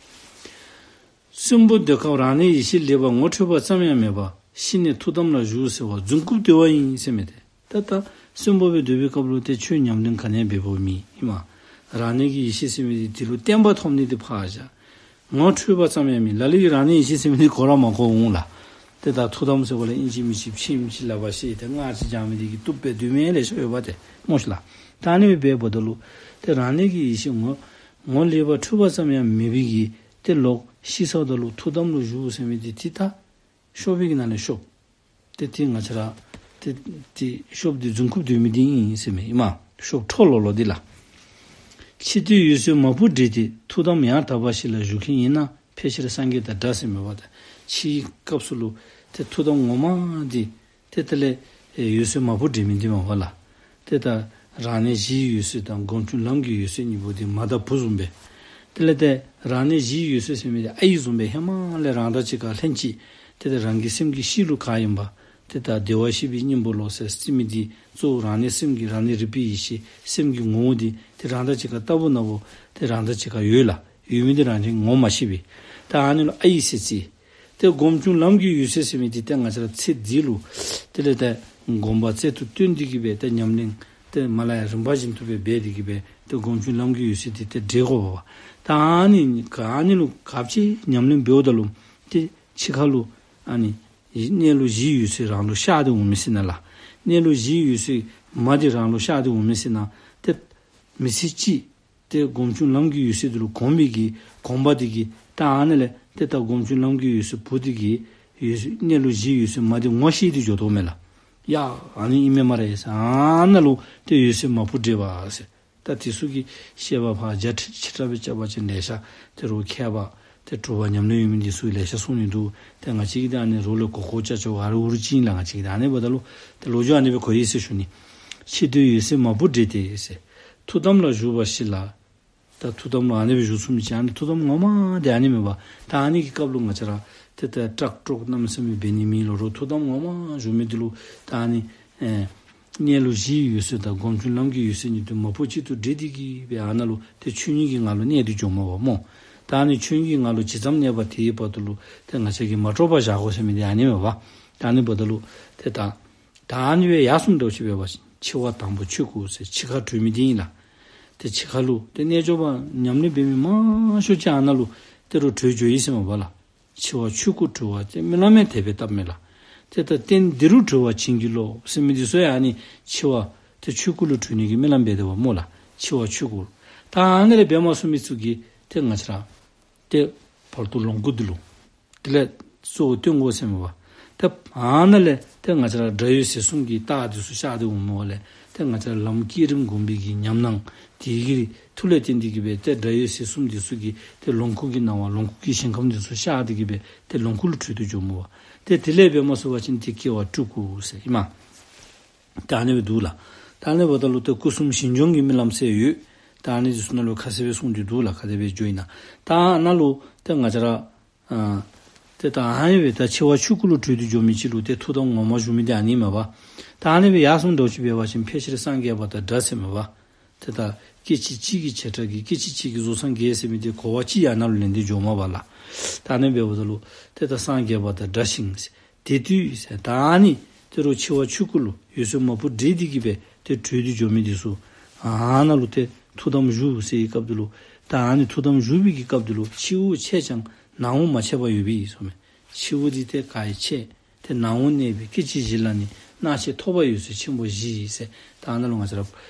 གསོན་པོ་སྡོད་སྐབས་རང་གནས་ཡེ་ཤེས་ལེགས་པར་ངོ་འཕྲོད་པ་ཙམ་ཡང་མེད་པར་ཤི་ནས་ཐུགས་དམ་ལ་བཞུགས་ཟེར་བ་རྫུན་རྐུབ་བརྡོལ་བ་ཡིན་ཟེར་མི་འདི། ད་ད་གསོན་པོ་སྦེ་སྡོད་པའི་སྐབས་ལུ་ཏེ་ཆོས་ཉམས་ལེན་ག་ནི་ཡང་འབད་འབདཝ་མེད་ཨིན་མས། རང་གནས་ཀྱི་ཡེ་ཤེས་ཟེར་མི་འདི་དེ་ལུ་བརྟན་པ་ཐོབ་ནི་འདི་ཕར་བཞག། ངོ་འཕྲོད་པ་ཙམ་ཡང་མེད། ལ་ལུ་གིས་རང་གནས་ཡེ་ཤེས་ཟེར་མི་འདི་གོ་ར་མ་གོ་འོང་ལགས། ཏེ་ད་ཐུགས་དམ་ཟེར་བ་ལས་ཨིན་ཅི་མིན་ཅི་ཕྱིན་མི་ཅིག་ལག་པར་བཤེད་དེ་སྔགས་ཅིག་བགྱང་མི་འདི་གིས་བཏུབ་པས་འདུག་མི་ལེ་ཤ་ཡོད་པ་ཏེ་སྨོ་ཤིག་ལགས། ད་ཨ་ནི་སྦེ་འབདཝ་ད་ལུ་ཏེ་རང་གནས་ཀྱི་ཡེ་ཤེས་ངོ་ངོ་ལེགས་པར་འཕྲོད་པ་ཙམ་ཡང་མེད་པའི་གི་ཏེ་ལོག་ཤི་སོཝ་ད་ལུ་ཐུགས་དམ་ལུ་བཞུགས་ཟེར་མི་འདི་ཏེ་ད་ཤོབ་པའི་གི་ནང་ལས་ཤོབ། ཏེ་ཏེ་ང་བཅས་ར་ཏེ་ཏེ་ཤོབ་འདི་རྫུན་རྐུབ་བརྡོལ་མི་འདི་ཨིན་ཟེར་མས་ཨིན་མས། ཤོབ་འཕྲོ་ལོ་ལོ་འདི་ལགས། འཆི་ལྟོས་འོད་གསལ་མ་བུ་འདྲེས་ཏེ། ཐུགས་དམ་ཡང་དག་པ་ཞིག་ལ་བཞུགས་མཁན་ཡིན་ན་ཕལ་ཆེར་སངས་རྒྱས་དང་འདྲ་ཟེར་མས་པ། ད་འཆིའི་སྐབས་སུ་ལུ་ཏེ་ཐུགས་དམ་ངོ་མ་འདི་ཏེ་དེ་ལས་ཨེ་འོད་གསལ་མ་བུ་འདྲེས་མི་འདི་མས་པ་ལགས། ཏེ་ད་རང་གནས་གཞིའི་འོད་གསལ་དང་སྒོམ་བྱུང་ལམ་གྱི་འོད་གསལ་གཉིས་པོ་འདི་མ་དང་བུ་བཟུམ་སྦེ། དེ་ལས་ཏེ་རང་གནས་གཞིའི་འོད་གསལ་ཟེར་མི་འདི་ཨའི་བཟུམ་སྦེ་ཧེ་མ་ལས་རང་དང་གཅིག་ཁར་ལྷན་ཅིག་ཏེ་ཏེ་རང་གི་སེམས་ཀྱི་གཤིས་ལུ་ག་ཨིནམ་ཏེ་ད་བདེ་བར་གཤེགས་པའི་སྙིང་པོ་ལོ་ཟེར་ཟེར་མི་འདི་གཙོ་བོ་རང་གནས་སེམས་ཀྱི་རང་གནས་རིག་པའི་ཡེ་ཤེས་སེམས་ཀྱི་ངོ་བོ་འདི་ཏེ་རང་དང་གཅིག་ཁར་ལྟ་བུ་ན་བུ་ཏེ་རང་དང་གཅིག་ཁར་ཡོད་ལགས། ཡོད་མི་འདི་རང་གིས་ངོ་མ་ཤེས་པས། ད་ཨ་ནི་ལུ་ཨའི་ཟེར་བརྩི། ཏེ་སྒོམ་བྱུང་ལམ་གྱི་འོད་གསལ་ཟེར་མི་འདི་ཏེ་ང་བཅས་ར་ཚེ་འདི་ལུ་དེ་ལས་ཏེ་སྒོམ་པ་རྩལ་དུ་བཏོན་ཏེ་གིས་སྦེ་ཏེ་ཉམས་ལེན་ཏེ་མ་ལ་ཡ་རིམ་པ་བཞིན་དུ་སྦེ་འབད་དེ་གིས་སྦེ་ཏེ་སྒོམ་བྱུང་ལམ་གྱི་འོད་གསལ་འདི་ཏེ་འདྲེས་དགོ་པས། ད་ཨ་ནི་ག་ཨ་ནི་ལུ་ག་ཅི་ཉམས་ལེན་འབདཝ་ད་ལུ་ཏེ་འཆི་ཁ་ལུ་ཨ་ནི་གནས་ལུགས་གཞིའི་འོད་གསལ་རང་ལུ་ཤར་ཏེ་འོང་མི་ཟེར་ན་ལགས། གནས་ལུགས་གཞིའི་འོད་གསལ་མ་འདི་རང་ལུ་ཤར་ཏེ་འོང་མི་ཟེར་ན་ཏེ་མི་ཚེ་གཅིག་ཏེ་སྒོམ་བྱུང་ལམ་གྱི་འོད་གསལ་འདི་ལུ་གོམས་པའི་གི་གོམས་པ་འདི་གིས་ད་ཨ་ནི་ལས་ཏེ་ད་སྒོམ་བྱུང་ལམ་གྱི་འོད་གསལ་བུ་འདི་གིས་འོད་གནས་ལུགས་གཞིའི་འོད་གསལ་མ་འདི་ངོ་ཤེས་ཏེ་འགྱོ་དོ་མས་ལགས། ཡ་ཨ་ནི་ཨིན་མས་སྨ་རེ་ཟེར་ཨ་ནཱ་ལུ་ཏེ་འོད་གསལ་མ་བུ་འདྲེས་པ་ཟེར། ད་དེ་ཚུ་གི་བཤད་པ་ཕར་རྒྱ་ཆེ་དྲགས་སྦེ་རྐྱབ་པ་ཅིན་ལེ་ཤ་དེ་རུ་མཁས་པ་ཏེ་གྲུབ་པ་ཉམས་ལེན་ཡོད་མི་འདི་ཚུ་ལེ་ཤ་གསུང་ནི་འདུག། ཏེ་ང་བཅས་ཀྱིས་ད་ཨ་ནི་རོགས་ལས་གོ་གོ་ཅ་ཅོ་ཨ་རུ་ཨུ་རུ་ཅིག་ཨིན་ལགས། ང་བཅས་ཀྱིས་ད་ཨ་ནི་འབདཝ་ད་ལུ་ཏེ་ལོ་རྒྱུས་ཨ་ནི་སྦེ་གོ་ཡི་ཟེར་ཞུ་ནི། འཆི་ལྟོས་འོད་གསལ་མ་བུ་འདྲེས་ཏེ་ཟེར། ཐུགས་དམ་ལ་བཞུགས་པ་ཞིག་ལ། ད་ཐུགས་དམ་ལུ་ཨ་ནི་སྦེ་བཞུགས་ཚུགས་མི་ཅིག་ཨ་ནི་ཐུགས་དམ་ངོ་མ་འདི་ཨ་ནི་མས་པ། ད་ཨ་ནི་གི་སྐབས་ལུ་ང་བཅས་ར་ཏེ་ད་སྐྲག་སྐྲོག་གནམ་མེད་ས་མེད་འབད་ནི་མེད་ལོ། རོགས་ཐུགས་དམ་ངོ་མ་བཞུགས་མི་འདི་ལུ་ད་ཨ་ནི་ཨེ་གནས་ལུགས་གཞིའི་འོད་གསལ་དང་སྒོམ་བྱུང་ལམ་གྱི་འོད་གསལ་གཉིས་དེ་མ་བུ་གཅིག་ཏུ་འདྲེས་ཏེ་གིས་སྦེ་ཨ་ནཱ་ལུ་ཏེ་ཆོས་ཉིད་ཀྱི་ངང་ལུ་གནས་ཏེ་འགྱོཝ་མས་པ་སྨོ། ད་ཨ་ནི་ཆོས་ཉིད་ཀྱི་ངང་ལུ་ཇི་ཙམ་གནས་པ་དེའི་བར་དུ་ལུ་ཏེ་ང་བཅས་ཀྱིས་མ་དཀྲོགས་པར་བཞག་དགོ་ཟེར་མི་འདི་ཨ་ནི་མས་པ། ད་ཨ་ནི་འབདཝ་ད་ལུ་ཏེ་ད་ད་ཨ་ནི་སྦེ་ཡར་སོངམ་འདྲཝ་ཅིག་འབད་བ་ཅིན་འཆི་བ་དང་པོ་ཆོས་སྐུ་ཟེར་འཆི་ཁར་གྲོལ་མི་འདི་ཨིན་ལགས། ཏེ་འཆི་ཁ་ལུ་ཏེ་རྣལ་འབྱོར་པ་ཉམས་ལེན་འབད་མི་མང་ཤོས་ཅིག་ཨ་ནཱ་ལུ་ཏེ་རུ་གྲོལ་འགྱོ་ཡི་ཟེར་མས་པ་ལགས། འཆི་བ་ཆོས་སྐུར་གྲོལ་བ་ཏེ་སྨོན་ལམ་ཡང་དེ་སྦེ་བཏབ་མས་ལགས། ཏེ་ད་རྟེན་འདི་རུ་གྲོལ་བར་བྱིན་གྱིས་རློབས་ཟེར་མི་འདི་ཚུ་ཡང་ཨ་ནི་འཆི་བ་ཏེ་ཆོས་སྐུ་ལུ་གྲོལ་ནི་གི་སྨོན་ལམ་འབད་དོ་བ་སྨོ་ལགས། འཆི་བ་ཆོས་སྐུར། ད་ཨ་ནི་ལས་འབད་མ་ཚུགས་མི་ཚུ་གིས་ཏེ་ང་བཅས་ར་ཏེ་བར་དུ་ལོངས་སྐུ་འདི་ལུ་དེ་ལས་གཙོ་བོ་སྟོན་དགོ་ཟེར་མས་པ། ཏེ་ཨ་ནཱ་ལས་ཏེ་ང་བཅས་ར་སྒྲ་འོད་ཟེར་གསུམ་གྱི་རྟགས་འདི་ཚུ་ཤར་ཏེ་འོངམ་ལས་ཏེ་ང་བཅས་ར་ལམ་བསྐྱེད་རིམ་སྒོམ་པའི་གི་ཉམས་སྣང་དེ་གི་མཐུ་ལས་བརྟེན་ཏེ་གིས་སྦེ་ཏེ་སྒྲ་འོད་ཟེར་གསུམ་འདི་ཚུ་གིས་ཏེ་ལོངས་སྐུ་གི་སྣང་བ་ལོངས་སྐུ་གི་ཞིང་ཁམས་འདི་ཚུ་ཤར་ཏེ་གིས་སྦེ་ཏེ་ལོངས་སྐུ་ལུ་གྲོལ་ཏེ་འགྱོཝ་མས་པ། ཏེ་དེ་ལས་འབད་མ་ཚུགས་པ་ཅིན་ཏེ་སྐྱེ་བ་སྤྲུལ་སྐུ་ཟེར་ཨིན་མས། ད་ཨ་ནི་སྦེ་འདུག་ལགས། ད་ཨ་ནི་འབདཝ་ད་ལུ་ཏེ་སྐུ་གསུམ་ཞིང་སྦྱོང་གི་སྨོན་ལམ་ཟེར་ཡོད། ད་ཨ་ནི་འདི་ཚུ་ནང་ལུ་ཁ་གསལ་སྦེ་གསུངས་ཏེ་འདུག་ལགས། ག་དེ་སྦེ་འགྱོ་ཡི་ན། ད་ཨ་ནཱ་ལུ་ཏེ་ང་བཅས་ར་ཨ་ ཏེ་ད་ཨ་ནི་སྦེ་ད་འཆི་བ་ཆོས་སྐུ་ལུ་གྲོལ་ཏེ་འགྱོ་མི་ཅིག་ལུ་ཏེ་ཐུགས་དམ་ངོ་མ་བཞུགས་མི་འདི་ཨ་ནི་མས་པ། ད་ཨ་ནི་སྦེ་ཡར་སོང་འདྲཝ་ཅིག་འབད་བ་ཅིན་ཕལ་ཆེར་སངས་རྒྱས་པ་དང་འདྲ་ཟེར་མས་པ། ཏེ་ད་སྐད་ཅིག་གཅིག་གི་བྱེ་བྲག་གིས་སྐད་ཅིག་གཅིག་གིས་གཟུགས་སངས་རྒྱས་ཟེར་མི་འདི་གོ་བ་ཅིག་ཡང་ནཱ་ལུ་ལེན་ཏེ་འགྱོཝ་མས་པ་ལགས། ད་ཨ་ནི་འབདཝ་ད་ལུ་ཏེ་ད་སངས་རྒྱས་པ་དང་འདྲ་ཞིང་། དེ་དུས་ཟེར་ད་ཨ་ནི་ད་རུང་འཆི་བ་ཆོས་སྐུ་ལུ་འོད་གསལ་མ་བུ་འདྲེས་ཏེ་གི་སྦེ་ཏེ་གྲོལ་ཏེ་འགྱོ་མི་འདི་ཚུ་ཨ་ནཱ་ལུ་ཏེ་ཐུགས་དམ་བཞུགས་ཟེར་བའི་སྐབས་འདི་ལུ། ད་ཨ་ནི་ཐུགས་དམ་བཞུགས་པའི་གི་སྐབས་འདི་ལུ་འཆི་འོང་ཆད་ཀྱང་ན་འོང་མ་ཆད་པར་ཡོད་པའི་ཨིན་ཟེར་མས། འཆི་འོང་འདི་ཏེ་ག་ར་ཆད། ཏེ་ན་འོང་གནས་པའི་སྐད་ཅིག་བཞི་ལ་ནི། སྣང་མཆེད་ཐོབ་པ་འོད་གསལ་ཆེན་པོ་བཞི་ཟེར། ད་ཨ་ནཱ་ལུ་ང་བཅས་ར་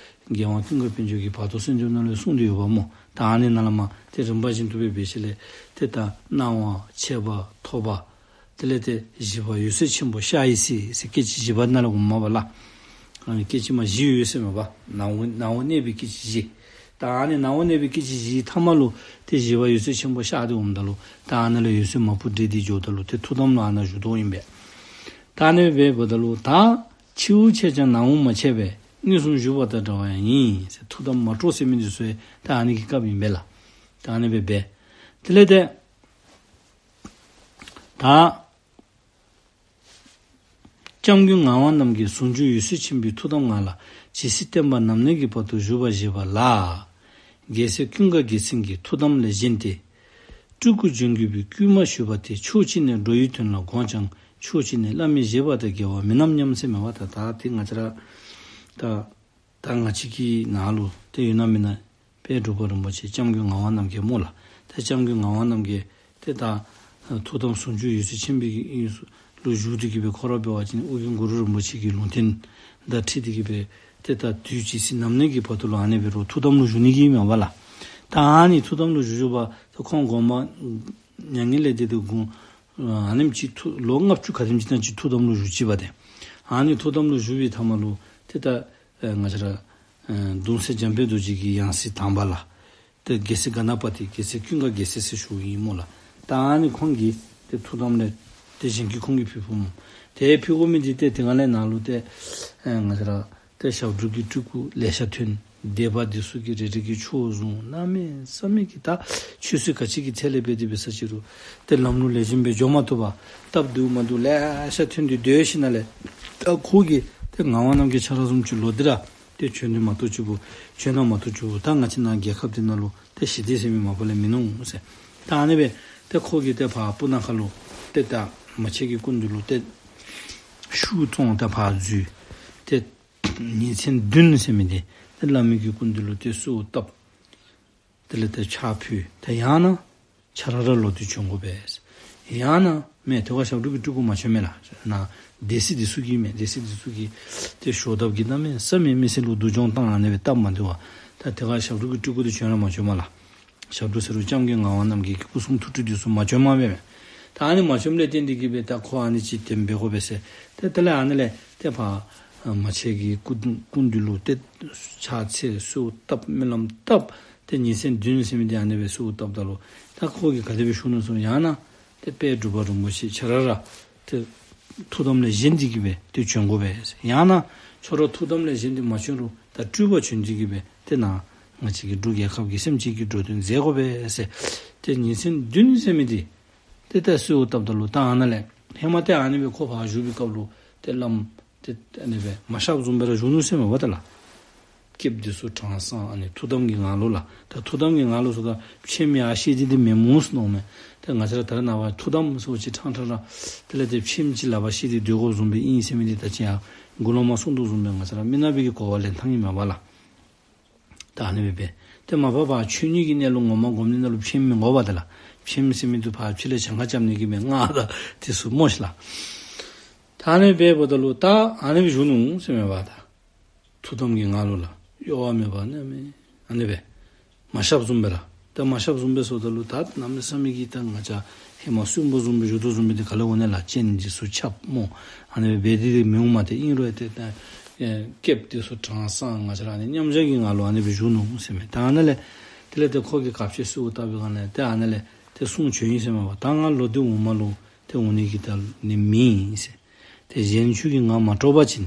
རྒྱལ་དབང་ཀུན་དགའ་དཔལ་འབྱོར་གྱི་བར་དོ་གསོལ་འདེབས་ནང་ལུ་གསུངས་ཏེ་ཡོདཔ་སྨོ། ད་ཨ་ནི་ནང་ལས་མར་ཏེ་རིམ་པ་བཞིན་དུ་སྦེ་འབད་ཞིནམ་ལས་ཏེ་ད་སྣང་བ་མཆེད་པ་ཐོབ་པ། དེ་ལས་ཏེ་བཞི་པ་འོད་གསལ་ཆེན་པོ་ཤར་བའི་ཚེ་ཟེར་སྐད་ཅིག་བཞི་པ་ནང་ལུ་འོངམ་མས་པ་ལགས། ཨ་ནི་སྐད་ཅིག་མ་བཞི་ཡོད་ཟེར་མས་པ། ན་འོང་ན་འོང་གནས་པའི་སྐད་ཅིག་བཞི། ད་ཨ་ནི་ན་འོང་གནས་པའི་སྐད་ཅིག་བཞིའི་མཐའ་མ་ལུ་ཏེ་བཞི་པ་འོད་གསལ་ཆེན་པོ་ཤར་ཏེ་འོངམ་ད་ལུ་ད་ཨ་ནཱ་ལས་འོད་གསལ་མ་བུ་འདྲེས་ཏེ་འགྱོཝ་ད་ལུ་ཏེ་ཐུགས་དམ་ལུ་ཨ་ནཱ་བཞུགས་དོ་ཨིན་པས། ད་ཨ་ནི་འབདཝ་ད་ལུ་ད་འཆི་འོང་ཆད་ཀྱང་ན་འོང་མ་ཆད་པས། མངོན་སུམ་བཞུགས་པ་དང་འདྲ་བ་ཡང་ཡིན་ཟེར། ཐུགས་དམ་མ་སྤྲོ་ཟེར་མི་འདི་ཚུ་ད་ཨ་ནི་གི་སྐབས་ཨིན་པས་ལགས། ད་ཨ་ནི་སྦེ་འབད། དེ་ལས་ཏེ་ད་སྐྱབས་མགོན་ངག་དབང་རྣམ་རྒྱལ་ཟུང་འཇུག་འོད་གསལ་ཆེན་པོའི་ཐུགས་དམ་ངང་ལ་ཇི་སྲིད་བརྟན་པ་ནམ་གནས་ཀྱི་བར་དུ་བཞུགས་པར་བཞེད་པ་ལ། རྒྱལ་སྲས་ཀུན་དགའ་རྒྱལ་མཚན་གྱི་ཐུགས་དམ་ལས་བཞེངས་ཏེ། སྤྲུལ་སྐུ་འབྱོན་དགོས་པའི་བསྐུལ་མ་ཞུས་པ་དེ་ཕྱོགས་གཅིག་ནས་འགྲོ་བའི་དོན་ལ་དགོངས་ཀྱང་ཕྱོགས་གཅིག་ནས་བླ་མའི་བཞེད་པ་དང་འགལ་བ་མིན་ནམ་སྙམ་ཟེར་མས་པ། ད་ད་ཏེ་ང་བཅས་ར་ད་ད་ང་བཅས་ཀྱི་ནང་ལུ་ཏེ་ཡོད་ན་མེད་ན་དཔལ་འབྲུག་པ་རིན་པོ་ཆེ་སྐྱབས་མགོན་ངག་དབང་རྣམ་རྒྱལ་སྨོ་ལགས། ཏེ་སྐྱབས་མགོན་ངག་དབང་རྣམ་རྒྱལ་ཏེ་ད་ཐུགས་དམ་ཟུང་འཇུག་འོད་གསལ་ཆེན་པོའི་གི་ལུ་བཞུགས་ཏེ་གི་སྦེ་ཁོ་ར་འབད་བ་ཅིན་ཨོ་རྒྱན་གུ་རུ་རིན་པོ་ཆེ་གི་ལུང་བསྟན་དང་འཁྲིལ་ཏེ་གི་སྦེ་ཏེ་ད་དུས་ཇི་སྲིད་ནམ་གནས་ཀྱི་བར་དུ་ལུ་ཨ་ནི་སྦེ་ར་ཐུགས་དམ་ལུ་བཞུགས་ནི་གི་མས་པ་ལགས། ད་ཨ་ནི་ཐུགས་དམ་ལུ་བཞུགས་བཞུགས་པ་ད་ཁོང་དགོངས་པ་མྱ་ངན་ལས་འདས་ཏེ་དགོངས་ཨ་ནེམ་ཅིག་ཐུགས་ལོ་ལྔ་བཅུ་ག་དེམ་ཅིག་དང་ཅིག་ཐུགས་དམ་ལུ་བཞུགས་ཅི་པ་ཏེ། ཨ་ནི་ཐུགས་དམ་ལུ་བཞུགས་པའི་མཐའ་མ་ལུ་ཏེ་ད་ཨེ་ང་བཅས་ར་ཨེ་གདུང་སྲས་འཇམ་དཔལ་རྡོ་རྗེ་གི་ཡང་སྲིད་དང་པ་ལགས། ཏེ་རྒྱལ་སྲས་ག་ན་པ་ཏི་རྒྱལ་སྲས་ཀུན་དགའ་རྒྱལ་མཚན་ཟེར་ཞུཝ་ཨིན་སྨོ་ལགས། ད་ཨ་ནི་ཁོང་གིས་ཏེ་ཐུགས་དམ་ལས་ཏེ་གཞན་གྱིས་ཁོང་གིས་ཕུལ་ཕུལཝ་སྨོ། ཏེ་ཕུལ་དགོ་མི་འདི་ཏེ་དེ་སྒང་ལས་ནཱ་ལུ་ཏེ་ཨེ་ང་བཅས་ར་ཏེ་ཞབས་དྲུང་གི་སྤྲུལ་སྐུ་ལེ་ཤ་ཐོན། སྡེ་པ་འདི་ཚུ་གིས་རེ་རེ་གིས་ཆོས་བཟུང་གནམ་མེད་ས་མེད་ཀྱི་ད་ཆོས་སྲིད་ག་ཅི་གི་ཐད་ལས་འབད་དེ་འབད་ས་ཅི་རུང་ཏེ་ལམ་ལུགས་ལེགས་ཤོམ་སྦེ་འགྱོ་མ་བཏུབ་པར་སྟབས་བདེཝ་མ་བདེཝ་ལེ་ཤ་ཐོན་ཏེ་སྡོད་ཞིནམ་ལས་ད་ཁོ་གིས་ཏེ་ངག་དབང་རྣམ་རྒྱལ་ཁྱོད་ར་བཟུམ་ཅིག་ལོག་སྟེ་ར་ཏེ་བྱོན་ནི་མ་གཏོགས་ཅིག་པོ་བྱོན་ན་མ་གཏོགས་ཅིག་པོ་ད་ང་བཅས་ནཱ་རྒྱལ་ཁབ་འདི་ནང་ལུ་ཏེ་ཞི་བདེ་ཟེར་མི་མ་པ་ལས་མིན་ནུག་ཟེར། ད་ཨ་ནི་སྦེ་ཏེ་ཁོ་གིས་ཏེ་ཕར་སྤུ་ན་ཁ་ལུ་ཏེ་ད་མ་ཆེན་གྱི་སྐུ་མདུན་ལུ་ཏེ་ཤུགས་བཙོང་ཏེ་ཕར་འཛུལ། ཏེ་ཉིན་མཚན་བདུན་ཟེར་མི་འདི་ཏེ་བླ་མའི་གི་སྐུ་མདུན་ལུ་ཏེ་གསོལཝ་བཏབ། དེ་ལས་ཏེ་ཕྱག་ཕུལ། ཏེ་ཡང་ན་ཁྱོད་ར་ར་ལོག་སྟེ་བྱོན་དགོ་པས། ཡང་ན་མེན་ཏེ་ཁོ་ཞབས་དྲུང་གི་སྤྲུལ་སྐུ་མ་བྱོན་མས་ལགས། ནཱ་སྡེ་སྲིད་འདི་ཚུ་གིས་མས། སྡེ་སྲིད་འདི་ཚུ་གིས་ཏེ་ཞོ་སྟབས་ཀྱིས་གནམ་མེད་ས་མེད་མི་སེར་ལུ་སྡུག་སྦྱོང་བཏང་ཨ་ནི་སྦེ་སྟབས་མ་བདེ་བར་ད་ཏེ་ཁོ་ཞབས་དྲུང་གི་སྤྲུལ་སྐུ་འདི་བྱོན་ར་མ་བྱོནམ་ལགས། ཞབས་དྲུང་ཟེར་རུང་སྐྱབས་མགོན་ངག་དབང་རྣམ་རྒྱལ་གྱི་སྐུ་གསུང་ཐུགས་སྤྲུལ་འདི་ཚུ་མ་བྱོནམ་མས་མས། ད་ཨ་ནི་མ་བྱོནམ་ལས་བརྟེན་ཏེ་གི་སྦེ་ད་ཁོ་ཨ་ནི་ཅིག་དེམ་འབད་དགོ་པས་ཟེར། ཏེ་དེ་ལས་ཨ་ནི་ལས་ཏེ་ཕར་མ་ཆེན་གྱི་སྐུ་མདུན་སྐུ་མདུན་ལུ་ཏེ་ཕྱག་འཚལ་གསོལཝ་བཏབ་སྨོན་ལམ་བཏབ། ཏེ་ཉིན་མཚན་བདུན་ཟེར་མི་འདི་ཨ་ནི་སྦེ་གསོལཝ་བཏབ་ད་ལུ་ད་ཁོ་གིས་ག་དེ་སྦེ་ཞུ་ནུག་ཟེར་ཡང་ན་ཏེ་དཔལ་འབྲུག་པ་རིན་པོ་ཆེ་ཁྱོད་ར་ར་ཏེ་ཐུགས་དམ་ལས་བཞེངས་ཏེ་གི་སྦེ་ཏེ་བྱོན་དགོ་པས་ཟེར། ཡང་ན་ཁྱོད་ར་ཐུགས་དམ་ལས་བཞེངས་ཏེ་མ་བྱོན་རུང་ད་སྤྲུལ་པ་བྱོན་ཏེ་གི་སྦེ་ཏེ་ནཱ་ང་བཅས་ཀྱི་འབྲུག་རྒྱལ་ཁབ་ཀྱི་སེམས་ཅན་གྱི་འགྲོ་དོན་མཛད་དགོ་པས་ཟེར། ཏེ་ཉིན་མཚན་བདུན་ཟེར་མི་འདི་ཏེ་ད་གསོལཝ་བཏབ་ད་ལུ་ད་ཨ་ནཱ་ལས་ཧེ་མ་ཏེ་ཨ་ནི་སྦེ་ཁོ་ཕར་བཞུགས་པའི་སྐབས་ལུ་ཏེ་བླམ་ཏེ་ཨ་ནི་སྦེ་མ་གཤགསཔ་བཟུམ་སྦེ་ར་བཞུགས་ནུག་ཟེར་མས་པ་ཏེ་ལགས། སྐྱེསཔ་འདི་ཚུ་གྲངས་སངས་ཨ་ནི་ཐུགས་དམ་གྱི་ངང་ལུ་ལགས། ད་ཐུགས་དམ་གྱི་ངང་ལུ་ཟེརཝ་ད་ཕྱེངམ་ཡར་བཤེད་དེ་འདི་མེན་མོ་ཟེར་མནོཝ་མས། ཏེ་ང་བཅས་ར་ད་རེས་ནངས་པ་ཐུགས་དམ་ཟེརཝ་ཅིག་ཕྲང་ཕྲང་ར་དེ་ལས་ཏེ་ཕྱེངམ་ཅིག་ལག་པར་བཤེད་དེ་སྡོད་དགོཔ་བཟུམ་སྦེ་ཨིན་ཟེར་མི་འདི་ད་ཅི་ཡང་འགོ་ལུ་མ་གསུངས་དོ་བཟུམ་སྦེ་ང་བཅས་ར་མི་ནག་པའི་གི་གོ་བ་ལེན་ཐངས་ཨིན་མས་པ་ལགས། ད་ཨ་ནི་སྦེ་འབད། ཏེ་མ་པ་ཕར་ཆོས་ཉིད་ཀྱི་གནས་ལུགས་ངོ་མ་སྒོམ་ནི་ནང་ལུ་ཕྱེངམ་མི་དགོ་པ་ཏེ་ལགས། ཕྱེངམ་ཟེར་མི་འདི་ཕར་ཕྱི་ལས་གྱངས་ཁ་རྐྱབ་ནི་གི་མེན་ང་ད་དེ་ཚུ་སྨོ་ཤིག་ལགས། ད་ཨ་ནི་སྦེ་འབདཝ་ད་ལུ་ད་ཨ་ནི་སྦེ་བཞུགས་ནུག་ཟེར་མས་པ་ད། ཐུགས་དམ་གྱི་ངང་ལུ་ལགས། གཡོ་བ་མེད་པར་གནས་མི་ཨ་ནི་སྦེ་མ་གཤགསཔ་བཟུམ་སྦེ་ལགས། ད་མ་གཤགསཔ་བཟུམ་སྦེ་ཟེརཝ་ད་ལུ་ད་གནམ་མེད་ས་མེད་ཀྱི་ད་ང་བཅས་ཧེ་མ་སྲིན་པོ་བཟུམ་སྦེ་བཞུགས་དོ་བཟུམ་སྦེ་འདི་ག་ལས་འོང་ནི་ལགས། སྤྱན་འདི་ཚུ་ཁྱབ་སྨོ། ཨ་ནི་སྦེ་འབད་དེ་མི་འོང་མས། ཏེ་ཨིན་རུང་ཏེ་ད་ཨེ་སྐྱེསཔ་འདི་ཚུ་གྲངས་སངས་ང་བཅས་ར་ཨ་ནི་མཉམ་བཞག་གི་ངང་ལུ་ཨ་ནི་སྦེ་བཞུགས་ནུག་ཟེར་མས། ད་ཨ་ནཱ་ལས་དེ་ལས་ཏེ་ཁོ་གིས་གབ་ཆེ་གསོལཝ་བཏབ་པའི་སྒང་ལས་ཏེ་ཨ་ནཱ་ལས་ཏེ་གསུང་བྱོན་ཡི་ཟེར་མས་པ། ད་ང་ལོག་སྟེ་འོག་མ་ལུ་ཏེ་འོང་ནི་གི་ད་ནི་མེད་ཟེར། ཏེ་གཞན་ཆོས་ཀྱི་ངང་མ་སྤྲོ་བ་ཅིན་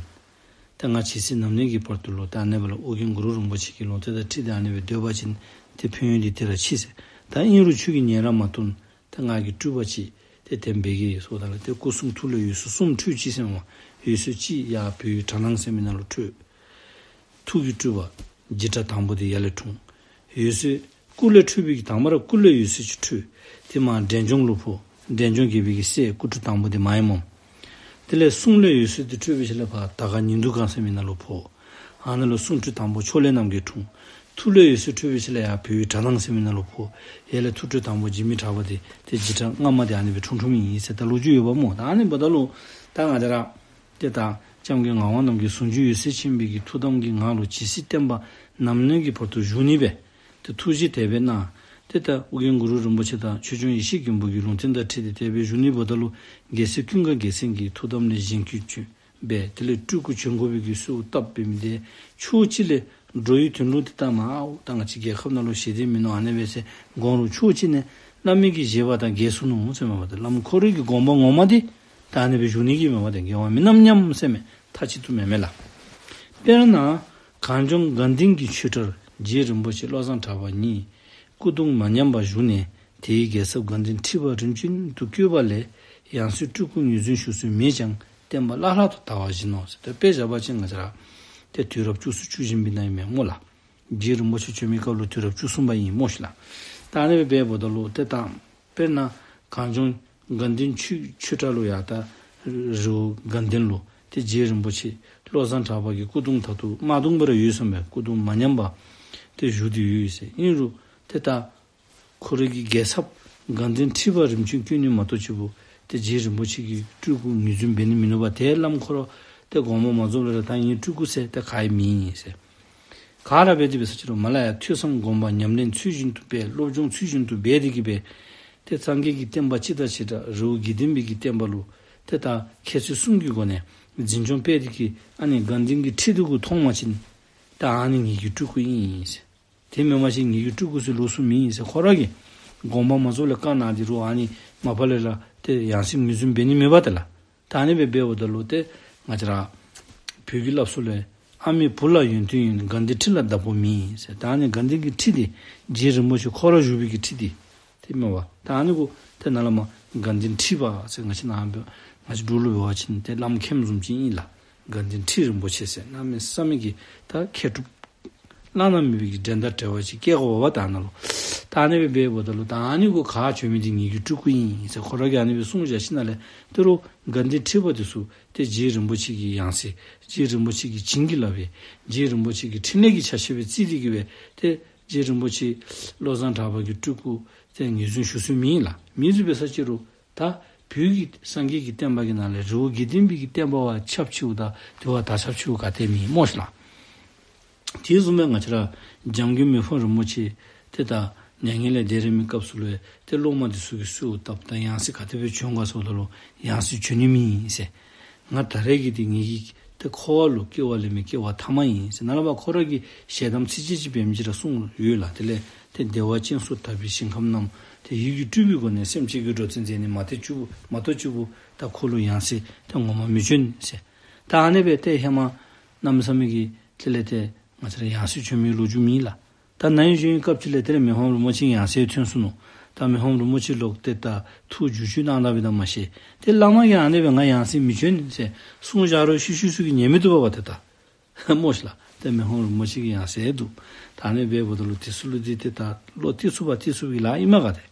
ཏེ་ང་ཇི་སྲིད་ནམ་གནས་ཀྱི་བར་དུ་ལུ་ད་ཨ་ནི་སྦེ་ལགས་ཨོ་རྒྱན་གུ་རུ་རིན་པོ་ཆེ་གི་ལུང་བསྟན་དང་འཁྲིལ་ཏེ་ཨ་ནི་སྦེ་སྡོད་པ་ཅིན་ཏེ་ཕན་ཡོན་འདི་དེ་ར་མཆིས་ཟེར། ད་ཨིན་རུང་ཁྱོད་ཀྱིས་ཉན་ར་མ་བཏུབ་ན་ད་ང་གིས་སྤྲུལ་པ་ཅིག་ ཏེ་དེ་སྦེ་གི་སོ་ད་ལུ་ཏེ་སྐུ་གསུང་ཐུགས་ལས་འོད་ཟེར་གསུམ་འཕྲོས་ཅི་ཟེར་མས། འོད་ཟེར་གཅིག་ཡར་བོད་དགྲ་ནང་ཟེར་མི་ནང་ལུ་འཕྲོས། ཐུགས་ཀྱི་སྤྲུལ་པ་འཇིགས་སྐྲག་དང་པོ་དེ་ཡར་ལས་འཁྲུངས། འོད་ཟེར་སྐུ་ལས་འཕྲོས་པའི་གི་དང་པ་ར་སྐུ་ལས་འོད་ཟེར་གཅིག་འཕྲོས། དེ་མར་འབྲས་ལྗོངས་ལུ་ཕོག། འབྲས་ལྗོངས་རྒྱལ་པོའི་གི་སྲས་སྐུ་སྤྲུལ་དང་པོ་དེ་མ་ཡིན་མོ། དེ་ལས་གསུང་ལས་འོད་ཟེར་དེ་འཕྲོས་པའི་ཤུལ་ལས་ཕར་དར་དཀར་ཉི་གདུགས་སྒང་ཟེར་མི་ནང་ལུ་ཕོག། ཨ་ནཱ་ལུ་གསུང་སྤྲུལ་དང་པོ་ཕྱོགས་ལས་རྣམ་རྒྱལ་འཁྲུངས། ཐུགས་ལས་འོད་ཟེར་འཕྲོས་པའི་ཤུལ་ལས་ཡར་བོད་དགྲ་ནང་ཟེར་མི་ནང་ལུ་ཕོག། ཡར་ལས་ཐུགས་སྤྲུལ་དང་པོ་འཇིགས་མེད་གྲགས་པ་དེ་ཏེ་འཇིགས་སྐྲག་སྔ་མ་དེ་ཨ་ནི་སྦེ་འཁྲུངས་འཁྲུངསམ་ཨིན་ཟེར་ད་ལོ་རྒྱུས་ཡོདཔ་མོ། ད་ཨ་ནི་འབདཝ་ད་ལུ་ད་ང་བཅས་ར་ཏེ་ད་སྐྱབས་མགོན་ངག་དབང་རྣམ་རྒྱལ་ཟུང་འཇུག་འོད་གསལ་ཆེན་པོའི་གི་ཐུགས་དམ་གྱི་ངང་ལུ་ཇི་སྲིད་བསྟན་པ་ནམ་གནས་ཀྱི་བར་དུ་བཞུགས་ནི་སྦེ་ཏེ་ཐུགས་བཞེད་དེ་སྦེ་གནང་། ཏེ་ད་ཨོ་རྒྱན་གུ་རུ་རིན་པོ་ཆེ་དང་ཆོས་སྐྱོང་ཡེ་ཤེས་མགོན་པོ་གི་ལུང་བསྟན་དང་འཁྲིལ་ཏེ་དེ་སྦེ་བཞུགས་ནི་འབདཝ་ད་ལུ་རྒྱལ་སྲས་ཀུན་དགའ་རྒྱལ་མཚན་གྱི་ཐུགས་དམ་ལས་གཞན་བསྐུལ་བྱོན་སྦེ་དེ་ལས་སྤྲུལ་སྐུ་བྱོན་དགོ་པའི་གི་གསོལཝ་བཏབ་པའི་མི་དེ་ཕྱོགས་གཅིག་ལས་འགྲོ་བའི་དོན་ལུ་ཏེ་ད་མར་ཨའུ་ད་ང་བཅས་རྒྱལ་ཁབ་ནང་ལུ་ཞི་བདེ་མིན་ནུག་ཨ་ནི་སྦེ་ཟེར་དགོངས་རུང་ཕྱོགས་གཅིག་ནས་བླ་མའི་གི་བཞེད་པ་དང་འགལ་སོ་ནུག་ཟེར་མས་པ། ཏེ་བླམ་ཁོ་རའི་གི་དགོངས་པ་ངོ་མ་དེ་ད་ཨ་ནི་སྦེ་བཞུགས་ནི་གི་མས་པ། ཏེ་འགལ་བ་མིན་ནམ་སྙམ་ཟེར་མས། མཐའ་གཅིག་ཏུ་མེན་མས་ལགས། དཔེར་ན་གངས་ལྗོངས་དགའ་ལྡན་གྱི་ཆོས་གྲྭར་རྗེ་རིན་པོ་ཆེ་བློ་བཟང་གྲགས་པ་ཉིད་སྐུ་གདུང་མ་ཉམས་པར་བཞུགས་ནས་དེའི་རྒྱལ་ཚབ་དགའ་ལྡན་ཁྲི་པ་རིམ་བྱོན་དུ་བསྐོས་པ་ལས་ཡང་སྲིད་སྤྲུལ་སྐུ་ངོས་འཛིན་ཞུ་སྲོལ་མེད་ཀྱང་བསྟན་པ་བླ་ལྷག་ཏུ་དར་བ་བཞིན་ནོ་ཟེར། ད་དཔེ་བཞག་པ་ཅིན་ང་བཅས་ར་ཏེ་དུས་རབས་བཅུ་གསུམ་བཅུ་བཞི་པའི་ནང་ཨིན་མས་སྨོ་ལགས། རྗེ་རིན་པོ་ཆེ་བྱོན་མི་སྐབས་ལུ་དུས་རབས་བཅུ་གསུམ་པ་ཨིན་སྨོ་ཤིག་ལགས། ད་ཨ་ནི་སྦེ་འབདཝ་ད་ལུ་ཏེ་ད་དཔེར་ན་གངས་ལྗོངས་དགའ་ལྡན་ཆོས་ཆོས་གྲྭ་ལུ་ཡང་ད་རི་བོ་དགའ་ལྡན་ལུ་ཏེ་རྗེ་རིན་པོ་ཆེ་བློ་བཟང་གྲགས་པ་གི་སྐུ་གདུང་ད་ལྟོ་མ་བརྡུངས་པར་ཡོད་ཟེར་མས། སྐུ་གདུང་མ་ཉམས་པར་ཏེ་བཞུགས་ཏེ་ཡོད་ཟེར། ཨིན་རུང་ཏེ་ད་ཁོ་རའི་གི་རྒྱལ་ཚབ་དགའ་ལྡན་ཁྲི་པ་རིམ་བྱོན་བསྐོས་ནི་མ་གཏོགས་ཅིག་པོ་ཏེ་རྗེ་རིན་པོ་ཆེ་གི་སྤྲུལ་སྐུ་ངོས་འཛིན་འབད་ནི་མིན་ནུག་པ། ཏེ་བླམ་ཁོ་ར་ཏེ་དགོངས་པ་མ་རྫོགས་ལས་ར་ད་ངེའི་སྤྲུལ་སྐུ་ཟེར་ཏེ་ག་ཡང་མེད་ཟེར། ག་ར་འབད་དེ་འབད་ས་ཅིག་རུང་མར་ལས་ཡར་ཐོས་བསམ་སྒོམ་པ་ཉམས་ལེན་ཚུལ་བཞིན་དུ་འབད་སློབ་སྦྱོང་ཚུལ་བཞིན་དུ་འབད་དེ་གིས་སྦེ་ཏེ་སངས་རྒྱས་ཀྱི་བསྟན་པ་སྤྱི་དང་བྱེ་བྲག་རི་བོ་དགེ་ལྡན་པའི་གི་བསྟན་པ་ལུ་ཏེ་ད་མཁས་བཙུན་གསུམ་གྱི་སྒོ་ནས་འཛིན་སྐྱོང་འབད་དེ་གིས་ཨ་ནི་དགའ་ལྡན་གྱི་ཁྲི་དེ་གུ་ཐོན་པ་ཅིན་ད་ཨ་ནི་ངེ་གི་སྤྲུལ་སྐུ་ཨིན་ཟེར། དེ་མེན་པ་ཅིན་ངེ་གི་སྤྲུལ་སྐུ་ཟེར་ལོགས་སུ་མེད་ཟེར་ཁོ་ར་གིས་དགོངས་པ་མ་རྫོགས་ལས་བཀའ་གནང་སྟེ་རུང་ཨ་ནི་མ་པ་ལས་ར་ཏེ་ཡང་སྲིད་ངོས་འཛིན་འབད་ནི་མེད་པ་ཏེ་ལགས། ད་ཨ་ནི་སྦེ་འབདཝ་ད་ལུ་ཏེ་ང་བཅས་ར་བོད་ཀྱི་སླབ་སྲོལ་ལས་ཨ་མའི་བུ་ལ་ཡོན་ཏན་ཡོད། དགའ་ལྡན་ཁྲི་ལ་བདག་པོ་མེད་ཟེར། ད་ཨ་ནི་དགའ་ལྡན་གྱི་ཁྲི་དེ་རྗེ་རིན་པོ་ཆེ་ཁོ་ར་བཞུགས་པའི་གི་ཁྲི་དེ་ཏེ་མེན་པ། ད་ཨ་ནི་གུ་ཏེ་ནཱ་ལས་མར་དགའ་ལྡན་ཁྲི་པ་ཟེར་ང་བཅས་ནཱ་འབད་ང་བཅས་འབྲུག་ལུ་འབད་བ་ཅིན་ཏེ་བླམ་མཁནམ་བཟུམ་ཅིག་ཨིན་ལགས། དགའ་ལྡན་ཁྲི་རིན་པོ་ཆེ་ཟེར་གནམ་མེད་ས་མེད་ཀྱི་ད་མཁས་གྲུབ་བླ་ན་མེད་པའི་གི་འགྲན་ཟླ་བྲལ་བ་ཅིག་སྐྱེ་དགོ་པ་ད་ནཱ་ལུ། ད་ཨ་ནི་སྦེ་འབདཝ་ད་ལུ་ད་ཨ་ནི་གུ་ཁ་བྱོན་མི་འདི་ངེ་གི་སྤྲུལ་སྐུ་ཨིན་ཟེར་ཁོ་ར་གིས་ཨ་ནི་སྦེ་གསུངས་བཞག་ཞིནམ་ལས་ད་རུང་དགའ་ལྡན་ཁྲི་པ་འདི་ཚུ་ཏེ་རྗེ་རིན་པོ་ཆེ་གི་ཡང་སྲིད་རྗེ་རིན་པོ་ཆེ་གི་བྱིན་གྱིས་བརླབས་པའི་རྗེ་རིན་པོ་ཆེ་གི་ཕྲིན་ལས་ཀྱི་ཆ་ཤས་སྦེ་བརྩི་སྟེ་གིས་སྦེ་ཏེ་རྗེ་རིན་པོ་ཆེ་བློ་བཟང་གྲགས་པ་གི་སྤྲུལ་སྐུ་ཏེ་ངོས་འཛིན་ཞུ་སྲོལ་མེད་ལགས། མེད་ཟེར་འབད་ས་ཅིག་རུང་ད་བོད་ཀྱི་སངས་རྒྱས་ཀྱི་བསྟན་པ་གི་ནང་ལས་རི་བོ་དགེ་ལྡན་པའི་གི་བསྟན་པ་བ་ཁྱབ་ཆེཝ་དང་དེ་བ་དར་ཁྱབ་ཆེཝ་ག་ཏེ་མེད་སྨོ་ཤིག་ལགས། དེ་བཟུམ་སྦེ་ང་བཅས་ར་འཇམ་མགོན་མི་ཕམ་རིན་པོ་ཆེ་ཏེ་ད་མྱ་ངན་ལས་འདས་རན་མི་སྐབས་སུ་ལུ་ཏེ་སློབ་མ་འདི་ཚུ་གིས་གསོལཝ་བཏབ་ད་ཡང་སྲིད་ག་དེ་སྦེ་བྱོན་ག་ཟེརཝ་ད་ལུ་ཡང་སྲིད་བྱོན་ནི་མེད་ཟེར། ང་ད་རེས་ཀྱི་འདི་ངེ་གི་ཏེ་འཁོར་བ་ལུ་སྐྱེ་བ་ལེན་མི་སྐྱེ་བ་ཐ་མ་ཨིན་ཟེར། ནཱ་ལས་ཕར་ཁོ་ར་གིས་ཞལ་གདམས་ཚིགས་བཅད་ཅིག་འབད་མི་ཅིག་ར་གསུངས་ཡོད་ལགས། དེ་ལས་ཏེ་བདེ་བ་ཅན་སུ་དག་པའི་ཞིང་ཁམས་རྣམས། ཏེ་ཡིད་ཀྱིས་སྤྲུལ་པའི་སྒོ་ནས་སེམས་ཅན་གྱི་འགྲོ་དོན་མཛད་ནས། མ་གཏོགས་ཅིག་པོ་མ་གཏོགས་ཅིག་པོ་ད་ཁོ་ལུ་ཡང་སྲིད་ཏེ་ངོ་མ་མི་བྱོན་ཟེར། ད་ཨ་ནི་སྦེ་ཏེ་ཧེ་མ་གནམ་མེད་ས་མེད་ཀྱི་དེ་ལས་ཏེ་ང་བཅས་ར་ཡང་སྲིད་བྱོན་མི་ལོ་རྒྱུས་མེད་ལགས། ད་ན་ཧིང་གཞེས་ཧིང་སྐབས་ཅིག་ལས་དེ་ལས་མི་ཕམ་རིན་པོ་ཆེ་ཡང་སྲིད་ཐོན་སོ་ནུག། ད་མི་ཕམ་རིན་པོ་ཆེ་ལོག་སྟེ་ད་ཐུགས་བསྒྱུར་བཅོས་གནང་ད་པའི་ད་མ་ཤེས། ཏེ་བླ་མ་གིས་ཨ་ནི་སྦེ་ང་ཡང་སྲིད་མི་བྱོན་ཟེར་གསུངས་བཞག་རུང་ཤུལ་ཤུལ་ཚུ་གིས་ཉན་མི་བཏུབ་པས་པ་ཏེ་ད། སྨོ་ཤིག་ལགས། ཏེ་མི་ཕམ་རིན་པོ་ཆེ་གི་ཡང་སྲིད་འདུག། ད་ཨ་ནི་སྦེ་འབདཝ་ད་ལུ་དེ་ཚུ་ལུ་འདི་ཏེ་ད་བློ་གཏད་ཚུགས་པ་གཏད་ཚུགས་པའི་ལཱ་ཨིན་མས་ག་ཏེ།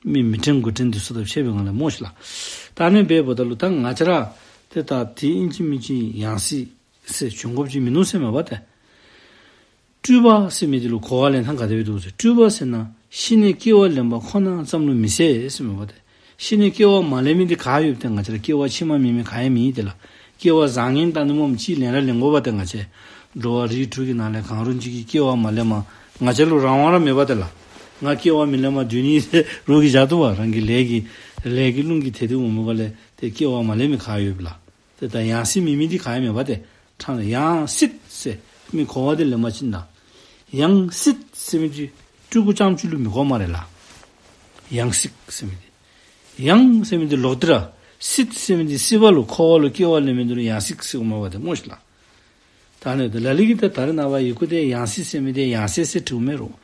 མི་མི་དྲན་དགུ་དྲན་འདི་ཚུ་དང་ཕྱད་པའི་ངང་ལས་སྨོ་ཤིག་ལགས། ད་ཨ་ནི་སྦེ་འབདཝ་ད་ལུ་ད་ང་བཅས་ར་ཏེ་ད་དེ་ཨིན་ཅི་མིན་ཅི་ཡང་སྲིད་ཟེར་བྱོན་དགོཔ་ཅིག་མིན་ནུག་ཟེར་མས་པ་ཏེ། སྤྲུལ་པ་ཟེར་མི་འདི་ལུ་གོ་བ་ལེན་ཐངས་ག་དེ་སྦེ་འདུག་ཟེར། སྤྲུལ་པ་ཟེར་ན་ཤི་ནས་སྐྱེ་བ་ལེན་པ་ཁོ་ན་ཙམ་ལུ་མི་ཟད་ཟེར་མས་པ་ཏེ། ཤི་ནས་སྐྱེ་བ་མ་ལེན་མི་འདི་ག་ཡོད་ཏེ། ང་བཅས་ར་སྐྱེ་བ་ཕྱི་མ་མེད་མི་ག་ཡང་མེད་ཏེ་ལགས། སྐྱེ་བ་བཟང་ངན་བལྟ་ནི་སྨོ་ཅིག་ལེན་ར་ལེན་དགོ་པ་ཏེ། ང་བཅས་འགྲོ་བ་རིགས་དྲུག་གི་ནང་ལས་གང་རུང་ཅིག་གིས་སྐྱེ་བ་མ་ལེན་པར་ང་བཅས་ལུ་རང་དབང་ར་མེད་པ་ཏེ་ལགས། ང་སྐྱེ་བ་མི་ལེན་པར་སྡོད་ནི་ཟེར་རོགས་ཀྱིས་བཞག་བཏུབ་པ། རང་གི་ལས་ཀྱི་ལས་ཀྱི་རླུང་གིས་དེད་དེ་འོང་མི་པ་ལས་ཏེ་སྐྱེ་བ་མ་ལེན་མི་ག་ཡོད་ལགས། ཏེ་ད་ཡང་སྲིད་མེད་མི་འདི་ག་ཡང་མེད་པ་ཏེ། ཕྲང་ཡང་སྲིད་ཟེར་མི་གོ་བ་འདི་ལེན་པ་ཅིན་ད། ཡང་སྲིད་ཟེར་མི་འདི་སྤྲུལ་སྐུ་རྐྱངམ་ཅིག་ལུ་མི་གོ་སྨ་རེ་ལགས། ཡང་སྲིད་ཟེར་མི་འདི། ཡང་ཟེར་མི་འདི་ལོག་སྟེ་ར། སྲིད་ཟེར་མི་འདི་སྲིད་པ་ལུ་འཁོར་བ་ལུ་སྐྱེ་བ་ལེན་མི་འདི་ལུ་ཡང་སྲིད་ཟེར་གོ་སྨ་རེ་ཏེ་སྨོ་ཤིག་ལགས། ད་ཨ་ནི་ད་ལ་ལུ་གིས་ད་ད་རེས་ནངས་པ་ཡི་གུ་དེ་ཡང་སྲིད་ཟེར་མི་དེ་ཡང་སྲས་ཟེར་བྲིཝ་མས་རུང་།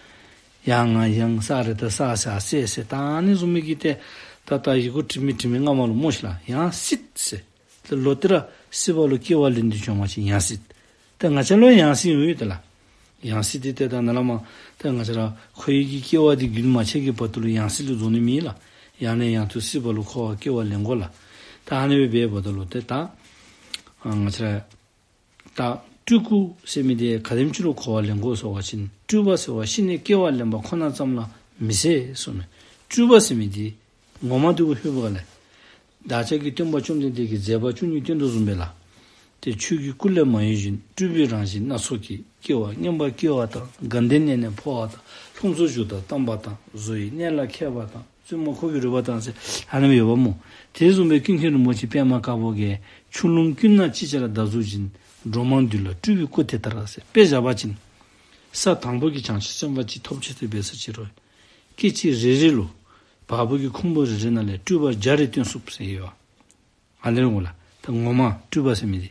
ཡ་ང་ཡང་ས་ར་བཏགས་སྲ་ས་སྲས་ཟེར། ད་ཨ་ནི་བཟུམ་མའི་གི་ཏེ་ ད་ད་ཡི་གུ་འབྲི་མི་འབྲི་མི་སྔ་མ་ལུ་སྨོ་ཤིག་ལགས། ཡང་སྲིད་ཟེར། ད་ལོག་སྟེ་ར་སྲིད་པ་ལུ་སྐྱེ་བ་ལེན་ཏེ་བྱོན་པ་ཅིན་ཡང་སྲིད། ད་ང་བཅས་ལུ་ཡང་སྲིད་ཡོད་ཡོད་དེ་ལགས། ཡང་སྲིད་འདི་ཏེ་ད་ནཱ་ལས་མར་ད་ང་བཅས་ར་འཁོར་བའི་གི་སྐྱེ་བ་འདི་རྒྱུན་མ་ཆད་ཀྱི་བར་དུ་ལུ་ཡང་སྲིད་ལུ་རྫོགས་ནི་མེད་ལགས། ཡང་ནས་ཡང་དུ་སྲིད་པ་ལུ་འཁོར་བར་སྐྱེ་བ་ལེན་དགོ་ལགས། ད་ཨ་ནི་སྦེ་འབདཝ་ད་ལུ་ཏེ་ད་ང་བཅས་ར་ད་སྤྲུལ་སྐུ་ཟེར་མི་འདི་ག་དེམ་ཅིག་ལུ་གོ་བ་ལེན་དགོ་ཟེར་བ་ཅིན། སྤྲུལ་པ་ཟེར་བ་ཤི་ནས་སྐྱེ་བ་ལེན་པ་ཁོ་ན་ཙམ་ལ་མི་ཟད་གསུངས་མས། སྤྲུལ་པ་ཟེར་མི་འདི་ངོ་མ་འདི་གུ་ལྷོད་པའི་སྒང་ལས་བདག་ཅག་གི་སྟོན་པ་བཅོམ་ལྡན་འདས་ཀྱི་མཛད་པ་བཅུ་གཉིས་སྟོན་དོ་བཟུམ་སྦེ་ལགས། ཏེ་ཆོས་ཀྱི་སྐུ་ལས་མ་གཡོས་བཞིན། སྤྲུལ་པའི་རང་བཞིན་སྣ་ཚོགས་ཀྱིས། སྐྱེ་བ་མངོན་པར་སྐྱེ་བ་དང་། དགའ་ལྡན་གནས་ནས་འཕོ་བ་དང་། ལྷུམས་སུ་ཞུགས་དང་བལྟམས་པ་དང་། བཟོ་ཡི་གནས་ལ་མཁས་པ་དང་། བཙུན་མོ་འཁོར་གྱི་རོལ་པ་དང་ཟེར་ཨ་ནི་སྦེ་ཡོདཔ་སྨོ། དེ་བཟུམ་སྦེ་ཀུན་མཁྱེན་རིན་པོ་ཆེ་པདྨ་དཀར་པོ་གིས་ཆུ་ཀླུང་ཀུན་ན་ཅིག་ཅར་གདགས་གཟུགས་བཞིན། འགྲོ་མང་འདུལ་ལ་སྤྲུལ་པའི་སྐུ་དེ་ལྟར་ཟེར་དཔེ་བཞག་པ་ཅིན། ས་དང་པོ་གི་བྱང་ཆུབ་སེམས་དཔའ་ཅིག་ཐོབ་ཆེད་དུ་འབད་ས་ཅིག་རུང་སྐད་ཅིག་རེ་རེ་ལུ་བ་སྤུ་གི་ཁུང་བུ་རེ་རེ་ནང་ལས་སྤྲུལ་པ་བརྒྱ་རེ་སྟོན་ཚུགས་ཟེར་ཡོད་པ། ཨ་ནི་རེད་འོང་ལགས། ད་ངོ་མ་སྤྲུལ་པ་ཟེར་མི་འདི།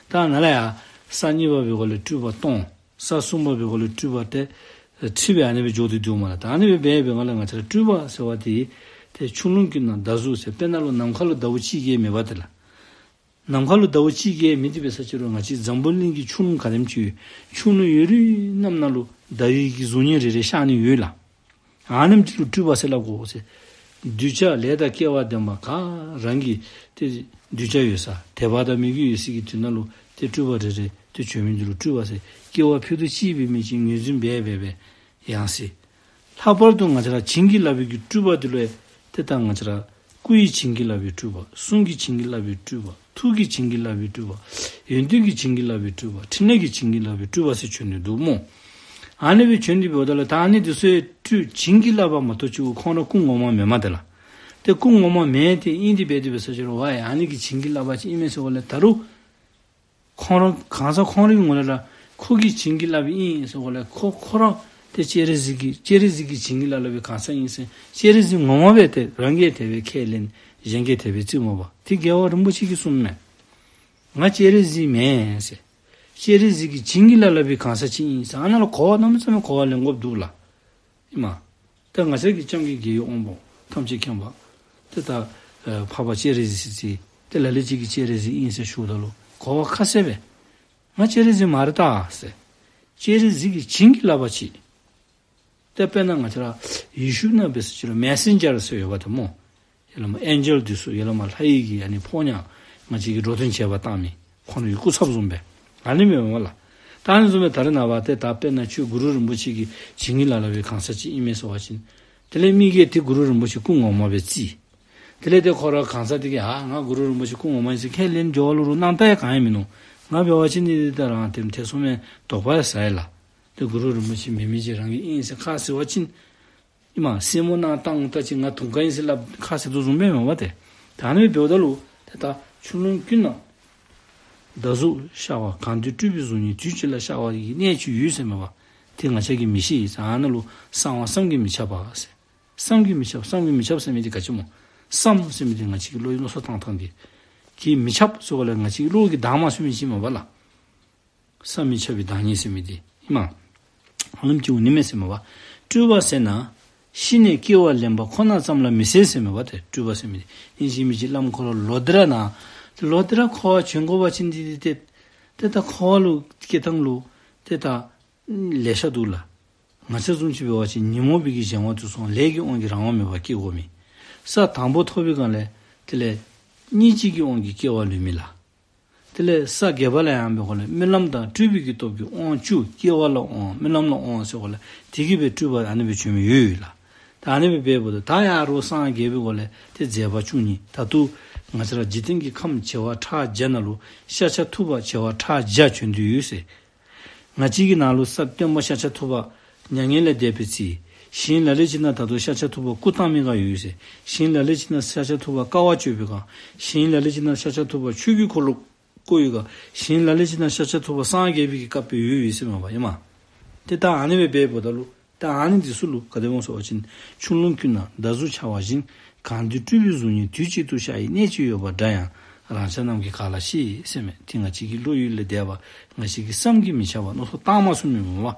ད་ནཱ་ལས་ཡར་ས་གཉིས་པ་འབད་སྒང་ལས་སྤྲུལ་པ་སྟོང་། ས་གསུམ་པ་འབད་སྒང་ལས་སྤྲུལ་པ་ཏེ་ཁྲི་སྦེ་ཨ་ནི་སྦེ་འགྱོ་སྟེ་འདུག་སྨོ་ལགས། ད་ཨ་ནི་སྦེ་འབད་བའི་སྒང་ལས་ང་བཅས་ར་སྤྲུལ་པ་ཟེར་བ་འདི་ཏེ་ཆུ་ཀླུང་ཀུན་ན་གདགས་གཟུགས་ཟེར། དཔེར་ན་ལུ་ནམ་མཁའ་ལུ་ཟླཝ་གཅིག་གིས་མེད་པ་དེ་ལགས། ནམ་མཁའ་ལུ་ཟླཝ་གཅིག་གིས་མེད་དེ་འབད་ས་ཅིག་རུང་ང་བཅས་འཛམ་བུ་གླིང་གི་ཆུ་ཀླུང་ག་དེམ་ཅིག་ཡོད། ཆུ་ཀླུང་ཡོད་རིགས་རྣམས་ནང་ལུ་ཟླ་བའི་གི་གཟུགས་བརྙན་རེ་རེ་ཤར་ནི་ཡོད་ལགས། ཨ་ནེམ་ཅིག་ལུ་སྤྲུལ་པ་ཟེར་སླབ་དགོ་ཟེར། གདུལ་བྱ་ལས་དང་སྐལ་བ་ལྡན་པ་ག་ར་གི་ཏེ་གདུལ་བྱ་ཡོད་ས་དད་པ་དང་མོས་གུས་ཡོད་སའི་གི་དུས་ནང་ལུ་ཏེ་སྤྲུལ་པ་རེ་རེ་ཏེ་བྱོན་མི་འདི་ལུ་སྤྲུལ་པ་ཟེར། སྐྱེ་བ་ཕྱེད་དོ་གཅིག་འབད་མི་ཅིག་ངོས་འཛིན་འབད་འབད་འབད་ཡང་ཟེར། ལྷག་པར་དུ་ང་བཅས་ར་བྱིན་གྱིས་བརླབས་པའི་གི་སྤྲུལ་པ་འདི་ལུ་ཡང་ཏེ་ད་ང་བཅས་ར་སྐུ་ཡི་བྱིན་གྱིས་བརླབས་པའི་སྤྲུལ་པ། གསུང་གི་བྱིན་གྱིས་བརླབས་པའི་སྤྲུལ་པ། ཐུགས་ཀྱི་བྱིན་གྱིས་བརླབས་པའི་སྤྲུལ་པ། ཡོན་ཏན་གྱི་བྱིན་གྱིས་བརླབས་པའི་སྤྲུལ་པ། ཕྲིན་ལས་ཀྱི་བྱིན་གྱིས་བརླབས་པའི་སྤྲུལ་པ་ཟེར་བྱོན་ནི་འདུག་སྨོ། ཨ་ནི་སྦེ་བྱོན་ཏེ་འབདཝ་ད་ལུ་ད་ཨ་ནི་འདི་ཚུ་ཡང་སྤྲུལ་བྱིན་གྱིས་བརླབས་པ་མ་གཏོགས་ཅིག་ཁོང་ར་སྐུ་ངོ་མ་མེན་མས་ཏེ་ལགས། ཏེ་སྐུ་ངོ་མ་མེན་ཏེ་ཨིན་ཏེ་འབད་དེ་འབད་ས་ཅིག་རུང་ཝའི་ཨ་ནི་གི་བྱིན་གྱིས་བརླབས་པ་ཅིག་ཨིན་མས་ཟེར་བ་ལས་ད་རུང་ཁོང་ར་གང་ཟག་ཁོང་རའི་ངོས་ལས་ར་ཁོ་གིས་བྱིན་གྱིས་བརླབས་པའི་ཨིན་ཟེར་བ་ལས་ཁོ་ཁོ་ར་ཏེ་སྤྱན་རས་གཟིགས་ཀྱི་སྤྱན་རས་གཟིགས་ཀྱི་བྱིན་གྱིས་བརླབས་པའི་གང་ཟག་ཨིན་ཟེར་སྤྱན་རས་གཟིགས་ངོ་མ་སྦེ་ཏེ་རང་གིས་དེ་སྦེ་ཁས་ལེན། གཞན་གྱིས་དེ་སྦེ་བརྩི་སྨོ་པ། ཏེ་རྒྱལ་བ་རིན་པོ་ཆེ་གིས་གསུངམ་མས། ང་སྤྱན་རས་གཟིགས་མེན་ཟེར། སྤྱན་རས་གཟིགས་ཀྱི་བྱིན་གྱིས་བརླབས་པའི་གང་ཟག་ཅིག་ཨིན་ཟེར། ཨ་ནཱ་ལུ་གོ་བ་གནམ་མེད་ས་མེད་གོ་བ་ལེན་དགོཔ་འདུག་ལགས། ཨིན་མས། ད་ང་བཅས་ཀྱི་སྐྱབས་མགོན་རྒྱལ་བའི་དབང་པོ་ཐམས་ཅད་མཁྱེན་པ་ཏེ་ད་ཨེ་འཕགས་པ་སྤྱན་རས་གཟིགས་ཟེར་ཏེ་ལ་ལུ་ཅིག་གིས་སྤྱན་རས་གཟིགས་ཨིན་ཟེར་ཞུཝ་ད་ལུ་གོ་བ་ཁ་གསལ་སྦེ་ང་སྤྱན་རས་གཟིགས་མ་རེད་ད་ཟེར། སྤྱན་རས་གཟིགས་ཀྱི་བྱིན་གྱིས་བརླབས་པ་ཅིག། ཏེ་དཔེར་ན་ང་བཅས་ར་ཡེ་ཤུ་ནང་འབད་ས་ཅིག་རུང་མེ་སེན་ཇར་ཟེར་ཡོདཔ་ད་སྨོ། ཡ་ལ་མ་ཨེན་ཇེལ་འདི་ཚུ་ཡ་ལ་མ་ལྷ་ཡི་གི་ཨ་ནི་ཕོ་ཉ་ང་བཅས་ཀྱི་འགྲོ་དོན་བྱེད་པར་བཏང་མི་ཁོང་རའི་སྐུ་ཚབ་བཟུམ་སྦེ་ཨ་ནི་མེན་མས་ལགས། ད་ཨ་ནི་བཟུམ་སྦེ་ད་རེས་ནངས་པ་ཏེ་ད་དཔེར་ན་ཁྱོད་གུ་རུ་རིན་པོ་ཆེ་གི་བྱིན་གྱིས་བརླབས་པའི་གང་ཟག་ཅིག་ཨིན་མས་ཟེར་བ་ཅིན་དེ་ལས་མི་གིས་ཏེ་གུ་རུ་རིན་པོ་ཆེ་སྐུ་ངོ་མ་སྦེ་བརྩི། དེ་ལས་ཏེ་ཁོ་ར་གང་ཟག་དེ་གིས་ཨ་ང་གུ་རུ་རིན་པོ་ཆེ་སྐུ་ངོ་མ་ཨིན་ཟེར་ཁས་ལེན་འགྱོ་བ་ལུ་རུང་སྣང་དག་ཡང་གང་ཡང་མིན་ནུག། ང་འབད་བ་ཅིན་ནི་ཏེ་ད་རང་ཏེ་ཐེ་ཚོམ་ཡང་དོགས་པ་ཡང་ཟ་ཡི་ལགས། ཏེ་གུ་རུ་རིན་པོ་ཆེ་མེན་མི་ཅིག་རང་གི་ཨིན་ཟེར་ཁ་བཟེད་པ་ཅིན་ཨིན་མས། སེན་མོ་ནང་བཏང་ད་ཅིག་ང་དུང་དཀར་ཨིན་ཟེར་སླབ་ཁ་བཟེད་དོ་བཟུམ་སྦེ་མས་པ་ཏེ། ད་ཨ་ནི་འབདཝ་ད་ལུ་ཏེ་ད་ཆུ་ཀླུང་ཀུན་ན་གདགས་གཟུགས་ཤར་བ། གང་དུ་སྤྲུལ་པའི་གཟུགས་བརྙན་དུས་གཅིག་ལ་ཤར་བ་ཡི་གནད་ཅིག་ཡོད་ཟེར་མས་པ། ཏེ་ང་བཅས་ཀྱིས་མི་ཤེས་ཟེར། ཨ་ནཱ་ལུ་གསང་བ་བསམ་གྱིས་མི་ཁྱབ་པ་ཟེར། བསམ་གྱིས་མི་ཁྱབ། བསམ་གྱིས་མི་ཁྱབ་ཟེར་མི་འདི་ག་ཅི་སྨོ། བསམ་ཟེར་མི་འདི་ང་བཅས་ཀྱི་བློ་ཡི་མནོ་བསམ་བཏང་ཐངས་འདི། གྱིས་མི་ཁྱབ་ཟེར་བ་ལས་ང་བཅས་ཀྱི་བློ་གིས་བདའ་མ་ཚུགས་མི་ཅིག་མས་པ་ལགས། བསམ་མི་ཁྱབ་པའི་བདག་ཉིད་ཟེར་མི་འདི་ཨིན་མས། ཨ་ནེམ་ཅིག་འོང་ནི་མས་ཟེར་མས་པ། སྤྲུལ་པ་ཟེར་ན་ཤི་ནས་སྐྱེ་བ་ལེན་པ་ཁོ་ན་ཙམ་ལ་མི་ཟད་ཟེར་མས་པ། ཏེ་སྤྲུལ་པ་ཟེར་མི་འདི་ཨིན་ཅི་མིན་ཅི་བླམ་ཁོ་ར་ལོག་སྟེ་ར་ནཱ་ལོག་སྟེ་ར་འཁོར་བར་བྱོན་དགོ་པ་ཅིན་འདི་འདི་ཏེ་ཏེ་ད་འཁོར་བ་ལུ་སྐྱེ་ཐངས་ལུ་ཏེ་ད་ལེ་ཤ་འདུག་ལགས། ང་བཅས་བཟུམ་ཅིག་འབད་བ་ཅིན་ཉོན་མོངས་པའི་གི་གཞན་དབང་དུ་སོང་ལས་ཀྱི་དབང་གིས་རང་དབང་མེད་པར་སྐྱེ་དགོ་མི། ས་དང་པོ་ཐོབ་པའི་སྒང་ལས་དེ་ལས་སྙིང་རྗེ་གི་དབང་གིས་སྐྱེ་བ་ལེན་མི་ལགས། དེ་ལས་ས་བརྒྱད་པ་ལས་ཡང་འབད་སྒང་ལས་སྨོན་ལམ་དང་སྤྲུལ་པའི་གི་སྟོབས་ཀྱིས་དབང་བཅུ་སྐྱེ་བ་ལ་དབང་སྨོན་ལམ་ལ་དབང་ཟེར་སྒང་ལས་དེ་གིས་སྦེ་སྤྲུལ་པ་ཨ་ནི་སྦེ་བྱོན་མི་ཡོད་ཡོད་ལགས། ད་ཨ་ནི་སྦེ་འབདཝ་ད་ད་ཡང་རོགས་སངས་རྒྱས་པའི་སྒང་ལས་ཏེ་མཛད་པ་བཅུ་གཉིས། ད་ལྟོ་ང་བཅས་ར་འཇིག་རྟེན་གྱི་ཁམས་བྱེ་བ་ཕྲག་བརྒྱ་ནང་ལུ་ཤཱཀྱ་ཐུབ་པ་བྱེ་བ་ཕྲག་བརྒྱ་བྱོན་ཏེ་ཡོད་ཟེར། ང་བཅས་ཀྱི་ནང་ལུ་ས་སྟོན་པ་ཤཱཀྱ་ཐུབ་པ་མྱ་ངན་ལས་འདས་པའི་ཚེ། གཞན་ལ་ལུ་ཅིག་ནང་ད་ལྟོ་ཤཱཀྱ་ཐུབ་པ་སྐུ་བལྟམས་མི་ག་ཡོད་ཟེར། གཞན་ལ་ལུ་ཅིག་ནང་ཤཱཀྱ་ཐུབ་པ་དཀའ་བ་སྤྱོད་པའི་སྒང་། གཞན་ལ་ལུ་ཅིག་ནང་ཤཱཀྱ་ཐུབ་པ་ཆོས་ཀྱི་འཁོར་ལོ་བསྐོར་བའི་སྒང་། གཞན་ལ་ལུ་ཅིག་ནང་ཤཱཀྱ་ཐུབ་པ་སངས་རྒྱས་པའི་གི་སྐབས་སྦེ་ཡོད་ཡོད་ཟེར་མས་པ་ཨིན་མས། ཏེ་ད་ཨ་ནི་སྦེ་འབདཝ་ད་ལུ་ད་ཨ་ནི་འདི་ཚུ་ལུ་ག་དེ་སྨོ་ཟེར་བ་ཅིན་ཆུ་ཀླུང་ཀུན་ན་གདགས་གཟུགས་འཆར་བ་བཞིན། གང་དུ་སྤྲུལ་པའི་གཟུགས་བརྙན་དུས་གཅིག་ཏུ་ཤར་ཡི་གནད་ཅིག་ཡོད་པ་འདྲ་ཡང་རང་ཅག་རྣམས་ཀྱིས་ག་ལ་ཤེས་ཟེར་མས། ཏེ་ང་བཅས་ཀྱི་བློ་ཡུལ་ལས་འདས་པ་ང་བཅས་ཀྱིས་བསམ་གྱིས་མི་ཁྱབ་པ་མནོ་བསམ་བཏང་མ་ཚུགས་མི་སྨོ་པ།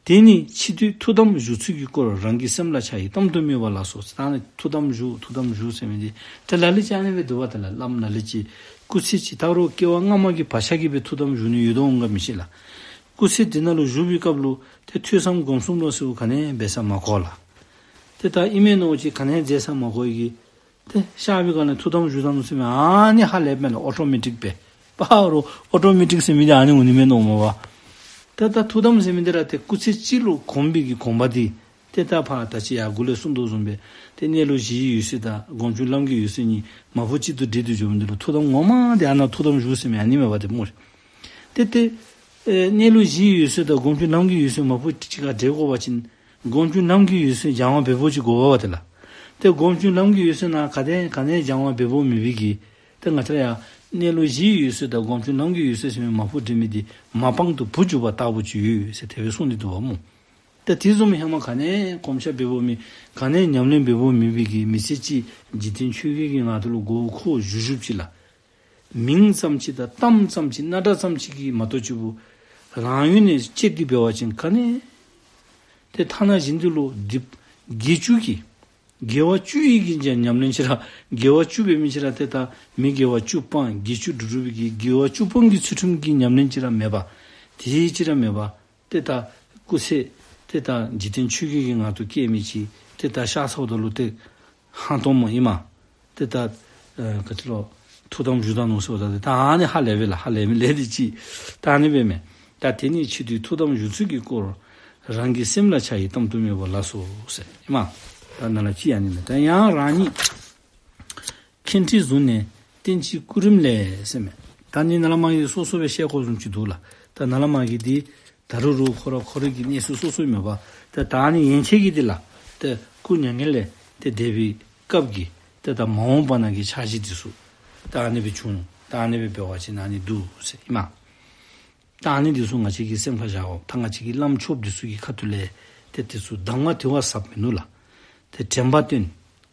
དེ་ནི་འཆི་དུས་ཐུགས་དམ་བཞུགས་ཚུལ་གྱི་སྐོར། རང་གི་སེམས་ལ་འཆར་ཡི་གཏམ་དུ་སྨྲས་པ་ལགས་སོ། ད་ནི་ཐུགས་དམ་བཞུགས་ཐུགས་དམ་བཞུགས་ཟེར་མི་འདི་ཏེ་ལ་ལུ་ཅིག་ཨ་ནི་སྦེ་འདུག་པ། ཏེ་ལ་བླམ་ལ་ལུ་ཅིག་སྐུ་ཚེ་ཇི་ལྟར་རུང་སྐྱེ་བ་སྔ་མ་གི་བག་ཆགས་ཀྱིས་སྦེ་ཐུགས་དམ་བཞུགས་ནི་ཡོད་དོ་འོང་ག་མི་ཤེས་ལགས། སྐུ་ཚེ་འདི་ནང་ལུ་བཞུགས་པའི་སྐབས་ལུ་ཏེ་ཐོས་བསམ་སྒོམ་གསུམ་ལོ་ཟེར་བ་ག་ནི་འབད་ས་མ་གོ་ལགས། ཏེ་ད་ཨིན་མས་མནོ་ཅིག་ག་ནི་མཛད་ས་མ་གོ་གི། ཏེ་ཤར་བའི་སྒང་ལས་ཐུགས་དམ་བཞུགས་ད་ནུག་ཟེར་མི་ཨ་ནི་ཧ་ལས་མས་ལགས། ཨོ་ཊོ་མེ་ཊིག་སྦེ་ཕར་རུ་ཨོ་ཊོ་མེ་ཊིག་ཟེར་མི་འདི་ཨ་ནི་འོང་ནི་མས་མནོཝ་མས་པ། ཏེ་ད་ཐུགས་དམ་ཟེར་མི་འདི་ར་ཏེ་སྐུ་ཚེ་གཅིག་ལུ་གོམས་པའི་གི་གོམ་པ་འདི་ཏེ་ད་ཕར་ད་ཅི་ཡར་གུ་ལས་གསུངས་དོ་བཟུམ་སྦེ་ཏེ་གནས་ལུགས་གཞིའི་འོད་གསལ་དང་སྒོམ་བྱུང་ལམ་གྱི་འོད་གསལ་གཉིས་མ་བུ་གཅིག་ཏུ་སྒྲིལ་ཏེ་འགྱོ་མི་འདི་ལུ་ཐུགས་དམ་ངོ་མ་འདི་ཨ་ནཱ་ཐུགས་དམ་བཞུགས་ཟེར་མི་ཨ་ནི་མས་པ་ཏེ་སྨོ། ཏེ་ཏེ་ཨེ་གནས་ལུགས་གཞིའི་འོད་གསལ་དང་སྒོམ་བྱུང་ལམ་གྱི་འོད་གསལ་མ་བུ་གཅིག་ཁར་སྒྲིལ་དགོ་པ་ཅིན་སྒོམ་བྱུང་ལམ་གྱི་འོད་གསལ་སྦྱང་བ་འབདཝ་ཅིག་དགོ་པས་པ་ཏེ་ལགས། ཏེ་སྒོམ་བྱུང་ལམ་གྱི་འོད་གསལ་ནང་ག་དེ་ག་ནི་སྦྱང་བ་འབདཝ་མེད་པའི་གི་ཏེ་ང་བཅས་ར་ཡང་གནས་ལུགས་གཞིའི་འོད་གསལ་དང་སྒོམ་བྱུང་ལམ་གྱི་འོད་གསལ་ཟེར་མི་མ་བུ་སྒྲིལ་མི་འདི་མ་པང་དུ་བུ་འཇུག་པ་ལྟ་བུ་ཅིག་ཡོད་ཟེར་དེ་སྦེ་གསུངས་ཏེ་འདུག་པ་སྨོ། ཏེ་དེ་བཟུམ་ཧེ་མ་ག་ནི་གོམས་ཤ་འབདཝ་མེད་ག་ནི་ཉམས་ལེན་འབདཝ་མེད་པའི་གི་མི་ཚེ་གཅིག་འཇིག་རྟེན་ཆོས་བརྒྱད་ཀྱི་ངང་དུ་ལུ་མགུ་འཁོར་བཞུགས་བཞུགསཔ་ཅིག་ལགས། མིང་ཙམ་ཅིག་དང་གཏམ་ཙམ་ཅིག་རྣམ་གྲངས་ཙམ་ཅིག་གིས་མ་གཏོགས་ཅིག་པུ་རང་ཡུལ་ནས་བཅད་དེ་འབད་བ་ཅིན་ག་ནི། ཏེ་ཐ་ན་གཞན་འདི་ལུ་སྡིག་དགེ་བཅུ་གི་དགེ་བ་བཅུ་ཡི་གི་ཉམས་ལེན་ཅིག་ར་དགེ་བ་བཅུ་འབད་མི་ཅིག་ར་ཏེ་ད་མི་དགེ་བ་བཅུ་སྤང་དགེ་བཅུ་སྒྲུབ་སྒྲུབ་པའི་གི་དགེ་བ་བཅུ་སྤོང་གི་ཚུལ་ཁྲིམས་ཀྱི་ཉམས་ལེན་ཅིག་ར་མེད་པ། དེ་ཅིག་ར་མེད་པ། ཏེ་ད་སྐུ་ཚེ་ཏེ་ད་འཇིག་རྟེན་ཆོས་བརྒྱད་ཀྱི་ངང་དུ་སྐྱེལ་མི་ཅིག་ཏེ་ད་ཤར་སོངམ་ད་ལུ་ཏེ་ཧང་སྟོང་མོ་ཨིན་མས། ཏེ་ད་ཨེ་ག་ཅི་ལོ་ཐུགས་དམ་བཞུགས་ད་ནུག་ཟེརཝ་ད་ཏེ་ད་ཨ་ནི་ཧ་ལས་པས་ལགས། ཧ་ལས་མི་ལས་འདི་ཅིག་ད་ཨ་ནི་སྦེ་མས། ད་དེ་ནི་འཆི་དུས་ཐུགས་དམ་བཞུགས་ཚུལ་གྱི་སྐོར། རང་གི་སེམས་ལ་འཆར་ཡི་གཏམ་དུ་སྨྲས་པ་ལགས་སོ་ཟེར་ཨིན་མས། ད་ནཱ་ལུ་ཅིག་ཨ་ནི་མས། ད་ཡང་རང་ཉིད་མཁྱེན་ཁྲིད་བཟུང་ནས་བསྟན་བཅོས་སྐུ་རིམ་ལས་ཟེར་མས། ད་ནི་ནཱ་ལས་མར་གྱི་སོ་སོ་སྦེ་བཤད་དགོཔ་བཟུམ་ཅིག་འདུག་ལགས། ད་ནཱ་ལས་མར་གྱི་འདི་ད་རུང་རུང་ཁོ་ར་ཁོ་རའི་གི་གནས་ཚུལ་སོ་སོ་མས་པ། ད་ད་ནི་ཡན་ཆད་ཀྱི་འདི་ལགས། ད་སྐུ་མྱ་ངན་ལས་ཏེ་འདས་པའི་སྐབས་ཀྱི་ཏེ་ད་མ་འོངས་པ་ནང་གི་འཆར་གཞི་འདི་ཚུ་ད་ཨ་ནི་སྦེ་བྱུང་། ད་ཨ་ནི་སྦེ་འབད་བ་ཅིན་ཨ་ནི་འདུག་ཟེར་ཨིན་མས། ད་ཨ་ནི་འདི་ཚུ་ང་བཅས་ཀྱིས་སེམས་ཁར་བཞག་དགོ། ད་ང་བཅས་ཀྱི་བླམ་ཆོསཔ་འདི་ཚུ་གི་ཁ་ཐུག་ལས་ཏེ་འདི་ཚུ་གདམས་ངག་དེ་བ་ཟབ་མིན་ནུག་ལགས། ཏེ་དྲན་པ་བསྟེན་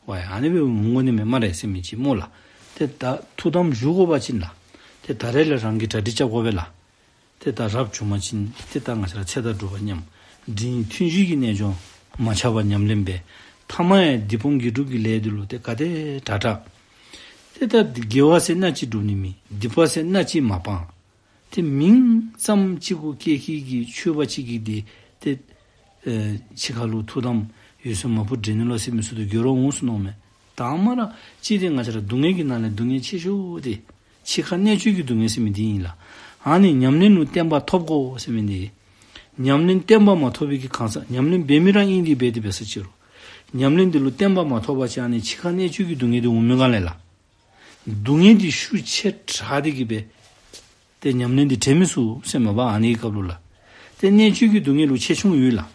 པ་ཡང་ཨ་ནི་སྦེ་འོང་དགོ་ནི་མས་སྨ་རེ་ཟེར་མི་ཅིག་སྨོ་ལགས། ཏེ་ད་ཐུགས་དམ་བཞུགས་དགོ་པ་ཅིན་ལགས། ཏེ་ད་རེས་ལས་རང་གིས་གྲ་སྒྲིག་རྐྱབ་དགོ་པས་ལགས། ཏེ་ད་རབ་བྱུང་པ་ཅིན་ཏེ་ད་ང་བཅས་ར་ཚེ་དང་སྒྲུབ་པ་མཉམ། འབྲིང་ཐུན་བཞི་གི་རྣལ་འབྱོར་མ་ཆག་པར་ཉམས་ལེན་འབད། ཐ་མ་ཡང་སྡིག་སྤོང་དགེ་སྒྲུབ་ཀྱི་ལས་འདི་ལུ་ཏེ་ག་དེ་དྲག་དྲག། ཏེ་ད་དགེ་བ་ཟེར་སྣ་གཅིག་སྒྲུབ་ནི་མེད། སྡིག་པ་ཟེར་སྣ་གཅིག་མ་སྤང་། ཏེ་མིང་ཙམ་ཅིག་གུ་སྐྱེས་ཀྱི་གི་ཆོས་པ་ཅིག་གིས་འདི་ཏེ་ཨེ་འཆི་ཁ་ལུ་ཐུགས་དམ་འོད་གསལ་མ་བུ་སྒྲིལ་ནི་ལོ་ཟེར་མི་ཚུ་ཏེ་འགྱོ་ར་འོང་ཟེར་མནོཝ་མས། དང་པ་ར་གཅིག་འདི་ང་བཅས་ར་སྡུག་བསྔལ་གྱི་ནང་ལས་སྡུག་བསྔལ་ཆེ་ཤོས་འདི་འཆི་ཁ་གནད་གཅོད་ཀྱི་སྡུག་བསྔལ་ཟེར་མི་འདི་ཨིན་ལགས། ཨ་ནི་ཉམས་ལེན་ལུ་བརྟན་པ་ཐོབ་དགོ་ཟེར་མི་འདི། ཉམས་ལེན་བརྟན་པ་མ་ཐོབ་པའི་གི་གང་ཟག་ཉམས་ལེན་འབད་མི་ར་ཨིན། འདི་འབད་དེ་འབད་ས་ཅིག་རུང་ཉམས་ལེན་འདི་ལུ་བརྟན་པ་མ་ཐོབ་པ་ཅིན་ཨ་ནི་འཆི་ཁ་གནད་གཅོད་ཀྱི་སྡུག་བསྔལ་འདི་འོང་མི་ག་ལས་ལགས། སྡུག་བསྔལ་འདི་ཤུགས་ཆེ་དྲགས་ཏེ་གི་སྦེ་ཏེ་ཉམས་ལེན་འདི་དྲན་མི་ཚུགས་ཟེར་མས་པ། ཨ་ནི་གི་སྐབས་ལུ་ལགས། ཏེ་གནད་གཅོད་ཀྱི་སྡུག་བསྔལ་ལུ་ཆེ་ཆུང་ཡོད་ལགས།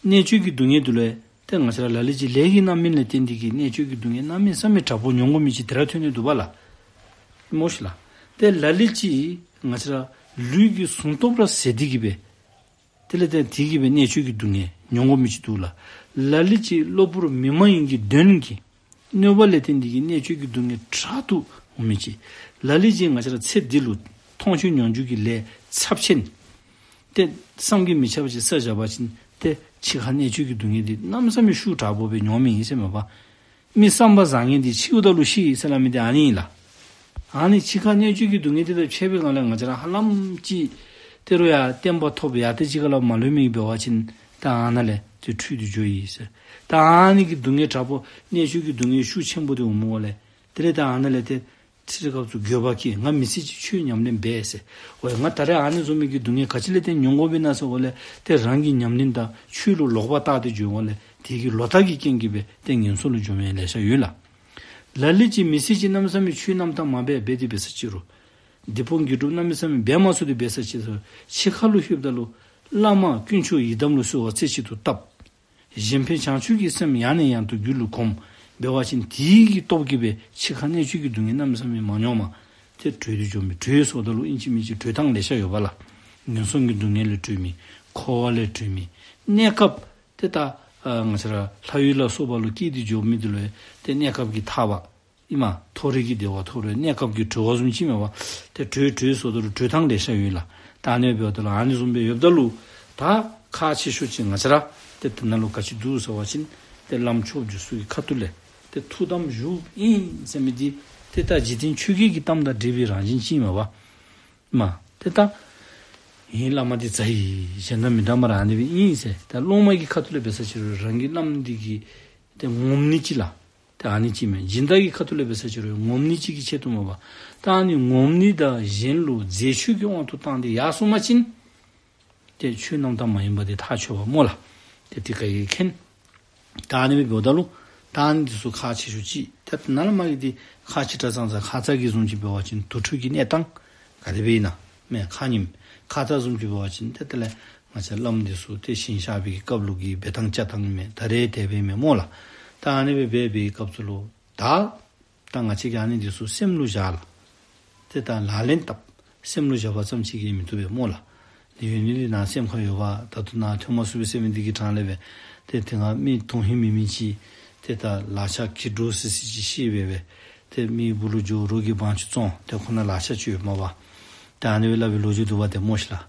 གནད་གཅོད་ཀྱི་སྡུག་བསྔལ་འདི་ལུ་ཏེ་ང་བཅས་ར་ལ་ལུ་ཅིག་ལས་ཀྱི་རྣམ་སྨིན་ལས་བརྟེན་ཏེ་གི་གནད་གཅོད་ཀྱི་སྡུག་བསྔལ་གནམ་མེད་ས་མེད་དྲག་པོ་མྱོང་དགོ་མི་ཅིག་དེ་ར་ཐོན་ནི་འདུག་པ་ལགས། སྨོ་ཤིག་ལགས། ཏེ་ལ་ལུ་ཅིག་ང་བཅས་ར་ལུས་ཀྱི་ཟུངས་སྟོབས་ར་ཟད་དེ་གི་སྦེ་དེ་ལས་ཏེ་དེ་གི་སྦེ་གནད་གཅོད་ཀྱི་སྡུག་བསྔལ་མྱོང་དགོ་མི་ཅིག་འདུག་ལགས། ལ་ལུ་ཅིག་གློ་བུར་མི་མ་ཡིན་གྱི་གདོན་གྱི་གནོད་པ་ལས་བརྟེན་ཏེ་གི་གནད་གཅོད་ཀྱི་སྡུག་བསྔལ་དྲག་ཏུ་འོང་མི་ཅིག། ལ་ལུ་ཅིག་ང་བཅས་ར་ཚེ་འདི་ལུ་མཐོང་ཆོས་མྱོང་འགྱུར་གྱི་ལས་ཚབས་ཆེན་ཏེ་བསམ་གྱིས་མི་ཁྱབ་པ་ཅིག་བསགས་བཞག་པ་ཅིན་ཏེ་འཆི་ཁ་གནད་གཅོད་ཀྱི་སྡུག་བསྔལ་འདི་གནམ་མེད་ས་མེད་ཤུགས་དྲག་པོ་སྦེ་མྱོང་མི་ཨིན་ཟེར་མས་པ། མི་བསམ་པ་བཟང་ངན་འདི་འཆིཝ་ད་ལུ་ཤེས་ཟེར་སླབ་མི་འདི་ཨ་ནི་ཨིན་ལགས། ཨ་ནི་འཆི་ཁ་གནད་གཅོད་ཀྱི་སྡུག་བསྔལ་འདི་དང་ཕྱད་པའི་སྒང་ལས་ང་བཅས་ར་ཧ་ལམ་ཅིག་དེ་རུང་ཡང་བརྟན་པ་ཐོབ་ཡར་ཏེ་འཆི་ཁ་ལུ་མ་ལྷོད་མི་འབད་བ་ཅིན་ད་ཨ་ནཱ་ལས་ཏེ་འཁྲུལ་ཏེ་འགྱོཝ་ཨིན་ཟེར། ད་ཨ་ནི་གི་སྡུག་བསྔལ་དྲག་པོ་གནད་གཅོད་ཀྱི་སྡུག་བསྔལ་ཤུགས་ཆེན་པོ་འདི་འོངམ་ལས་དེ་ལས་ད་ཨ་ནཱ་ལས་ཏེ་ཚེ་རབས་སྐབས་སུ་འགྱོད་པ་སྐྱེ། ང་མི་ཚེ་གཅིག་ཆོས་ཉམས་ལེན་འབད་ཟེར། འོ་ང་ད་རེས་ཨ་ནི་བཟུམ་མའི་གི་སྡུག་བསྔལ་ག་ཅི་ལས་ཏེ་མྱོང་དགོཔ་ཨིན་ན་ཟེར་འོ་ལས་ཏེ་རང་གི་ཉམས་ལེན་དང་ཆོས་ལུ་ལོག་པ་བཏགས་ཏེ་འགྱོ་འོ་ལས་དེ་གི་ལོག་ལྟ་གི་རྐྱེན་གྱིས་སྦེ་ཏེ་ངན་སོང་ལུ་འགྱོ་མི་ལེ་ཤ་ཡོད་ལགས། ལ་ལུ་ཅིག་མི་ཚེ་གཅིག་གནམ་མེད་ས་མེད་ཆོས་རྣམ་དག་མ་འབད་འབད་དེ་འབད་ས་ཅིག་རུང་སྡིག་སྤོང་དགེ་སྒྲུབ་གནམ་མེད་ས་མེད་འབད་མ་ཚུགས་ཏེ་འབད་ས་ཅིག་རུང་འཆི་ཁ་ལུ་ལྷོདཔ་ད་ལུ་བླ་མ་དཀོན་མཆོག་ཡི་དམ་ལུ་གསོལ་བ་རྩེ་གཅིག་ཏུ་བཏབ། གཞན་ཕན་བྱང་ཆུབ་ཀྱི་སེམས་ཡང་ནས་ཡང་དུ་རྒྱུད་ལུ་གོམས། འབད་བ་ཅིན་དེ་གི་སྟོབས་ཀྱིས་སྦེ་འཆི་ཁ་གནད་གཅོད་ཀྱི་སྡུག་བསྔལ་གནམ་མེད་ས་མེད་མ་མྱོངམ་ཏེ་གྲོལ་ཏེ་འགྱོ་མི། གྲོལ་ཟེརཝ་ད་ལུ་ཨིན་ཅི་མིན་ཅི་གྲོལ་ཐངས་ལེ་ཤ་ཡོད་པ་ལགས། ངན་སོང་གི་སྡུག་བསྔལ་ལས་གྲོལ་མི། འཁོར་བ་ལས་གྲོལ་མི། གནས་སྐབས་ཏེ་ད་ཨ་ང་བཅས་ར་ལྷ་ཡུལ་ལ་སོགས་པ་ལུ་སྐྱེས་ཏེ་འགྱོ་མི་འདི་ལུ་ཏེ་གནས་སྐབས་ཀྱི་ཐར་པ་ཨིན་མས། མཐོ་རིས་ཀྱི་བདེ་བ་ཐོབ་རུང་གནས་སྐབས་ཀྱི་གྲོལ་བ་བཟུམ་ཅིག་མས་པ། ཏེ་གྲོལ་གྲོལ་ཟེརཝ་ད་ལུ་གྲོལ་ཐངས་ལེ་ཤ་ཡོད་ལགས། ད་ཨ་ནི་འབདཝ་ད་ལུ་ཨ་ནི་བཟུམ་སྦེ་ཡོདཔ་ད་ལུ་ད་ ཁག་ཆེ་ཤོས་ཅིག་ང་བཅས་ར་ཏེ་དེ་ནང་ལུ་ག་ཅི་འདུག་ཟེར་བ་ཅིན་ཏེ་བླམ་ཆོསཔ་འདི་ཚུ་གི་ཁ་ཐུག་ལས་ཏེ་ཐུགས་དམ་བཞུགསཔ་ཨིན་ཟེར་མི་འདི་ཏེ་ད་འཇིག་རྟེན་ཆོས་བརྒྱད་ཀྱི་གཏམ་དང་འདྲ་བའི་རང་བཞིན་ཅིག་མས་པ། མ་ཏེ་ད་ཨིན་བླ་མ་འདི་ཛ་ཡི་གཞན་དང་མི་འདྲ་མ་ར་ཨ་ནི་སྦེ་ཨིན་ཟེར། ད་སློབ་མ་གི་ཁ་ཐུག་ལས་འབད་ས་ཅིག་རུང་རང་གི་བླམ་འདི་གི་ཏེ་ངོམ་ནི་ཅིག་ལགས། ཏེ་ཨ་ནི་ཅིག་མས། སྦྱིན་བདག་གི་ཁ་ཐུག་ལས་འབད་ས་ཅིག་རུང་ངོམ་ནི་ཅིག་གི་ཆེད་དུ་མས་པ། ད་ཨ་ནི་ངོམ་ནི་དང་གཞན་ལུ་རྫས་ཆོས་ཀྱི་དབང་དུ་བཏང་སྟེ་ཡར་སོང་པ་ཅིན་ཏེ་ཆོས་རྣམ་དག་མ་ཡིན་པ་འདི་ཐག་ཆོད་པ་སྨོ་ལགས། ཏེ་དེ་ག་གིས་མཁྱེན། ད་ཨ་ནི་སྦེ་འབདཝ་ད་ལུ་ད་ཨ་ནི་འདི་ཚུ་ཁག་ཆེ་ཤོས་ཅིག། ད་ནཱ་ལས་མར་གྱི་འདི་ཁག་ཆེ་དྲགས་ཙང་ཙང་ཁ་ཙ་གི་བཟུམ་ཅིག་འབད་བ་ཅིན་དུར་ཁྲོད་ཀྱི་གནས་སྟངས་ག་དེ་སྦེ་ཨིན་ན་མས། ཁ་ཉིནམ་ཁ་ཙ་བཟུམ་ཅིག་འབད་བ་ཅིན་ཏེ་དེ་ལས་ང་བཅས་བླམ་འདི་ཚུ་ཏེ་ཞིང་གཤགས་པའི་གི་སྐབས་ལུ་གི་འབད་ཐངས་བཅའ་ཐངས་མས། ད་རེས་དེ་སྦེ་མས་སྨོ་ལགས། ད་ཨ་ནི་སྦེ་འབད་བའི་སྐབས་སུ་ལུ་ད་ད་ང་བཅས་ཀྱིས་ཨ་ནི་འདི་ཚུ་སེམས་ལུ་བཞག་ལགས། ཏེ་ད་ལག་ལེན་འཐབ། སེམས་ལུ་བཞག་པ་ཙམ་ཅིག་གིས་མི་བཏུབ་པས་སྨོ་ལགས། འདི་ཡོད་ནི་འདི་ནཱ་སེམས་ཁར་ཡོད་པ། ད་ལྟོ་ནཱ་ཐོན་མ་ཚུགས་པས་ཟེར་མི་འདི་གི་གྲངས་ལས་འབད་ཏེ་དེ་སྒང་མི་དོན་ཧིང་མེད་མི་ཅིག་ཏེ་ད་ལག་ཆ་གྱེས་འགྱོ་སི་སི་ཅིག་ཤེས་སྦེ་སྦེ་ཏེ་མི་སྦུག་ལུ་འགྱོ་རོགས་ཀྱིས་དབང་ཆ་བཙོང་། ཏེ་ཁོ་ན་ལག་ཆ་ཅིག་ཡོདཔ་མས་པ། ཏེ་ཨ་ནི་སྦེ་སླབ་པའི་ལོ་རྒྱུས་འདུག་པ་ཏེ་སྨོ་ཤིག་ལགས།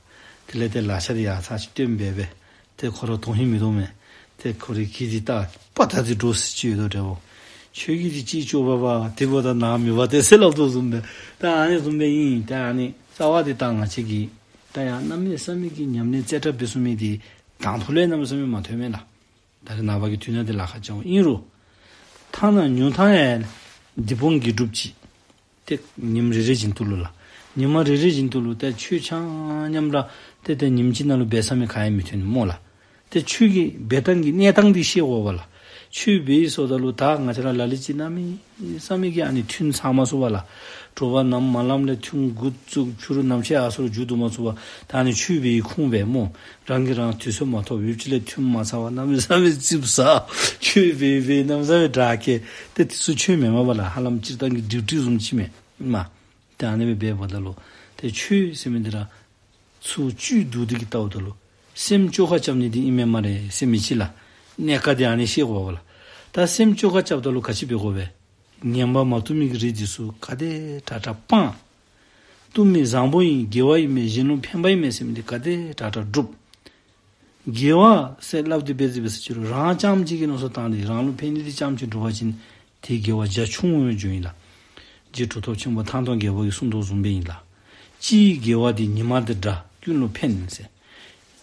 དེ་ལས་ཏེ་ལག་ཆ་འདི་ཡར་ཚར་ཅིག་བཏོན་སྦེ་སྦེ་ཏེ་ཁོ་ར་དོན་ཧིང་མི་འདུག་མས། ཏེ་ཁོ་རའི་གྱེས་འདི་ད་པ་ད་འདི་འགྱོ་སི་ཅིག་ཡོད་དོ་འདྲ་བོ། ཁྱོད་ཀྱིས་འདི་ཅིག་འགྱོ་བ་བ་དེ་འབདཝ་ད་ནཱ་མེད་པ་ཏེ་ཟེར་སླབ་དོ་བཟུམ་སྦེ། ད་ཨ་ནི་བཟུམ་སྦེ་ཨིན། ད་ཨ་ནི་རྩ་བ་འདི་ད་ང་བཅས་ཀྱིས་ད་ཡང་གནམ་མེད་ས་མེད་ཀྱི་ཉམས་ལེན་རྩེ་གྲ་འབད་ཚུགས་མི་འདི་དང་ཕུ་ལས་གནམ་མེད་ས་མེད་མ་ཐོན་མས་ལགས། ད་རེས་ནངས་པ་གི་དུས་ནང་འདི་ལཱ་ཁག་ཅིག་ཨིན་རུང་ཐ་ན་ཉུང་མཐའ་ཡང་འདི་སྤོང་དགེ་སྒྲུབ་ཅིག་ཏེ་ཉིནམ་རེ་རེ་བཞིན་དུ་ལུ་ལགས། ཉི་མ་རེ་རེ་བཞིན་དུ་ལུ་ཏེ་ཆོས་ཆ་མཉམ་ར་ཏེ་ཏེ་ཉིནམ་གཅིག་ནང་ལུ་འབད་ས་མེད་ག་ཡང་མི་ཐོན་སྨོ་ལགས། ཏེ་ཆོས་ཀྱི་འབད་ཐངས་ཀྱི་གནས་སྟངས་འདི་ཤེས་དགོ་པས་ལགས། ཆོས་འབད་ཡི་ཟེརཝ་ད་ལུ་ད་ང་བཅས་ར་ལ་ལུ་ཅིག་གནམ་མེད་ས་མེད་ཀྱི་ཨ་ནི་ཐུན་ཚང་མ་ཚུགས་པས་ལགས། དྲོ་པ་ནམ་མ་ལངམ་ལས་ཐུན་འགོ་བཙུགས་ཕྱི་རུ་ནམ་ཕྱེད་ཡར་སོང་རུང་མཇུག་བསྡུ་མ་ཚུགས་པར་ད་ཨ་ནི་ཆོས་འབད་ཡི་ཁུངས་སྦེ་སྨོ། རང་གིས་རང་དུས་ཚོད་མ་ཐོབ། ཡུདཔ་ཅིག་ལས་ཐུན་མ་ཚང་བར་གནམ་མེད་ས་མེད་ཙིགཔ་ཟ། ཆོས་འབད་འབད་གནམ་མེད་ས་མེད་དྲག་སྐྱེད། ཏེ་དེ་ཚུ་ཆོས་མེན་མས་པ་ལགས། ཧ་ལམ་སྤྱིར་བཏང་གི་ཌིའུ་ཊི་བཟུམ་ཅིག་མས་མ། ཏེ་ཨ་ནི་སྦེ་འབདཝ་ད་ལུ་ཏེ་ཆོས་ཟེར་མི་འདི་ར་ཚུར་བཅུད་བསྡུ་སྟེ་གི་བལྟཝ་ད་ལུ་སེམས་བཅོ་ཁ་རྐྱབ་ནི་འདི་ཨིན་མས་སྨ་རེ་ཟེར་མི་ཅིག་ལགས། གནད་ཀ་འདི་ཨ་ནི་ཤེས་དགོ་པས་ལགས། ད་སེམས་བཅོ་ཁ་རྐྱབ་ད་ལུ་ག་ཅི་འབད་དགོ་པས། ངན་པ་མ་བཏུབ་མི་གི་རིགས་འདི་ཚུ་ག་དེ་དྲག་དྲག་སྤང་། བཏུབ་མི་བཟང་པོ་ཨིན་དགེ་བ་ཨིན་མས་གཞན་ལུ་ཕན་པ་ཨིན་མས་ཟེར་མི་འདི་ག་དེ་དྲག་དྲག་སྒྲུབ། དགེ་བ་ཟེར་སླབ་སྟེ་འབད་དེ་འབད་ས་ཅིག་རུང་རང་རྐྱངམ་གཅིག་གིས་མནོ་བསམ་བཏང་སྟེ་རང་ལུ་ཕན་ནི་འདི་རྐྱངམ་གཅིག་སྒྲུབ་པ་ཅིན་དེའི་དགེ་བ་རྒྱ་ཆུང་ངུ་འགྱོཝ་ཨིན་ལགས། རྗེ་གྲུབ་ཐོབ་ཆེན་པོ་ཐང་སྟོང་རྒྱལ་པོ་གིས་གསུངས་དོ་བཟུམ་སྦེ་ཨིན་ལགས། ཕྱིའི་དགེ་བ་འདི་ཉི་མ་དང་འདྲ་ཀུན་ལུ་ཕན་ཟེར།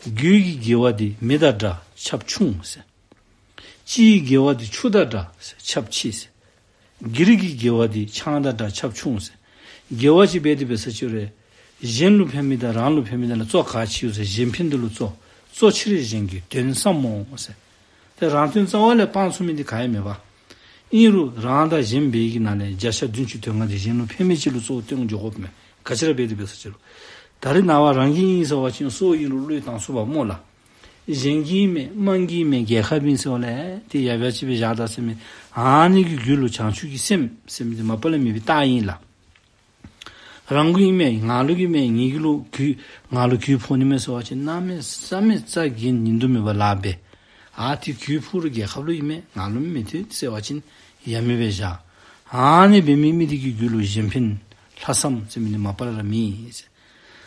སྒོས་ཀྱི་དགེ་བ་འདི་མེ་དང་འདྲ་ཁྱབ་ཆུང་ཟེར། ཕྱིའི་དགེ་བ་འདི་ཆུ་དང་འདྲ་ཁྱབ་ཆེ་ཟེར། སྒེར་གྱི་དགེ་བ་འདི་ཆང་དང་འདྲ་ཁྱབ་ཆུང་ཟེར། དགེ་བ་ཅིག་འབད་དེ་འབད་ས་ཅིག་རུང་གཞན་ལུ་ཕན་མི་དང་རང་ལུ་ཕན་མི་དང་ལས་གཙོ་ག་ཅི་ཡོད་ཟེར་གཞན་ཕན་འདི་ལུ་གཙོ་གཙོ་ཆེར་གཞན་གྱི་དོན་བསམ་མོ་ཟེར། ཏེ་རང་དོན་རྩ་བ་ལས་སྤང་ཚུགས་མི་འདི་ག་ཡང་མེད་པ། ཨིན་རུང་རང་དང་གཞན་འབད་ཀྱི་ནང་ལས་བརྒྱ་ཆ་བདུན་ཅུ་དོན་ལྔ་འདི་གཞན་ལུ་ཕན་མི་ཅིག་ལུ་གཙོ་བོ་བཏོན་འགྱོ་དགོཔ་མས། ག་ཅི་ར་འབད་དེ་འབད་ས་ཅིག་རུང་། ད་རེས་ནངས་པ་རང་གི་ཨིན་ཟེར་བ་ཅིན་སྲོག་ཨིན་རུང་བློས་བཏང་ཚུགས་པས་སྨོ་ལགས། གཞན་གྱི་ཨིན་མས་དམངས་ཀྱི་ཨིན་མས་རྒྱལ་ཁབ་ཨིན་ཟེར་བ་ལས་ཏེ་ཡབ་ཡུམ་ཅིག་སྦེ་བཞག་ད་ཟེར་མི་ཨ་ནི་གི་རྒྱུད་ལུ་བྱང་ཆུབ་ཀྱི་སེམས་ཟེར་མི་འདི་མ་པ་ལས་མེད་པའི་རྟགས་ཨིན་ལགས། རང་གི་ཨིན་མས་ང་ལུ་གི་ཨིན་མས་ངེ་གི་ལུ་གུས་ང་ལུ་གུས་ཕོག་ནི་མས་ཟེར་བ་ཅིན་གནམ་མེད་ས་མེད་རྩ་འགེངས་ཉན་དུ་མེད་པར་ལཱ་འབད། ཨ་ཏི་གུས་ཕོག་རུང་རྒྱལ་ཁབ་ལུ་ཨིན་མས་ང་ལུ་མི་མཐུན་ཟེར་བ་ཅིན་ཡ་མེད་པར་བཞག། ཨ་ནི་འབད་མི་མི་འདི་གི་རྒྱུད་ལུ་གཞན་ཕན་ལྷག་བསམ་ཟེར་མི་འདི་མ་པ་ལས་ར་མེད་ཟེར།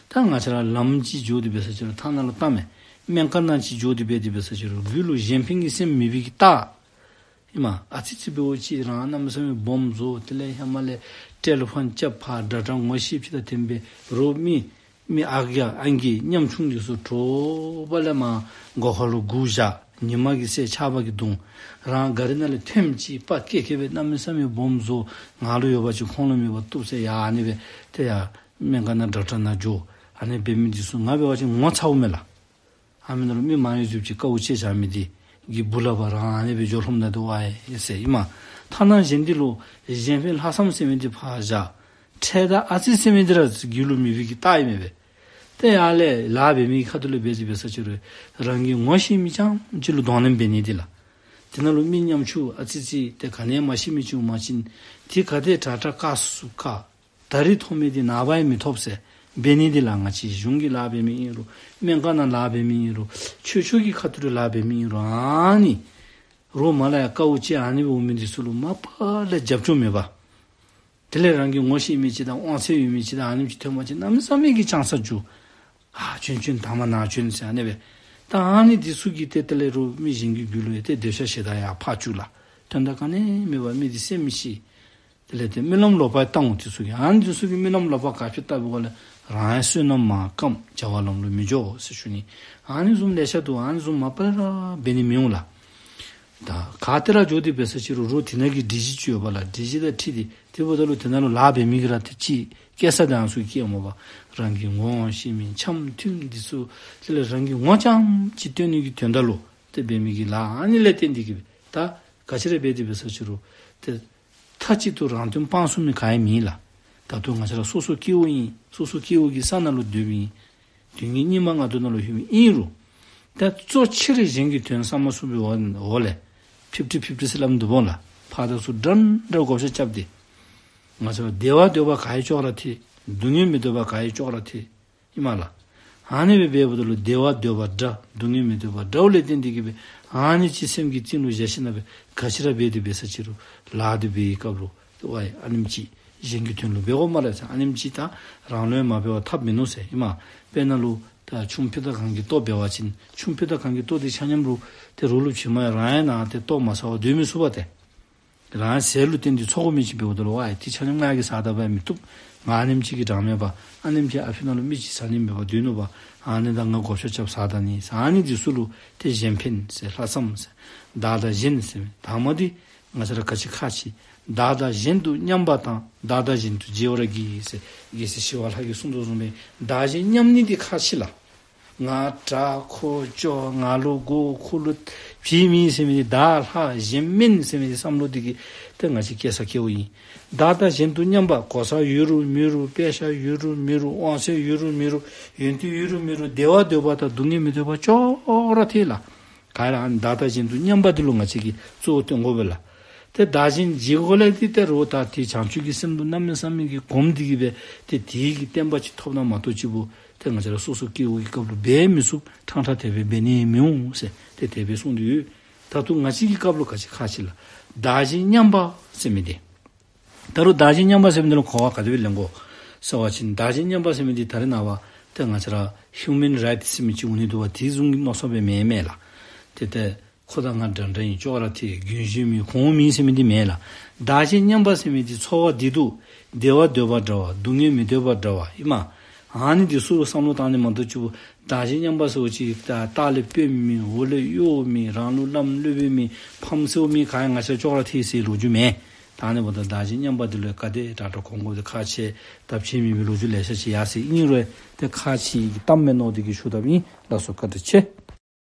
ད་ང་བཅས་ར་ལམ་ཅིག་འགྱོ་སྟེ་འབད་ས་ཅིག་རུང་ཐ་ན་ལུ་ལྟ་མས། སྨན་ཁང་ནང་ཅིག་འགྱོ་སྟེ་འབད་དེ་འབད་ས་ཅིག་རུང་རྒྱུད་ལུ་གཞན་ཕན་གྱི་སེམས་མེད་པའི་གི་རྟགས་ཨིན་མས། ཨ་ཙི་ཙི་འབདཝ་ཅིག་རང་གནམ་མེད་ས་མེད་སྦོམ་བཟོ། དེ་ལས་ཧེ་མ་ལས་ཊེ་ལི་ཕོན་རྐྱབ་ཕར་འདྲ་འདྲ་ངོ་ཤེས་ཅིག་དང་ལྡན་པའི་རོགས་མི་མི་ཨ་རྒས་ཨང་རྒས་ཉམ་ཆུང་འདི་ཚུ་དྲོ་པ་ལས་མར་སྒོ་ཁ་ལུ་སྒུག་བཞག། ཉི་མ་གིས་བསད་ཆརཔ་གིས་གདུང་། རང་གཱ་རི་ནང་ལས་ཐོནམ་ཅིག་པ་ཀེ་ཀེ་སྦེ་གནམ་མེད་ས་མེད་སྦོམ་བཟོ། ང་ལུ་ཡོད་པ་ཅིན་ཁོང་ལུ་མེད་པ་བཏུབ་ཟེར་ཡ་ཨ་ནི་སྦེ་ཏེ་ཡར་སྨན་ཁང་ནང་ཌོག་ཊར་ནང་འགྱོ། ཨ་ནི་འབད་མི་འདི་ཚུ་ང་འབད་བ་ཅིན་ངོ་ཚ་འོང་མས་ལགས། ཨ་མི་ནང་ལུ་མི་མང་ཡོད་ཚུགསཔ་ཅིག་དཀའཝ་སྤྱད་བཞག་མི་འདི་གི་སྦུག་ལས་ཕར་རང་ཨ་ནི་སྦེ་འགྱོ་ལྷོདཔ་ད་འདི་ཝའི་ཟེར་ཨིན་མས། ཐ་ན་གཞན་འདི་ལུ་གཞན་ཕན་ལྷག་བསམ་ཟེར་མི་འདི་ཕར་བཞག། ཁྲེལ་དང་ཨ་ཙི་ཟེར་མི་འདི་ར་རྒྱུད་ལུ་མེད་པའི་གི་རྟགས་ཨིན་མས་པས། ཏེ་ཡར་ལས་ལཱ་འབད་མི་ཁ་ཐུག་ལས་འབད་དེ་འབད་ས་ཅིག་རུང་རང་གི་ངོ་ཤེས་མི་རྐྱངམ་ཅིག་ལུ་གདོང་ལེན་འབད་ནི་འདི་ལགས། དེ་ནང་ལུ་མི་ཉམ་ཆུང་ཨ་ཙི་ཙི་ཏེ་ག་ནི་ཡང་མ་ཤེས་མི་ཅིག་འོང་པ་ཅིན་དེ་ག་དེ་དྲག་དྲག་བཀག་ཚུགས་བཀག། ད་རིས་ཐོབ་མི་འདི་ནངས་པ་ཡང་མི་ཐོབ་ཟེར་འབད་ནི་འདི་ལགས། ང་བཅས་གཞུང་གི་ལཱ་འབད་མི་ཨིན་རུང་སྨན་ཁང་ནང་ལཱ་འབད་མི་ཨིན་རུང་ཆོས་ཕྱོགས་ཀྱི་ཁ་ཐུག་ལུ་ལཱ་འབད་མི་ཨིན་རུང་ཨ་ནི་རོགས་མར་ལས་ཡར་དཀའཝ་སྤྱད་ཨ་ནི་སྦེ་འོང་མི་འདི་ཚུ་ལུ་མ་པ་ལས་རྒྱབ་སྐྱོར་མེད་པ། དེ་ལས་རང་གི་ངོ་ཤེས་མི་ཅིག་དང་དབང་ཚད་ཡོད་མི་ཅིག་དང་ཨ་ནེམ་ཅིག་ཐོན་པ་ཅིན་གནམ་མེད་ས་མེད་ཀྱི་ཆང་ས་རྒྱུག། ཨ་བྱོན་བྱོན་དང་པ་ནཱ་བྱོན་ཟེར་ཨ་ནི་སྦེ། ད་ཨ་ནི་འདི་ཚུ་གིས་ཏེ་དེ་ལས་རུང་མི་གཞན་གྱི་རྒྱུད་ལུ་ཡང་ཏེ་འདོད་ཆགས་ཞེ་སྡང་ཡར་འཕར་བཅུག་ལགས། དོན་དག་ག་ནི་མེད་པར་མི་འདི་སེམས་ཤི། དེ་ལས་ཏེ་སྨོན་ལམ་ལོག་པར་བཏང་འོང་། འདི་ཚུ་གིས་ཨ་ནི་འདི་ཚུ་གིས་སྨོན་ལམ་ལོག་པར་ག་ཅི་བཏབ་པའི་སྒོ་ལས་རང་ཡང་བསོད་ནམས་མར་སྐམ། བྱ་བ་ལམ་ལུགས་མི་འགྱོ་ཟེར་ཞུ་ནི། ཨ་ནི་བཟུམ་ལེ་ཤ་འདུག། ཨ་ནི་བཟུམ་མ་པ་ར་འབད་ནི་མི་འོང་ལགས། ད་ག་ཏེ་ར་འགྱོ་སྟེ་འབད་ས་ཅིག་རུང་རོགས་དེ་ནང་གི་སྒྲིག་གཞི་ཅིག་ཡོདཔ་ལགས། སྒྲིག་གཞི་དང་འཁྲིལ་ཏེ་དེ་འབདཝ་ད་ལུ་དེ་ནང་ལུ་ལཱ་འབད་མི་གིས་ར་ཏེ་ཅིག་སྐྱེལ་ས་དང་ཚུ་སྐྱེལ་འོང་པ། རང་གི་ངོ་ཤེས་མི་འཆམ་མཐུན་འདི་ཚུ་དེ་ལས་རང་གི་ངོ་རྐྱངམ་ཅིག་སྟོན་ནི་གི་དོན་དག་ལུ་ཏེ་འབད་མི་གི་ལཱ་ཨ་ནི་ལས་བརྟེན་ཏེ་གིས་སྦེ་ད་ག་ཅི་ར་འབད་དེ་འབད་ས་ཅིག་རུང་ཏེ་མཐའ་གཅིག་ཏུ་རང་དོན་སྤང་ཚུགས་མི་ག་ཡང་མེད་ལགས། ད་ལྟོ་ང་བཅས་ར་སོ་སོ་སྐྱེ་བོ་ཨིན། སོ་སོ་སྐྱེ་བོ་གི་ས་ནང་ལུ་སྡོདཔ་ཨིན། དུས་ངན་སྙིགས་མ་ལྔ་བདོ་ནང་ལུ་ལྷོདཔ་ཨིན་རུང་ད་གཙོ་ཆེ་རིགས་གཞན་གྱི་དོན་བསམ་མ་ཚུགས་པའི་འོག་འོག་ལས་ཕིབ་ཊི་ཕིབ་ཊི་ཟེར་སླབ་འདུག་སྨོ་ལགས། ཕར་དང་ཚུར་འདྲན་འདྲ་བགོ་བཤའ་རྐྱབ་སྟེ་ང་བཅས་ར་བདེ་བ་འདོད་པ་ག་ཡང་ཅོག་ར་འཐད། སྡུག་བསྔལ་མི་འདོད་པ་ག་ཡང་ཅོག་ར་འཐད། ཨིན་མས་ལགས། ཨ་ནི་སྦེ་འབདཝ་ད་ལུ་བདེ་བ་འདོད་པ་དགྲ། སྡུག་བསྔལ་མི་འདོད་པ་དགྲ་བོ་ལས་བརྟེན་ཏེ་གིས་སྦེ་ཨ་ནི་ཅིག་སེམས་ཀྱི་གཏིང་ལུ་བཞག་ཞིནམ་ལས་ག་ཅི་ར་འབད་དེ་འབད་ས་ཅིག་རུང་ལཱ་འདི་འབད་བའི་སྐབས་ལུ་ཏེ་ཝའི་ཨ་ནེམ་ཅིག་གཞན་གྱི་དོན་ལུ་འབད་དགོ་སྨ་རེ་ཟེར། ཨ་ནེམ་ཅིག་ད་རང་ལུ་ཡང་མ་འབད་བར་ཐབས་མིན་ནུག་ཟེར་ཨིན་མས། དཔེར་ན་ལུ་ད་ཆུ་ཕུད་ད་གང་གི་ལྟོ་འབད་བ་ཅིན་ཆུ་ཕུད་ད་གང་གི་ལྟོ་འདི་ཆ་མཉམ་རུང་ཏེ་རོགས་ལུ་བྱིན་མ་ཡང་རང་ཡང་ནཱ་ཏེ་ལྟོ་མ་ཟ་བར་སྡོད་མི་ཚུགས་པས་ཏེ། རང་ཟས་ལུ་བརྟེན་ཏེ་འཚོ་དགོ་མི་ཅིག་འབདཝ་ད་ལུ་ཝའི་ཏེ་ཆ་མཉམ་ང་གིས་ཟ་ད་པ་ཡང་མི་བཏུབ། ང་ཨ་ནེམ་ཅིག་གིས་དྲང་མེད་པར་ཨ་ནེམ་ཅིག་ཨ་ཕི་ནང་ལུ་མི་ཅིག་ཟ་ནི་མེད་པར་སྡོད་ནུག་པ། ཨ་ནི་ད་ང་བགོ་བཤའ་རྐྱབ་ཟ་ད་ནི་ཟེར། ཨ་ནི་འདི་ཚུ་ལུ་ཏེ་གཞན་ཕན་ཟེར་ལྷག་བསམ་ཟེར་བདག་དང་གཞན་ཟེར་དང་པ་འདི་ང་བཅས་ར་ག་ཅི་ཁག་ཆེ། བདག་དང་གཞན་དུ་མཉམ་པ་དང་། བདག་དང་གཞན་དུ་བརྗེ་བར་བགྱི་ཟེར་རྒྱལ་སྲས་ཞི་བ་ལྷ་གིས་གསུངས་དོ་བཟུམ་སྦེ་བདག་གཞན་མཉམ་ནི་འདི་ཁག་ཆེ་ལགས། ང་དྲག་ཁོ་སྐྱོ་ང་ལུ་དགོ་ཁོ་ལུ་བྱིན་མི་ཟེར་མི་འདི་བདག་ལྷག་གཞན་དམན་ཟེར་མི་འདི་བསམ་བློ་འདི་གིས་ཏེ་ང་བཅས་སྐྱེ་ས་སྐྱེ་བོ་ཨིན། བདག་དང་གཞན་དུ་མཉམ་པ་གོ་ས་ཡོད་རུང་མེད་རུང་དཔེ་ཆ་ཡོད་རུང་མེད་རུང་དབང་ཚད་ཡོད་རུང་མེད་རུང་ཡོན་ཏན་ཡོད་རུང་མེད་རུང་བདེ་བ་འདོད་པ་དང་སྡུག་བསྔལ་མི་འདོད་པ་ཅོག་ར་འཐད་ལགས། ག་ར་ཨ་ནི་བདག་དང་གཞན་དུ་མཉམ་པ་འདི་ལུ་ང་བཅས་ཀྱིས་གཙོ་བོ་བཏོན་དགོ་པས་ལགས། ཏེ་བདག་གཞན་བརྗེ་དགོ་ལས་འདི་ཏེ་རོགས་ད་ཏེ་བྱང་ཆུབ་ཀྱི་སེམས་ལུ་གནམ་མེད་ས་མེད་ཀྱི་གོམས་འདི་གིས་སྦེ་ཏེ་དེ་གི་བརྟན་པ་ཅིག་ཐོབ་ན་མ་གཏོགས་ཅིག་པོ་ཏེ་ང་བཅས་ར་སོ་སོ་སྐྱེ་བོ་གི་སྐབས་ལུ་འབད་མི་ཚུགས། ཕྲང་ཕྲང་དེ་སྦེ་འབད་ནི་མི་འོང་ཟེར་ཏེ་དེ་སྦེ་གསུངས་ཏེ་ཡོད། ད་ལྟོ་ང་བཅས་ཀྱི་སྐབས་ལུ་ག་ཅི་ཁག་ཆེ་ལགས། བདག་གཞན་མཉམ་པ་ཟེར་མི་འདི། ད་རུང་བདག་གཞན་མཉམ་པ་ཟེར་མི་འདི་ལུ་གོ་བ་ག་དེ་སྦེ་ལེན་དགོ་ཟེར་བ་ཅིན་བདག་གཞན་མཉམ་པ་ཟེར་མི་འདི་ད་རེས་ནངས་པ་ཏེ་ང་བཅས་ར་ཧིའུ་མེན་རའིཊ་ཟེར་མི་ཅིག་འོང་ནི་འདུག་པ། དེ་བཟུམ་གྱི་མནོ་བསམ་སྦེ་མེན་མས་ལགས། ཏེ་ཏེ་ཁོ་དང་ང་འདྲ་འདྲ་ཨིན། ཅོག་ར་འཐད། རྒྱུན་གཞན་མེད་གོང་འོག་མེད་ཟེར་མི་འདི་མེན་ལགས། བདག་གཞན་མཉམ་པ་ཟེར་མི་འདི་འཚོ་བ་བདེ་སྡུག་བདེ་བ་འདོད་པ་འདྲ་བ་སྡུག་བསྔལ་མི་འདོད་པ་འདྲ་བ་ཨིན་མས། ཨ་ནི་འདི་ཚུ་ལུ་བསམ་བློ་བཏང་ནི་མ་གཏོགས་ཅིག་པོ་བདག་གཞན་མཉམ་པ་ཟེར་བ་ཅིན་ད་ལྟག་ལས་དཔོན་མེད་འོག་ལས་གཡོག་མེད་རང་ལུ་བླམ་སློབ་དཔོན་མེད་ཕམ་སེའུ་མེད་ག་ཡང་ང་བཅས་ཅོག་ར་འཐད་ཟེར་ལོ་རྒྱུས་མེན། ད་ཨ་ནི་འབདཝ་ད་བདག་གཞན་མཉམ་པ་འདི་ལུ་ག་དེ་དྲག་དྲག་གོང་གོ་འདི་ཁག་ཆེ། ད་བྱེད་མི་མི་ལོ་རྒྱུས་ལེ་ཤ་ཅིག་ཡར་སོ་ཡི། ཨིན་རུང་ཏེ་ཁག་ཆེ་གི་གཏམ་མས་མནོ་སྟེ་གིས་ཞུ་དཔ་ཨིན། ལགས་སོ་བཀའ་དྲིན་ཆེ།